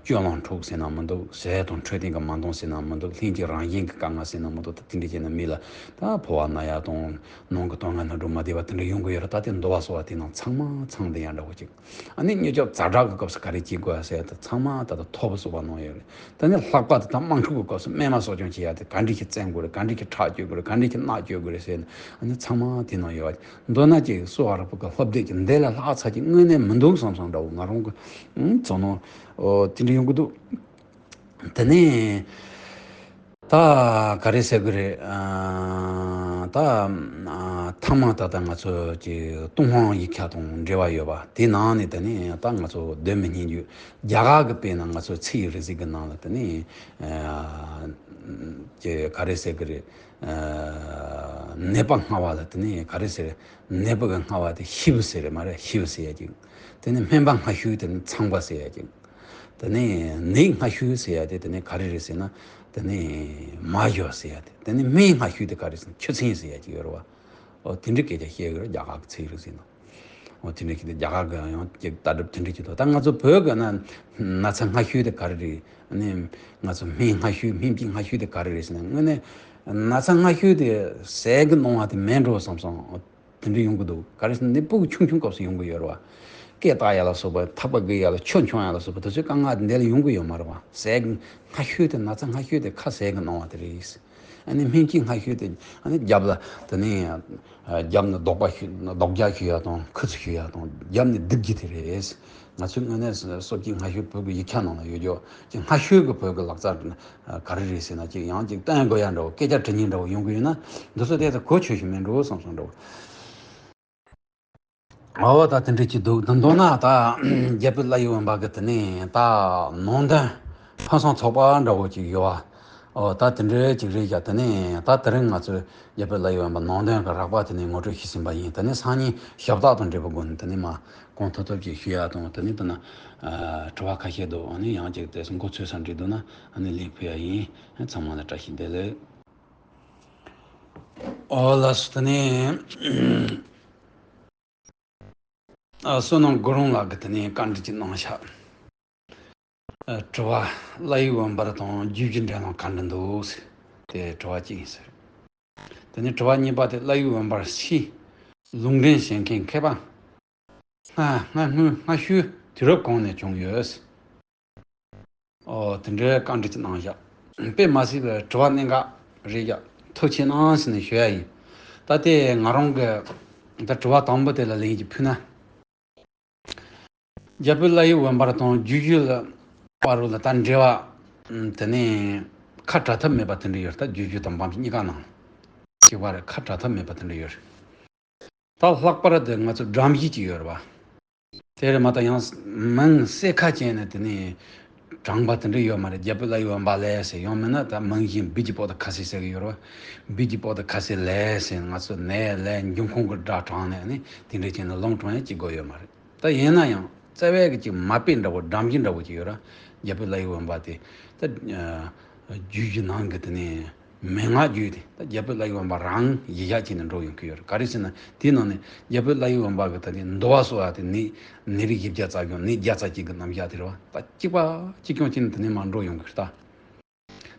སྤྱོད་ལམ་འཁྲུག་ཟེར་ན་མི་འདུག་ཟས་དང་འཕྲོད་བསྟེན་གྱི་མ་འདང་ཟེར་ན་མི་འདུག་ལྷན་སྐྱེས་རང་བཞིན་གྱི་དཀའ་ངལ་ཟེར་ན་མི་འདུག་ད་དེ་འདྲ་བྱས་ན་མི་ལ་ད་ཕོ་བ་ན་ཡ་དང་ནང་གི་དོན་ལྔ་སྣོད་དྲུག་མ་བདེ་བ་དེ་འདྲ་ཡོང་གི་ཡོད་རེད། ད་དེ་འདུལ་བ་གསོ་བ་དེ་ནང་ཚང་མ་ཚང་བསྡད་ཡ་འདྲ་བོ་ཅིག་ཨ་ནི་མྱུར་སྐྱོབ་ཛ་དྲག་གི་སྐབས་སུ་ག་རེ་བྱེད་དགོས་ཟེར་ཡ་དེ་ཚང་མ་ད་ལྟ་ཐོ་བུ་གསོ་བ་ནང་ཡོད་རེད། ད་ནི་ལྷག་པར་དུ་ད་དམག་འཁྲུག་གི་སྐབས་སུ་རྨས་མ་གསོ་སྐྱོང་བྱེད་ཡ་དེ་ག་འདྲ་ཞིག་བཙན་དགོས་རེད། ག་འདྲ་ཞིག་ཁྲག་གཅོད་དགོས་རེད། ག་འདྲ་ཞིག་རྣག་གཅོད་དགོས་རེད་ཟེར་ནས་ཨ་ནི་ཚང་མ་དེ་ནང་ཡོད། མདོར་ན་ཅིག་གསོ་བ་རིག་པ་གི་སློབ་དེབ་ཀྱི་འདི་ལས་ལྷག་ཚར་གྱི་དངོས་གནས་མི་འདུག་བསམ་བསམ་འདྲ་བོ་ང་རང་གི་ཨང་ཚོར་སྣང་ཨོ་དེ་འདྲ་ཡོང་གི་འདུག་དེ་ནས་ད་ག་རེ་ཟེར་གི་རེད། ཨ་ད་ཨ་ཐ་མ་ད་ལྟ་ང་ཚོ་ཀྱི་ཏུན་ཧོང་ཡིག་ཆ་དང་འབྲེལ་བ་ཡོད་པ་དེའི་ནང་ནས་དེ་ནས་ད་ང་ཚོ་གདོད་མའི་སྙན་བརྒྱུད་རྒྱ་གར་གྱི་དཔེར་ན་ང་ཚོ་ཚེ་ཡི་རིག་གཟུགས་ཀྱི་ནང་ལ་དེ་ནས་ཨ་ཀྱི་ག་རེ་ཟེར་གི་རེད། ཨ་ནད་པ་སྔ་བ་ལ་དེ་ནས་ག་རེ་ཟེར། ནད་པ་གི་སྔ་བ་དེ་ཤི་བ་ཟེར་རེད་མ་རེད། ཤི་བ་ཟེར་ཡ་ཅིག་དེ་ནས་སྨན་པ་སྔ་ཤོས་དེ་ནི་ཚངས་པ་ཟེར་ཡ་ཅིག་དེ་ནས་ནད་སྔ་ཤོས་ཟེར་ཡ་དེ་དེ་ནས་ག་རེ་རེད་ཟེར་ན། དེ་ནས་མ་ཞོ་ཟེར་ཡ་དེ། དེ་ནས་སྨན་སྔ་ཤོས་དེ་ག་རེ་ཟེར་ན་ཆུ་ཚན་ཟེར་ཡ་ཅིག་ཡོད་རེད་བ། ཨོ་དེ་འདྲའི་སྐད་ཆ་བཤད་གི་རེད་རྒྱ་གར་གི་ཚིག་རིགས་ཟེར་ན། ཨོ་དེ་འདྲའི་སྐད་ཆ་རྒྱ་གར་གི་ཡང་ཅིག་ལྟ་གྲུབ་དེ་འདྲའི་ཅིག་འདུག་ད་ང་ཚོ་བོད་གི་ན་ན་ཚ་སྔ་ཤོས་དེ་ག་རེ་རེད། ཨ་ནི་ང་ཚོ་སྨན་སྔ་ཤོས་སྨན་དཔྱད་སྔ་ཤོས་དེ་ག་རེ་རེད་ཟེར་ན་དངོས་གནས་ན་ཚ་སྔ་ཤོས་དེ་ཟས་གི་གནང་བ་དེ་མེད་འགྲོ་བསམ་སོང་། དེ་འདྲ་ཡོང་གི་འདུག་ག་རེ་ཟེར་ན་ནི་སྤུ་གུ་ཆུང་ཆུང་སྐབས་སུ་ཡོང་གི་ཡོད་རེད་བ། སྐད་བཏགས་ཡ་ལ་སོགས་པ་ཐག་པ་བགོས་ཡ་ལ་ཆུ་མཆོང་ཡ་ལ་སོགས་པ་དེ་ཚོའི་དཀའ་ངལ་དེ་འདྲ་ལ་ཡོང་གི་ཡོད་མ་རེད་བ། ཟས་སྔ་ཤོས་དེ་ན་ཚ་སྔ་ཤོས་དེ་ཁ་ཟས་ཀྱི་གནང་བ་དེ་རེད། ཨ་ནི་སྨན་གྱི་སྔ་ཤོས་དེ་ཨ་ནི་རྒྱབ་ལ་དེ་ནས་རྒྱབ་ནས་རྡོག་པ་ཞུ་རྡོག་རྒྱག་ཞུ་ཡ་དང་ཁུ་ཚུར་ཞུ་ཡ་དང་རྒྱབ་ནས་རྡིབ་རྒྱུ་དེ་རེད། ང་ཚོའི་དངོས་གནས་སོ་སོ་སྐྱིད་སྔ་ཤོས་བོད་ཀྱི་ཡིག་ཆ་ནང་ལ་ཡོད་རྒྱུ་ཅིག་སྔ་ཤོས་ཀྱི་བོད་ཀྱི་ལག་རྩལ་ག་རེ་རེད་ཟེར་ན། ཅིག་ཡང་ཅིག་བསྟན་དགོས་ཡ་འདྲ་བོ། སྐད་ཆ་དྲི་སྙིང་འདྲ་བོ་ཡོང་གི་ཡོད་ན། འདི་ཚོ་ཏོག་ཙམ་གོ་ཆོད་ཤིག་མིན་འགྲོ་བསམ་བསམ་འདྲ་བོ། ཨོ་ད་དེ་འདྲ་ཅིག་འདུག་དེ་མདོར་ན་ད་རྒྱ་བོད་བླ་ཡི་དབེན་པ་གི་དེ་ནས་ད་ནང་དོན་ཕུན་སུམ་ཚོགས་པ་འདྲ་བོ་ཅིག་ཡོད་བ། ཨོ་ད་དེ་འདྲ་ཅིག་རེད་ཀྱང་། དེ་ནས་ད་དེ་རིང་ང་ཚོས་རྒྱ་བོད་བླ་ཡི་དབེན་པ་ནང་དོན་གྱི་རགས་པ་དེ་ནས་ངོ་སྤྲོད་ཞུས་ཟིན་པ་ཡིན། དེ་ནས་སང་ཉིན་ཞབས་སྟེགས་དང་འབྲེལ་བའི་སྒོ་ནས་དེ་ནས་མ་གོང་ཐུབ་ཐུབ་ཅིག་ཞུ་ཡ་དང་། དེ་ནས་དེ་ན་དྲི་བ་ཁ་ཤས་འདུག་ཨ་ནི་ཡང་ཅིག་དེ་མགོ་ཚོས་ས་འདྲི་འདུག་ན་ཨ་ནི་ལན་ཕུལ་ཡ་ཡིན། ཚང་མ་ལ་བཀྲ་ཤིས་བདེ་ལེགས། ཨོ་ལགས་སོ། དེ་ནས་ཨ་བསོད་ནམས་དགུ་རོང་ལགས་ཀྱིས་དེ་ནས་བཀའ་འདྲི་ཅིག་གནང་ཤག་ཨ་དྲི་བ། བླ་ཡི་དབེན་པ་དང་རྒྱུད་ཀྱི་འབྲེལ་ལམ་ག་འདྲ་འདུག་ཟེར། དེ་དྲི་བ་གཅིག་ཡིན་ཟེར། དེ་ནས་དྲི་བ་གཉིས་པ་དེ། བླ་ཡི་དབེན་པར་ཕྱིས་ལུང་འདྲེན་བྱེད་མཁན་མཁས་པ་སྔ་སྔ་སྔོན་སྔ་ཤོས་དུས་རབས་གང་ནས་བྱུང་ཡོད་ཟེར། ཨོ་དེ་འདྲའི་བཀའ་འདྲི་ཅིག་གནང་བཞག་དཔེ་མ་སྲིད་པའི་དྲི་བ་གནད་འགག་རེད་བཞག་ཐུགས་ཆེ་གནང་ཟེར་ནས་ཞུ་ཡ་ཡིན། ད་ལྟའི་ང་རང་གི་ད་དྲི་བ་དང་པོ་དེ་ལ་ལན་ཅིག་ཕུལ་ན། རྒྱ་བོད་བླ་ཡི་དབེན་པ་དང་རྒྱུད་བཞི་ལ་བར་དུ་ལ་ད་འབྲེལ་བ་དེ་ནས་ཁ་བྲལ་ཐབས་མེད་པ་དེ་འདྲ་ཡོད་རེད། ད་རྒྱུད་བཞི་དང་བམ་བཞི་གཉིས་ཀ་ནང་གཅིག་པ་རེད། ཁ་བྲལ་ཐབས་མེད་པ་དེ་འདྲ་ཡོད་རེད། ད་ལྷག་པར་དུ་ང་ཚོ་སྒྲོམ་གཞི་ཅིག་ཡོད་རེད་བ། དེ་རེད་མ་གཏོགས་ཡང་མིང་གསལ་ཁ་ཅན་ནས་དེ་ནས་དྲངས་པ་དེ་འདྲ་ཡོད་མ་རེད། རྒྱ་བོད་བླ་ཡི་དབེན་པ་ལས་ཟེར། ཡང་མིན་ན་ད་མིང་གཞན་བི་གི་པོ་ཏི་ཁ་སི་ཟེར་གི་ཡོད་རེད་བ། བི་གི་པོ་ཏི་ཁ་སི་ལས་ཟེར། ང་ཚོ་ནས་ལས་འབྱུང་ཁུངས་ཀྱི་སྒྲ་དྲངས་ནས་ནི་དེ་འདྲ་བྱས་ནས་ལུང་དྲངས་ཡ་ཅིག་དགོས་ཡོད་མ་རེད། ད་ཡིན་ན་ཡང་རྩ་བའི་གི་ཅིག་མ་དཔེ་འདྲ་བོ། སྒྲོམ་གཞི་འདྲ་བོ་ཅིག་ཡོད་ར། རྒྱ་བོད་བླ་ཡི་དབེན་པ་དེ་ད་རྒྱུད་བཞི་ནང་གི་དེ་ནས་མན་ངག་རྒྱུད་དེ་ད་རྒྱ་བོད་བླ་ཡི་དབེན་པ་རང་གཞི་བཞག་བྱས་ནས་འགྲོ་ཡོང་གི་ཡོད་རེད། ག་རེ་ཟེར་ན་དེའི་ནང་ནས་རྒྱ་བོད་བླ་ཡི་དབེན་པ་གི་ད་དེ་འདུལ་བ་གསོལ་བ་དེ་ནི་ནད་རིགས་བཞི་བརྒྱ་རྩ་གཅིག་ནད་བརྒྱ་རྩ་གཅིག་གི་རྣམ་གཞག་དེ་རེད་བ། ད་གཅིག་པ་གཅིག་རྐྱང་བྱས་ནས་དེ་ནས་མར་འགྲོ་ཡོང་གི་རེད་ད།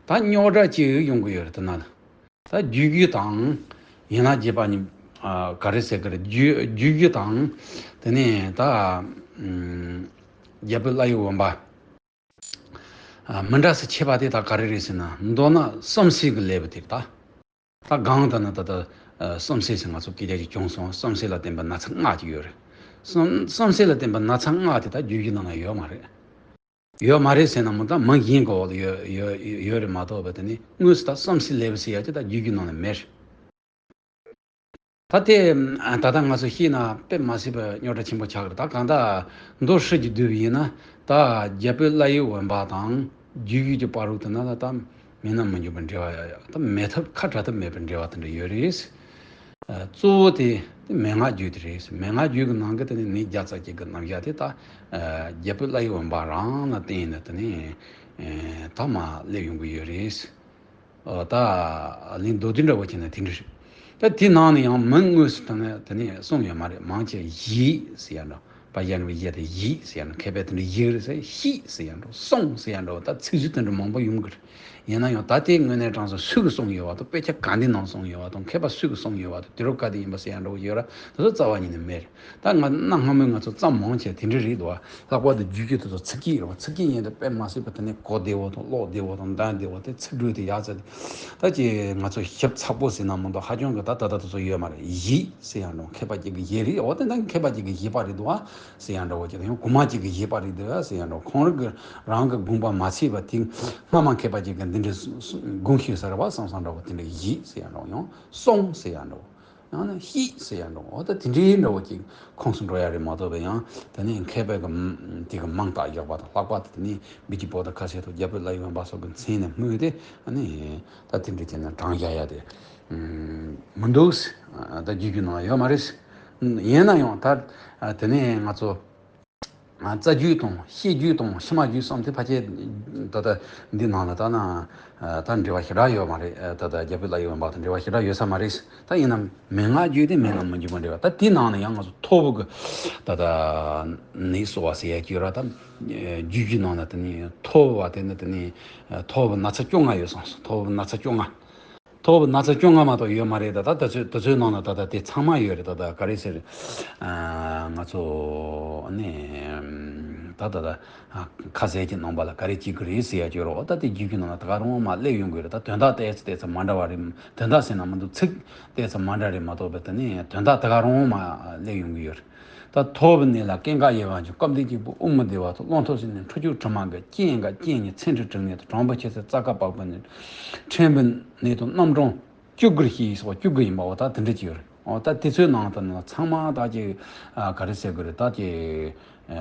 ད་རྙོག་དྲ་ཅིག་ཡོང་གི་ཡོད་རེད་དེ་ན། ད་རྒྱུད་བཞི་དང་ཡན་ལག་བརྒྱད་པ་གཉིས། ཨ་ག་རེ་ཟེར་གི་རེད། རྒྱུད་རྒྱུད་བཞི་དང་དེ་ནས་ད་ཨམ་རྒྱ་བོད་བླ་ཡི་དབེན་པ་ཨ་མི་འདྲ་སའི་ཁྱད་པར་དེ་ད་ག་རེ་རེད་ཟེར་ན། མདོར་ན་བསམ་སེལ་གྱི་ལེའུ་དེ་རེད་ད། ད་གང་ལྟར་ན་ད་ལྟ་ཨ་བསམ་སེལ་ཟེར་ང་ཚོ་སྐད་ཆ་ཅིག་བྱུང་སོང་། བསམ་སེལ་ལ་བརྟེན་པའི་ན་ཚ་ལྔ་ཅིག་ཡོད་རེད། བསམ་བསམ་སེལ་ལ་བརྟེན་པའི་ན་ཚ་ལྔ་དེ་ད་རྒྱུད་བཞི་ནང་ལ་ཡོད་མ་རེད། ཡོད་མ་རེད་ཟེར་ན་མོ་ད་མིང་གཞན་གོ་ཡོད་ཡོད་ཡོད་རེད་མ་གཏོགས་པ་དེ་ནི་དངོས་སུ་ད་བསམ་སེལ་ལེའུ་ཟེར་ཡ་ཅིག་ད་རྒྱུད་བཞི་ནང་ལ་མེད། ད་དེ་ད་ལྟ་ང་ཚོ་ཤེས་ན་དཔེ་མ་སྲིད་པའི་རྙོག་དྲ་ཆེན་པོ་ཆགས་ཀྱི་རེད། ད་གང་ལྟར་མདོར་བསྡུས་ཀྱི་བསྡུས་པ་ཡིན་ན། ད་རྒྱ་བོད་བླ་ཡི་དབེན་པ་དང་རྒྱུད་བཞི་གི་བར་དུ་དེ་ན་ད་ད་མེད་ན་མི་འགྱུར་བའི་འབྲེལ་བ་ཡ་ཡ། ད་མེད་ཐབས་ཁ་བྲལ་ཐབས་མེད་པའི་འབྲེལ་བ་དེ་འདྲ་ཡོད་རེད། ཨ་གཙོ་བོ་དེ་དེ་མན་ངག་རྒྱུད་དེ་རེད། མན་ངག་རྒྱུད་ཀྱི་ནང་གི་དེ་ནི་ནད་བརྒྱ་རྩ་གཅིག་གི་རྣམ་གཞག་དེ་ད་ཨ་རྒྱ་བོད་བླ་ཡི་དབེན་པ་རང་ལ་བརྟེན་ནས་དེ་ནི་ཨེ་ད་མར་སླེབས་ཡོང་གི་ཡོད་རེད། ཨ་ད་ལན་མདོར་བསྡུས་འདྲ་བོ་བྱས་ན་དེ་འདྲ་རེད། ད་དེ་ནང་ནས་ཡང་མིང་དངོས་སུ་དེ་ནི་དེ་ནི་གསུངས་ཡོད་མ་རེད། མང་ཆེ་བཞི་ཟེར་ཡ་འདྲ། པ་ཡན་བའི་ཡ་དེ་བཞི་ཟེར་ཡ་འདྲ། མཁས་པའི་དེ་འདྲ་བཞི་རེད་ཟེར། ཤི་ཟེར་ཡ་འདྲ། སོང་ཟེར་ཡ་འདྲ། ད་ཚིག་གཞི་དེ་འདྲ་མང་པོ་ཡོང་གི་རེད། ཡིན་ན་ཡང་ད་ལྟའི་དངོས་གནས་དྲང་གནས་སུ་སུ་གིས་གསུངས་ཡོད་པ་དང་། དཔེ་ཆ་ག་འདི་ནང་གསུངས་ཡོད་པ་དང་། མཁས་པ་སུ་གིས་གསུངས་ཡོད་པ་དང་། དུས་རབས་ག་དེ་ཡིན་པ་ཟེར་ཡ་འདྲ་བོ་ཡོད་ར། དེ་ཚོ་རྩ་བ་ཉིད་ནས་མེད་རེད། ད་ང་གནའ་སྔ་མོའི་ང་ཚོ་ཙམ་མང་ཆེ་དེ་འདྲ་རེད་འདུག་བ། ལྷག་པར་དུ་རྒྱུད་བཞི་དེ་ཚོ་ཚིག་གི་རེད་བ། ཚིག་གི་ཡིན་དུས་དཔེ་མ་སྲིད་པ་དེ་ནས་གོ་བདེ་བོ་དང་ཀློག་བདེ་བོ་དང་འདོན་བདེ་བོ་དེ། ཚིག་འབྲུ་དེ་ཡག་ཚད་དེ། ད་ཅི་ང་ཚོ་ཞིབ་ཚགས་པོ་ཟེར་ན་མི་འདུག་ཧ་ཅང་གི་ད་ད་ལྟ་དེ་ཚོ་ཡོད་མ་རེད། བཞི་ཟེར་ཡ་འདྲ་བོ། མཁས་པ་གཅིག་གི་བཞི་རེད། འོ་དེ་འདྲ་མཁས་པ་གཅིག་གི་བཞི་པ་རེད་འདུག་བ་ཟེར་ཡ་འདྲ་བོ་ཅིག་དང་། ཡང་གོང་མ་གཅིག་གི་བཞི་པ་རེད་འདུག་བ་ཟེར་ཡ་འདྲ་བོ། ཁོང་རང་གི་རང་གི་དགོངས་པ་མ་ཚད་པ་དེ་སྔ་མ་མཁས་པ་གཅིག་གིས་འདི་འདྲ་དགོངས་ཤིག་ཟེར་བ་བསམ་བསམ་འདྲ་བོ། དེ་འདྲ་བཞི་ཟེར་ཡ་འདྲ་བོ། ཡང་སོང་ཟེར་ཡ་འདྲ་བོ། ཡང་ན་ཤི་ཟེར་ཡ་འདྲ་བོ། འོ་ད་དེ་འདྲའི་འདྲ་བོ་ཅིག་ཁོངས་སུ་འགྲོ་ཡ་རེད་མ་གཏོགས་པ། ཡང་དེ་ནས་མཁས་པའི་གི་དེ་གི་མིང་བཏགས་བཞག་པ་དང་། ལྷག་པར་དུ་དེ་ནས་བི་གི་པོ་ཏི་ཁ་སི་དང་རྒྱ་བོད་བླ་ཡི་དབེན་པ་སོགས་ཀྱི་མཚན་ནས་སྨོས་ཏེ། ཨ་ནི་ད་དེ་འདྲ་བྱས་ནས་དྲངས་བཞག་ཡ་དེ་མི་འདུག་ད་རྒྱུད་བཞི་ནང་ཡོད་མ་རེད། ཡིན་ན་ཡང་ད་དེ་ནས་ང་ཚོ་རྩ་རྒྱུད་དང་བཤད་རྒྱུད་དང་ཕྱི་མ་རྒྱུད་གསུམ་དེ་ཕལ་ཆེར་ད་ལྟ་འདི་ནང་ལ་ད་ན་ད་འབྲེལ་བ་ཞེ་དྲག་ཡོད་མ་རེད། ད་ལྟ་རྒྱ་བོད་བླ་ཡི་དབེན་པ་དང་འབྲེལ་བ་ཞེ་དྲག་ཡོད་ས་མ་རེད། ད་ཡིན་ན་མན་ངག་རྒྱུད་དེ་མེད་ན་མི་འགྱུར་བ་འབྲེལ་བ། ད་དེའི་ནང་ནས་ཡང་ང་ཚོ་ཐོར་བུ་གི་ད་ལྟ་ནད་གསོ་བ་ཟེར་ཡ་ཅིག་ཡོད་ར། ད་རྒྱུད་བཞི་ནང་ན་དེ་ནས་ཐོར་བུ་བ་དེ་ནི་དེ་ནས་ཐོར་བུ་ན་ཚ་བཅོ་ལྔ་ཡོད་སོང་། ཐོར་བུ་ན་ཚ་བཅོ་ལྔ། ཐོར་བུ་ན་ཚ་བཅོ་ལྔ་མ་གཏོགས་ཡོད་མ་རེད། ད་ད་དེ་ཚོའི་དེ་ཚོའི་ནང་ན་ད་ལྟ་དེ་ཚང་མ་ཡོད་རེད། ད་ད་ག་རེ་ཟེར། ཨ་ང་ཚོ་ནི་ད་ད་ད་ཁ་ཟས་ཀྱི་ནང་པ་ལ་ག་རེ་བྱེད་ཀྱི་རེད་ཟེར་ཡ་ཅིག་ཡོད་ར། ད་དེ་རྒྱུད་བཞི་ནང་ན་ད་ག་རང་མར་སླེབས་ཡོང་གི་རེད། ད་དོན་དག་ཏོག་ཙམ་ཏོག་ཙམ་མ་འདྲ་བ་རེད། དོན་དག་ཟེར་ན་མི་འདུག་ཚིག་ཏོག་ཙམ་མ་འདྲ་རེད་མ་གཏོགས་པ། དེ་ནི་དོན་དག་ད་ག་རང་མར་སླེབས་ཡོང་གི་ཡོད་རེད། ད་ཐོབ་པའི་ནད་ལ་སྐྱེ་འགག་དབྱེ་བ་འབྱེད། སྐབས་འདིའི་སྐྱེས་བུ་དབུ་མའི་སྡེ་བ་ཐོབ། རླུང་ཐོབ་ཟིན་ནས་འཁྲུ་སྐྱུག་དྲི་མ་འགགས། སྐྱེ་ཡི་འགག་སྐྱེ་ཡི་ནད། ཚེ་འཕྲལ་གྲིབ་ནད་དང་། གྲང་པོའི་ཁྱི་ཚེ་རྩ་ཁ་པགས་པའི་ནད། ཕྲན་བུའི་ནད་དང་རྣམ་གྲངས་བཅུ་དགུར་ཤེས་སོགས་བཅུ་དགུ་ཡིན་པ། འོ་ད་དེ་འདྲ་ཅིག་ཡོད་རེད། འོ་ད་དེ་ཚོའི་ནང་དུ་ནི་ཚང་མ་ད་ཅིག་ཨ་ག་རེ་ཟེར་དགོས་རེད། ད་ཅིག་ཨ་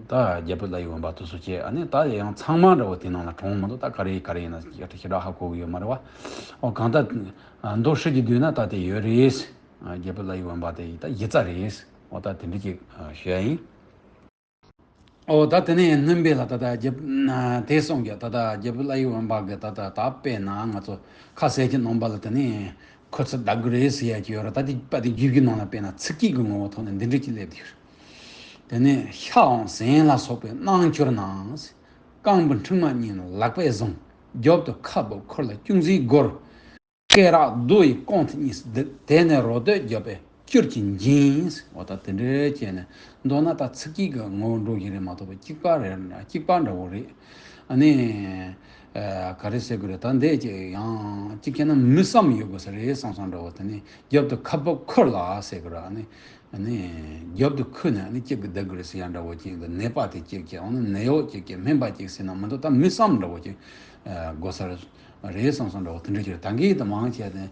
ད་རྒྱལ་པོའི་བླ་ཡི་བུམ་པ་དེ་ཚོ་བྱས། ཨ་ནི་ད་ཡང་ཚང་མ་འདྲ་བོ་དེ་ནང་ལ་གྲུབ་མི་འདུག་ད་ག་རེ་ག་རེ་ཡིན་ན་ཞེ་དྲག་ཧ་གོ་གི་ཡོད་མ་རེད་བ། འོ་གང་ལྟར་མདོ་ཧྲིལ་གྱིས་བསྡུས་ན་ད་དེ་ཡོད་རེད། རྒྱལ་པོའི་བླ་ཡི་བུམ་པ་དེ་ད་གཞི་རྩ་རེད། འོ་ད་དེ་འདྲ་ཅིག་ཞུ་ཡ་ཡིན། ཨོ་ད་དེ་ནས་སྣོན་པས་ལ་ད་ལྟ་རྒྱབ་དེ་གསུངས་ཀྱི། ད་ལྟ་རྒྱལ་པོའི་བླ་ཡི་བུམ་པ་གི་ད་ལྟ་ད་དཔེར་ན་ང་ཚོ་ཁ་ཟས་ཀྱི་ནང་པ་ལ་དེ་ནས་ཁོ་ཚོ་བདག་གི་རེད་ཟེར་ཡ་ཅིག་ཡོད་རེད། ད་དེ་པ་དེ་རྒྱུད་ཀྱི་ནང་ལ་དཔེར་ན་ཚིག་གཅིག་གི་ངོ་བོ་ཐོག་ནས་འདི་འདྲ་ཅིག་སླེབས་ཡོད་རེད། དེ་ནས་ཤའམ་ཟན་ལ་སོགས་པས་སྣང་གྱུར་ན། རྐང་པའི་མཁྲིག་མ་གཉིས་ནི་ལག་པས་བཟུང་། རྒྱབ་ཏུ་ཁ་སྦུབ་ཁུར་ལ་ཅུང་ཟད་བསྒོར། སྐེ་རགས་རྡོ་ཡི་རྐང་མཐིལ་གཉིས་སུ་བསྡུ། དེ་ནས་རོ་སྟོད་རྒྱབ་པས་སྐྱུར་གྱིས་འབྱིན། འོ་ད་དེ་འདྲའི་བྱས་ནས་མདོར་ན་ད་ཚིག་གཅིག་གི་ངོ་བོ་འགྲོ་གི་རེད་མ་གཏོགས་པ་གཅིག་པ་རེད། གཅིག་པ་འདྲ་བོ་རེད། ཨ་ནི་ཨ་ག་རེ་ཟེར་དགོས་རེད། ད་འདི་ཅིག་ཡང་གཅིག་བྱས་ན་མི་བསམ་ཡོད་དགོས་ས་རེད་བསམ་བསམ་འདྲ་བོ། དེ་ནས་རྒྱབ་ཏུ་ཁ་སྦུབ་ཁུར་ལ་ཟེར་དགོས་རེད། ཨ་ནི་ཨ་ནི་རྒྱབ་ཏུ་ཁུར་ནས་ཨ་ནི་གཅིག་གི་བསྡད་དགོས་རེད་ཟེར་ཡ་འདྲ་བོ་གཅིག་འདུག་ནད་པ་དེ་གཅིག་གཅིག་ཨ་ནི་ནད་གཡོག་གཅིག་གཅིག་སྨན་པ་གཅིག་ཟེར་ན་མི་འདུག་ད་མི་བསམ་འདྲ་བོ་གཅིག་དགོས་ས་རེད། རེད་བསམ་བསམ་འདྲ་བོ་དེ་འདྲ་ཅིག་རེད། ད་གིན་དུ་མང་ཆེ་དེ་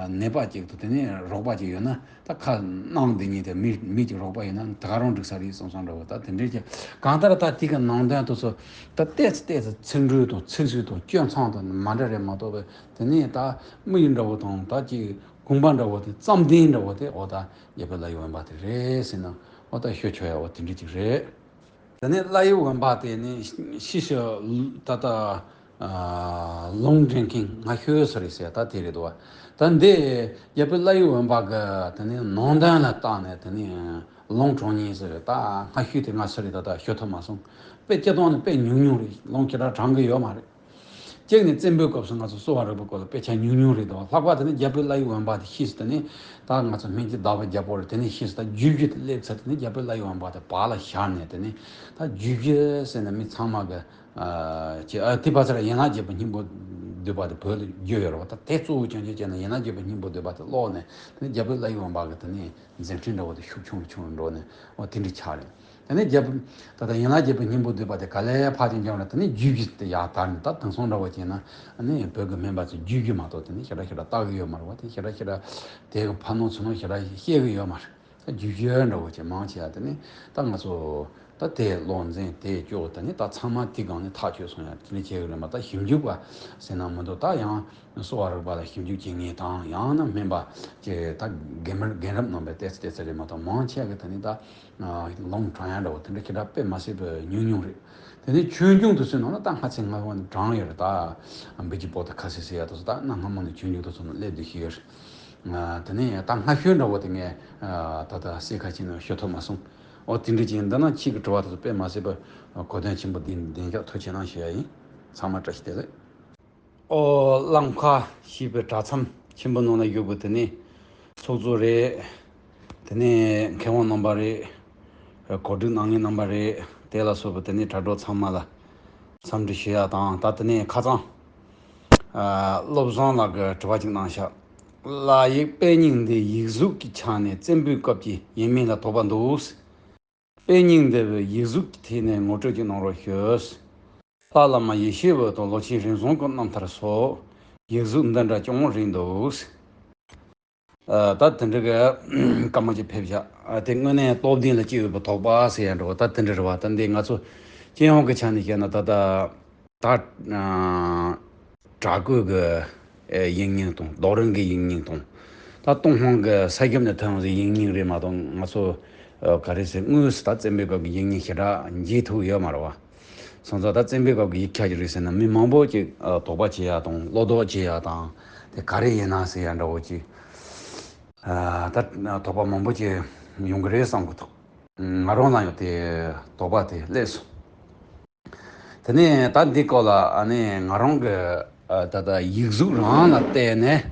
ནད་པ་གཅིག་ཏུ་དེ་ནས་རོགས་པ་གཅིག་ཡོད་ན་ད་ཁ་ནང་འདི་གཉིས་དེ་མི་མི་གཅིག་རོགས་པ་ཡོད་ན་ད་ག་རང་འགྲིག་ས་རེད་བསམ་བསམ་འདྲ་བོ། ད་དེ་འདྲ་ཅིག་གང་ལྟར་ད་དེ་གི་ནང་དོན་དེ་ཚོ་ད་ཏོག་ཙམ་ཏོག་ཙམ་ཚིག་འགྲོས་དང་ཚིག་ཟོལ་དང་སྐྱོན་མཚང་དང་མ་འདྲ་རེད་མ་གཏོགས་པའི་དེ་ནས་ད་དམིགས་ཡུལ་འདྲ་བོ་དང་ད་ཅིག་དགོངས་པ་འདྲ་བོ་དེ་བཅོམ་ལྡན་འདྲ་བོ་དེ་འོ་ད་རྒྱལ་པོའི་བླ་ཡི་བུམ་པ་དེ་རེད་ཟེར་ན་འོ་ད་ཤོད་ཆོག་ཡ་འོ་དེ་འདྲ་ཅིག་རེད། དེ་ནས་བླ་ཡི་བུམ་པ་དེ་ནི་ཤི་ཤི་ད་ལྟ་ལོང་འདྲེན་མཁན་ང་ཤོད་ས་རེད་ཟེར་ད་དེ་རེད་དོ། ད་འདི་རྒྱལ་པོའི་བླ་ཡི་བུམ་པ་གི་དེ་ནི་ནང་དོན་ལ་བརྟགས་ནས་དེ་ནི་ལོང་དྲངས་མཁན་ཟེར་རེད། ད་ང་ཤོད་དེ་ང་ཤོད་རེད། ད་ད་ཤོད་ཐུབ་མ་སོང་། དཔེ་སྤྱིར་བཏང་ནི་དཔེ་ཉུང་ཉུང་རེད། ལོང་ཁྱེད་རང་དྲངས་གི་ཡོད་མ་རེད། གཅིག་ནི་བཙན་པོའི་སྐབས་སུ་ང་ཚོ་གསོ་བ་རིག་པའི་སྐོར་ལ་དཔེ་ཆ་ཉུང་ཉུང་རེད་དོ། ལྷག་པར་དེ་ནི་རྒྱལ་པོའི་བླ་ཡི་བུམ་པ་དེ་ཤེས་སུ་དེ་ནི་ད་ང་ཚོ་སྨན་གྱི་བདག་པོ་རྒྱལ་པོ་རེད། དེ་ནི་ཤེས་སུ་ད་རྒྱུད་བཞི་དེ་སླེབས་ཚར། དེ་ནི་རྒྱལ་པོའི་བླ་ཡི་བུམ་པ་དེ་བར་ལ་བཞག་ནས་དེ་ནི་ད་རྒྱུད་བཞི་ཟེར་ནས་མི་ཚང་མ་གི་ཨ་ཅེ་ཨ་དེ་བར་ཚར་ཡན་ལག་བརྒྱད་པའི་སྙིང་པོ་བསྡུས་པ་དེ་བོད་ལ་བསྒྱུར་ཡོད་རེད་བ། ད་དེ་གཙོ་བོ་སྐྱོན་ཅན་བྱས་ན་ཡན་ལག་བརྒྱད་པའི་སྙིང་པོ་བསྡུས་པ་དེ་ཀློག་ནས་དེ་ནི་རྒྱལ་པོའི་བླ་ཡི་བུམ་པ་གི་དེ་ནི་མཛད་འཕྲིན་འདྲ་བོ་དེ་ཤུགས་ཆུང་རུ་ཆུང་རུ་འགྲོ་ནས་འོ་དེ་འདྲ་ཆགས་རེད། དེ་ནས་རྒྱལ་པོ་ད་ལྟ་ཡན་ལག་བརྒྱད་པའི་སྙིང་པོ་བསྡུས་པ་དེ་ག་ལེར་ཕར་ཅིག་འགྱངས་ལ་དེ་ནས་རྒྱུད་བཞི་དེ་ཡར་དར་ནས། ད་དེང་སང་འདྲ་བོ་བྱས་ན་ཨ་ནི་བོད་ཀྱི་སྨན་པ་ཚོས་རྒྱུད་བཞི་མ་གཏོགས་དེ་ནས་ཞེ་དྲག་ཞེ་དྲག་བལྟ་གི་ཡོད་མ་རེད་བ། དེ་ཞེ་དྲག་ཞེ་དྲག་དེ་གི་ཕན་གནོད་ཚུལ་ལུང་ཞེ་དྲག་ཤེས་ཀྱི་ཡོད་མ་རེད། ད་རྒྱུད་བཞི་འདྲ་བོ་བྱས་མང་ཆེ་བ་དེ་ནས་ད་ང་ཚོ་ད་དེ་ཀློག་འཛིན་དེ་སྐྱོར་དེ་ནས་ད་ཚང་མ་དེ་སྒང་ནས་ཐག་ཆོད་སོང་ཡ་དེ་འདྲ་བྱེད་གི་རེད་མ། ད་ཞིབ་འཇུག་པ་ཟེར་ན་མི་འདུག་ད་ཡང་གསོ་བ་རིག་པ་ལ་ཞིབ་འཇུག་བྱེད་མཁན་དང་ཡང་ན་སྨན་པ་ཅེས་ད་རྒན་མི་རྒན་རབས་རྣམ་པས་ཏོག་ཙམ་ཏོག་ཙམ་རེད་མ་གཏོགས་མང་ཆེ་བ་གིས་དེ་ནི་ད་ལོང་དྲངས་ཡ་འདྲ་བོ་དེ་འདྲ་ཞེ་དྲག་དཔེ་མ་སྲིད་པའི་ཉུང་ཉུང་རེད། དེ་ནས་ཆོས་འབྱུང་དེ་ཚོའི་ནང་ལ་ད་སྔ་ཚེ་སྔ་ཕྱི་དྲངས་ཡོད་རེད། ད་བི་ཇི་པོ་ཏི་ཁ་སི་ཟེར་ཡ་དེ་ཚོ་ད་གནའ་སྔ་མོ་ནས་ཆོས་འབྱུང་དེ་ཚོ་ནང་སླེབས་བསྡད་ཤེས་ཡོད་རེད། དེ་ནས་ད་སྔ་ཤོས་འདྲ་བོ་དེ་ངས་ད་ལྟ་གསལ་ཁ་ཕྱེ་ནས་ཤོད་ཐུབ་མ་སོང་། འོ་དེ་འདྲ་ཅིག་ཡིན། འདི་ན་ཁྱེད་ཀྱི་དྲི་བ་དེ་ཚོ་དཔེ་མ་སྲིད་པ་གོ་དོན་ཆེན་པོ་འདི་བདེན་འཇགས་ཐུགས་ཆེ་གནང་ཞུ་ཡ་ཡིན། ཚང་མ་བཀྲ་ཤིས་བདེ་ལེགས། ཨོ་གླང་མཁར་ཞེས་པའི་གྲྭ་ཚང་ཆེན་པོ་ནང་ལ་བཞུགས་པའི་དེ་ནས་ཚོགས་གཙོ་རེད། དེ་ནས་མཁས་དབང་རྣམ་པ་རེད། གོ་སྒྲིག་གནང་མཁན་རྣམ་པ་རེད། དེ་ལ་སོགས་པའི་དེ་ནས་དྲ་གྲོགས་ཚང་མ་ལ་འཚམས་འདྲི་ཞུ་ཡ་དང་། ད་དེ་ནས་ཁ་སང་ཨ་བློ་བཟང་ལགས་ཀྱིས་དྲི་བ་གཅིག་གནང་ཤག་བླ་ཡིག་དཔེ་རྙིང་འདི་ཡིག་གཟུགས་ཀྱི་ཆ་ནས་བཙན་པོའི་སྐབས་ཀྱི་ཡིན་མིན་ལ་དོགས་པ་འདུག་དཔེ་རྙིང་འདི་བོད་ཡིག་གཟུགས་ཀྱི་ཐད་ནས་ངོ་སྤྲོད་ཅིག་གནང་རོགས་ཞུ། ལྷ་བླ་མ་ཡེ་ཤེས་འོད་དང་ལོ་ཆེན་རིག་འཛོམས་ཀྱི་རྣམ་ཐར་སོགས་ཡིག་གཟུགས་འདི་འདྲ་ཅུང་རིང་འདུག་ཨ་ད་དེ་འདྲ་གི་བཀའ་མོལ་ཅིག་ཕེབས་བཞག་ཨ་དེ་དངོས་གནས་སྟོབས་ལྡན་ལ་སྐྱེས་ཡོད་པའི་དོགས་པ་ཟེར་ཡ་འདྲ་བོ་ད་དེ་འདྲ་རེད་བ། ད་འདི་ང་ཚོ་སྤྱི་ཡོངས་ཀྱི་ཆ་ནས་བཤད་ན་ད་ལྟ་ད་ཨ་བྲག་བརྐོས་ཀྱི་ཨེ་ཡིག་རྙིང་དང་རྡོ་རིང་གི་ཡིག་རྙིང་དང་། ད་ཏུན་ཧོང་གི་ས་ཁྱབ་ནས་ཐོན་པའི་ཡིག་རྙིང་རེད་མ་གཏོགས་ང་ཚོ་ཨ་ག་རེ་ཟེར་དངོས་སུ་ད་བཙན་པོའི་སྐབས་ཀྱི་ཡིག་རྙིང་ཞེ་དྲག་མཇལ་ཐུབ་ཡོད་མ་རེད་བ། སོང་ཙང་ད་བཙན་པོའི་སྐབས་ཀྱི་ཡིག་ཆ་ཅིག་རེད་ཟེར་ན་མི་མང་པོ་ཅིག་ཨ་དོགས་པ་བྱེད་ཡ་དང་བློ་དོགས་བྱེད་ཡ་དང་དེ་ག་རེ་ཡིན་ན་ཟེར་ཡ་འདྲ་བོ་ཅིག་ཨ་ད་དོགས་པ་མང་པོ་ཅིག་ཡོང་གི་རེད་བསམ་གི་འདུག་ང་རང་ལ་ཡང་དེ་དོགས་པ་དེ་སླེབས་སོང་། དེ་ནས་ད་འདི་སྐོར་ལ་ཨ་ནི་ང་རང་གི་ཨ་ད་ལྟ་ཡིག་གཟུགས་རང་ལ་བལྟས་ནས་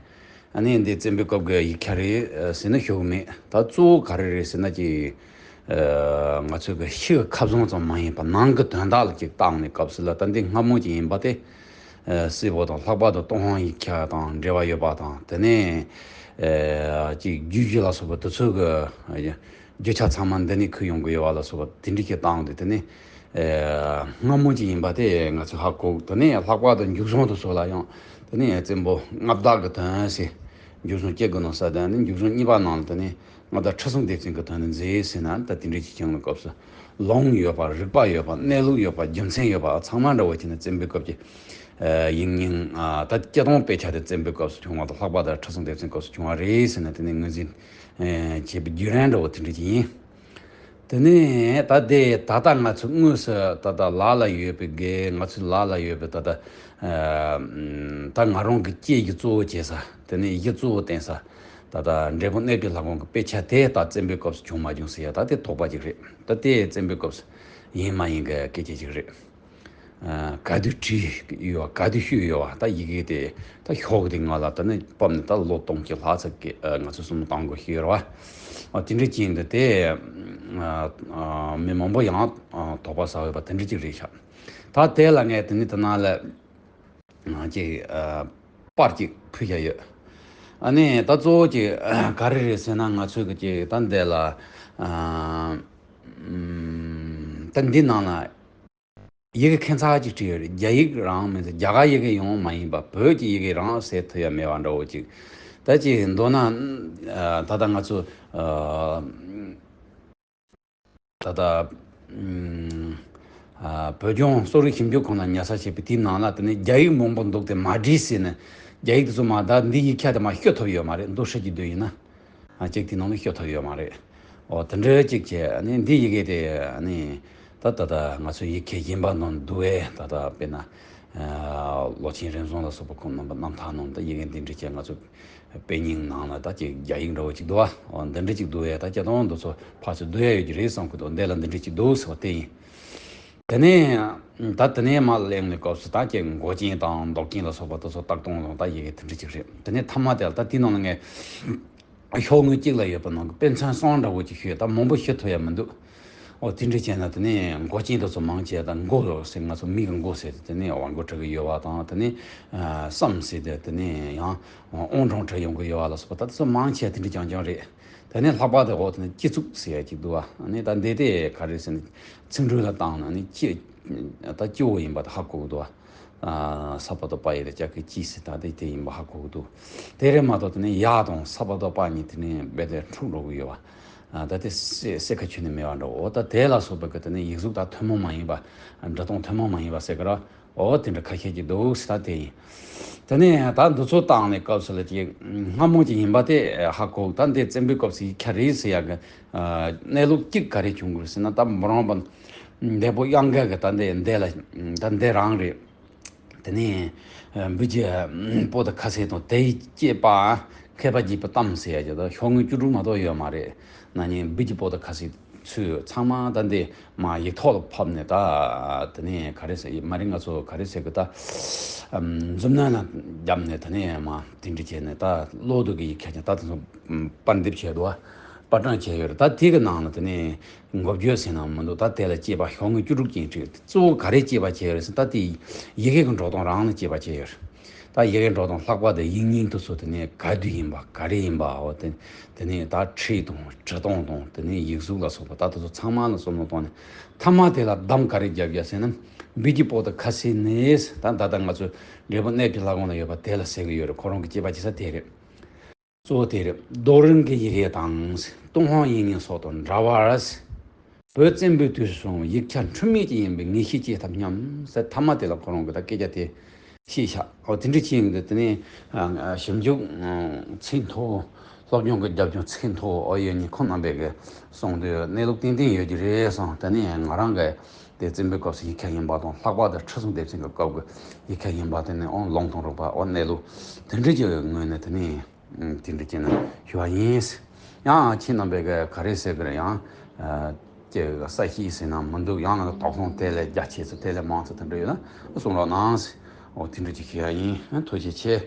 ཨ་ནི་འདི་བཙན་པོའི་སྐབས་ཀྱི་ཡིག་ཆ་རེད་ཟེར་ན་ཞུ་གི་མེད། ད་གཙོ་བོ་ག་རེ་རེད་ཟེར་ན་ཅིག་ཨ་ང་ཚོའི་གི་ཕྱི་གི་ཁ་བཟང་ཙམ་མ་ཡིན་པ་ནང་གི་དོན་དག་ལ་ཅིག་བལྟས་ནས་སྐབས་སུ་ལ་ད་འདི་སྔ་མོ་ཅིག་ཡིན་པ་དེ་ཨ་སྲིད་པོ་དང་ལྷག་པར་དུ་ཏུན་ཧོང་ཡིག་ཆ་དང་འབྲེལ་བ་ཡོད་པ་དང་། དེ་ནས་ ཨེ་ཅིག་རྒྱུད་བཞི་ལ་སོགས་པ་དེ་ཚོ་གི་རྒྱུ་ཆ་ཚང་མ་འདི་ནས་ཁུར་ཡོང་གི་ཡོད་པ་ལ་སོགས་པ་དེ་འདྲ་ཞིག་བཏང་སྟེ། དེ་ནས་ཨེ་སྔ་མོ་ཅིག་ཡིན་པ་དེ་ང་ཚོས་ཧ་གོ། དེ་ནས་ལྷག་པར་དུ་མཇུག་སོང་དེ་ཚོ་ལ་ཡང་དེ་ནས་བཙན་པོ་མངའ་བདག་གི་དོན་ཟེར། མཇུག་སོང་སྐྱེ་དགུ་ནང་ས་དང་ནི་མཇུག་སོང་གཉིས་པ་ནང་ལ་དེ་ནས་མངའ་བདག་ཁྲི་སྲོང་ལྡེ་བཙན་གྱི་དོན་དུ་མཛད་ཟེར་ན། ད་དེ་འདྲ་ཞིག་བྱུང་བའི་སྐབས་སུ། ལུང་ཡོད་པ། རིགས་པ་ཡོད་པ། གནས་ལུགས་ཡོད་པ། རྒྱུ་མཚན་ཡོད་པ་ཚང་མ་འདྲ་བོ་བྱས་ནས་བཙན་པོའི་སྐབས་ཀྱི་ཨ་ཡིག་རྙིང་ཨ་ད་སྤྱིར་བཏང་དཔེ་ཆ་དེ་བཙན་པོའི་སྐབས་སུ་བྱུང་བ་དང་། ལྷག་པར་དུ་ཁྲི་སྲོང་ལྡེ་བཙན་སྐབས་སུ་བྱུང་བ་རེད་ཟེར་ན། དེ་ནས་ངོས་འཛིན་ཨེ་བྱེད་པའི་བརྒྱུད་རིམ་འདྲ་བོ་དེ་འདྲ་ཅིག་ཡིན། དེ་ནས་ད་དེ་ད་ལྟ་ང་ཚོ་དངོས་སུ་ད་ལྟ་ལག་ལ་ཡོད་པའི་གི། ང་ཚོའི་ལག་ལ་ཡོད་པའི་ད་ལྟ་ཨ་ད་ང་རང་གི་སྐྱེས་ཀྱི་གཙོ་བོ་བྱེད་ས། དེ་ནས་གཞི་གཙོ་བོ་བསྟན་ས། ད་ལྟ་འབྲས་སྤུངས་གནས་བཅུའི་ལྷ་ཁང་གི་དཔེ་ཆ་དེ་ད་བཙན་པོའི་སྐབས་སུ་བྱུང་མ་བྱུང་ཟེར་ཡ་ད་དེ་དོགས་པ་ཅིག་རེད། ད་དེ་བཙན་པོའི་སྐབས་སུ་ཡིན་མ་ཡིན་གྱི་སྐད་ཆ་ཅིག་རེད། ཨ་ག་དུས་བྲིས་ཡོད་པ། ག་དུས་བཤུས་ཡོད་པ། ད་ཡི་གེ་དེ་ད་ཤོག་དེ་ང་ལ་ད་ནི་ཕབ་ནས་ད་ལོ་སྟོང་གཅིག་ལྷག་ཙམ་གྱི་ཨ་ང་ཚོས་བསམ་བློ་གཏོང་དགོས་ཤེས་ཡོད་རེད་བ། ཨ་དེ་འདྲ་ཅིག་ཡིན་དུས་དེ་ཨ་ཨ་མི་མང་པོ་ཡང་ཨ་དོགས་པ་ཟ་འོས་པ་དེ་འདྲ་ཅིག་རེད་ཤག་ད་དེ་ལ་ངས་དེ་ནི་དེ་ནང་ལ་ང་ཅིག་ཨ་པར་ཅིག་ཕུལ་བཞག་ཡོད། ཨ་ནི་ད་གཙོ་བོ་ཅིག་ག་རེ་རེད་ཟེར་ན། ང་ཚོས་ཀྱི་ཅིག་ད་འདི་ལ་ཨ་ཨམ་ད་འདི་ནང་ལ་ཡི་གེ་ཁྱད་མཚར་ཅིག་བྲིས་ཡོད་རེད། རྒྱ་ཡིག་རང་མིན་ཚེ་རྒྱ་གར་ཡི་གེ་ཡང་མ་ཡིན་པ་བོད་ཀྱི་ཡི་གེ་རང་ཟེར་ཐུབ་ཡ་མེད་པ་འདྲ་བོ་ཅིག་ད་ཅིག་མདོར་ན་ཨ་ད་ལྟ་ང་ཚོ་ཨ་ད་ལྟ་ཨམ་ཨ་བོད་ལྗོངས་གསོ་རིག་ཞིབ་འཇུག་ཁང་ལ་ཉར་ཚགས་བྱས་པའི་དེའི་ནང་ལ་དེ་ནས་རྒྱ་ཡིག་མང་པོ་འདུག་སྟེ་མ་བྲིས་ཟེར་ནས། རྒྱ་ཡིག་དེ་ཚོ་མ་ད་འདི་ཡིག་ཆ་དེ་མ་ཤོད་ཐུབ་ཡོད་མ་རེད། མདོར་བསྡུས་ཀྱི་འདོད་ཡིན་ན། ཨ་གཅིག་དེ་ནང་ལ་ཤོད་ཐུབ་ཡོད་མ་རེད། འོ་དེ་འདྲའི་གཅིག་བྱས། ཨ་ནི་འདི་ཡི་གེ་དེ་ཨ་ནི་ད་ད་ལྟ་ང་ཚོ་ཡིག་ཆ་གཞན་པ་ནང་འདུག་པས། ད་ལྟ་དཔེར་ན་ཨ་ལོ་ཆེན་རིམ་བཟང་ལ་སོགས་པ་ཁོང་རྣམ་པ་རྣམ་ཐར་ནང་ད་ཡི་གེ་འདི་འདྲ་བྱས། ང་ཚོ་དཔེ་རྙིང་ནང་ལ་ད་ཅིག་རྒྱ་ཡིག་འདྲ་བོ་ཅིག་འདུག་པ། འོ་འདི་འདྲ་ཅིག་འདུག་པས། ད་སྤྱིར་བཏང་འདི་ཚོ་ཕར་ཚུར་བསྡུ་ཡ་ཡོད་ཀྱི་རེད་བསམ་གྱི་འདུག་འདི་ལ་འདི་འདྲ་ཅིག་འདུག་ཟེར་བ་དེ་ཡིན། དེ་ནས་ད་དེ་ནས་མར་གླེང་བའི་སྐབས་སུ་ད་ཅིག་མགོ་ཅན་དང་མདོག་ཅན་ལ་སོགས་པ་དེ་ཚོ་བཏགས་སྟངས་དང་ད་ཡི་གེ་དེ་འདྲ་ཅིག་རེད། དེ་ནས་མཐའ་མ་དེ་ལ་ད་དེའི་ནང་ལ་ངས་ཤོག་ངོས་གཅིག་ལ་ཡོད་པ་ནང་གི་དཔེ་མཚོན་གསུམ་འདྲ་བོ་ཅིག་ཤོད། ད་མང་པོ་ཤོད་ཐུབ་ཡ་མི་འདུག་འོ་དེ་འདྲ་བྱས་ན་དེ་ནས་མགོ་ཅན་དེ་ཚོ་མང་ཆེ་ད་མགོ་ཟེར། ང་ཚོ་མི་གི་མགོ་ཟེར་ཏེ། དེ་ནས་ཝང་མགོ་བྲི་གི་ཡོད་པ་དང་། དེ་ནས་ཨ་སམ་ཟེར་ཏེ། དེ་ནས་ཡང་ཨོང་ཀྲོང་བྲི་ཡོང་གི་ཡོད་པ་ལ་སོགས་པ་ད་དེ་ཚོ་མང་ཆེ་དེ་འདྲ་རྐྱང་རྐྱང་རེད། དེ་ནས་ལྷག་པར་དུ་འོ་དེ་ནས་སྤྱི་གཙུག་ཟེར་ཡ་ཅིག་འདུག་པ། ཨ་ནི་ད་འདི་དེ་ག་རེ་ཟེར་ན། ཚིག་འབྲུ་ལ་བཏང་ན་ནི་སྤྱི་ད་སྤྱི་བོ་ཡིན་པ་དེ་ཧ་གོ་གི་འདུག་པ། ཨ་ས་པ་དང་པ་ཡི་དང་ལྕགས་ཀྱི་སྤྱི་ཟེར། ད་དེ་དེ་ཡིན་པ་ཧ་གོ་གི་འདུག་དེ་རེད་མ་གཏོགས་དེ་ནས་ཡ་དང་ས་པ་དང་པ་གཉིས་དེ་ནས་རྦད་དེ་འཁྲུག་འགྲོ་གི་ཡོད་པ། ཨ་ད་དེ་སེ་སེ་ཁ་ཆུ་ནས་མེད་པ་འདྲ་བོ། ད་དེ་ལ་སོགས་པའི་གི་དེ་ནས་ཡིག་གཟུགས་ད་ཐུན་མོང་མ་ཡིན་པ། འབྲི་སྟངས་ཐུན་མོང་མ་ཡིན་པ་ཟེར་གི་ར། འོ་དེ་འདྲ་ཁ་ཤས་ཀྱི་འདུག་ཟེར། ད་དེ་ཡིན། དེ་ནས་ད་འདི་ཚོ་བཏང་ནས་སྐབས་སུ་ལ་ཅིག་སྔ་མོ་ཅིག་ཡིན་པ་དེ་ཧ་གོ། ད་འདི་བཙན་པོའི་སྐབས་སུ་ཡིག་ཆ་རེད་ཟེར་ཡ་གི་ཨ་གནས་ལུགས་གཅིག་ག་རེ་བྱུང་གི་རེད་ཟེར་ན། ད་མོ་རང་པ་འདས་པོ་གཡང་འགས་ཀྱི་ད་འདི་འདི་ལ་ད་འདི་རང་རེད། དེ་ནས་ཨ་འབུལ་གྱི་པོ་ཏི་ཁ་ཟས་དང་དེའི་སྐྱེས་པ་མཁས་པ་བརྒྱུད་པའི་གཏམ་ཟེར་ཡ་ཅིག་ད་ཤོག་ངོས་བཅུ་དྲུག་མ་གཏོགས་ཡོད་མ་རེད། ན་ནིང་འབུལ་གྱི་པོ་ཏི་ཁ་ཟས་ཚུལ་ཚང་མ་ད་འདི་མ་ཡིག་ཐོག་ལ་ཕབ་ནས། ད་དེ་ནས་ག་རེ་ཟེར་མ་རེད། ང་ཚོ་ག་རེ་ཟེར་གི། ད་ཨམ་མཛུབ་གནོན་ལ་བརྒྱབ་ནས་དེ་ནས་མ་དེ་འདྲ་བྱས་ནས་ད་གློག་རྡུལ་གི་ཡིག་ཆ་ཅན་ད་དེ་ཚོ་ཨམ་པར་འདེབས་བྱས་འདུག་པ། པར་སྐྲུན་བྱས་ཡོད་རེད། ད་དེ་གི་ནང་ལ་དེ་ནས་འགོ་བརྗོད་ཟེར་ན་མི་འདུག་ད་དེ་ལ་དཔྱད་པ་ཤོག་ངོས་བཅུ་དྲུག་ཅན་བྲིས། གཙོ་བོ་ག་རེ་དཔྱད་པ་བྱས་ཡོད་རེད་ཟེར། ད་དེ་ཡི་གེ་གི་འགྲོ་སྟངས་རང་ལ་དཔྱད་པ་བྱས་ཡོད་རེད། ད་ཡི་གེ་འགྲོ་སྟངས་ལྷག་པར་དུ་ཡིག་རྙིང་དེ་ཚོ་དེ་ནས་ག་དུས་ཡིན་པ་ག་རེ་ཡིན་པ། འོ་དེ་དེ་ནས་ད་ཁྲིད་དང་འབྲི་སྟངས་དང་དེ་ནས་ཡིག་གཟུགས་ལ་སོགས་པ་ད་དེ་ཚོ་ཚང་མ་ལ་བསམ་བློ་བཏང་ནས། མཐའ་མ་དེ་ལ་གདམ་ག་རེ་བརྒྱབ་བརྒྱབ་ཟེར་ན། འབུལ་གྱི་པོ་ཏི་ཁ་ཟས་ནས་ད་ད་ལྟ་ང་ཚོ་འབྲས་སྤུངས་གནས་བཅུའི་ལྷ་ཁང་ལ་ཡོད་པ་དེ་ལ་ཟེར་གི་ཡོད་རེད། ཁོ་རང་གི་དཔྱད་པ་བྱེད་ས་དེ་རེད། གཙོ་བོ་དེ་རེད། རྡོ་རིང་གི་ཡི་གེ་དང་། ཏུན་ཧོང་ཡིག་རྙིང་སོགས་དང་འདྲ་བར། བོད་བཙན་པོའི་དུས་སུ་བྱུང་བའི་ཡིག་ཆ་འཁྲུལ་མེད་ཅིག་ཡིན་པའི་ངེས་ཤེས་སྐྱེས་ཐབས་སྙམ་ཟེར། མཐའ་མ་དེ་ལ་ཁོ་རང་གིས་ད་སྐད་ཆ་དེ་བཤད་ཤག་འོ་དེ་འདྲ་བྱས་ཡོང་དུས་དེ་ནས་ཨ་ཞིབ་འཇུག་ཨ་ཚད་མཐོ། སློབ་སྦྱོང་གི་རྒྱབ་ལྗོངས་ཚད་མཐོ་འོ་ཡོད་མཁན་ཁོང་རྣམ་པས་གི་གསུངས་དུས་གནས་ལུགས་ཏན་ཏན་ཡོད་ཀྱི་རེད་བསམ། དེ་ནས་ང་རང་གི་དེ་བཙན་པོའི་སྐབས་སུ་ཡིག་ཆ་ཡིན་པ་དང་། ལྷག་པར་དུ་ཁྲི་སྲོང་ལྡེ་བཙན་གྱི་སྐབས་ཀྱི་ཡིག་ཆ་ཡིན་པ་དེ་ནས་འོ་ལུང་དང་རིགས་པ་འོ་གནས་ལུགས་དེ་འདྲ་ཅིག་ངོས་ནས་དེ་ནས། ཨ་དེ་འདྲ་བྱས་ན་ཞུ་བ་ཡིན། ཡང་ཁྱེད་རྣམ་པས་ག་རེ་ཟེར་གི་རེད། ཡང་ཨ་ཀྱི་གསལ་བཤད་ཟེར་ན་མི་འདུག་ཡང་ན་དོགས་སློང་དེ་ལས་རྒྱ་ཆེ་ཚོ་དེ་ལས་མང་ཚོ་དེ་འདྲ་ཡོད་ན་གསུང་རོགས་གནང་། འོ་དེ་འདྲ་ཅིག་ཞུ་བ་ཡིན། ཐུགས་རྗེ་ཆེ།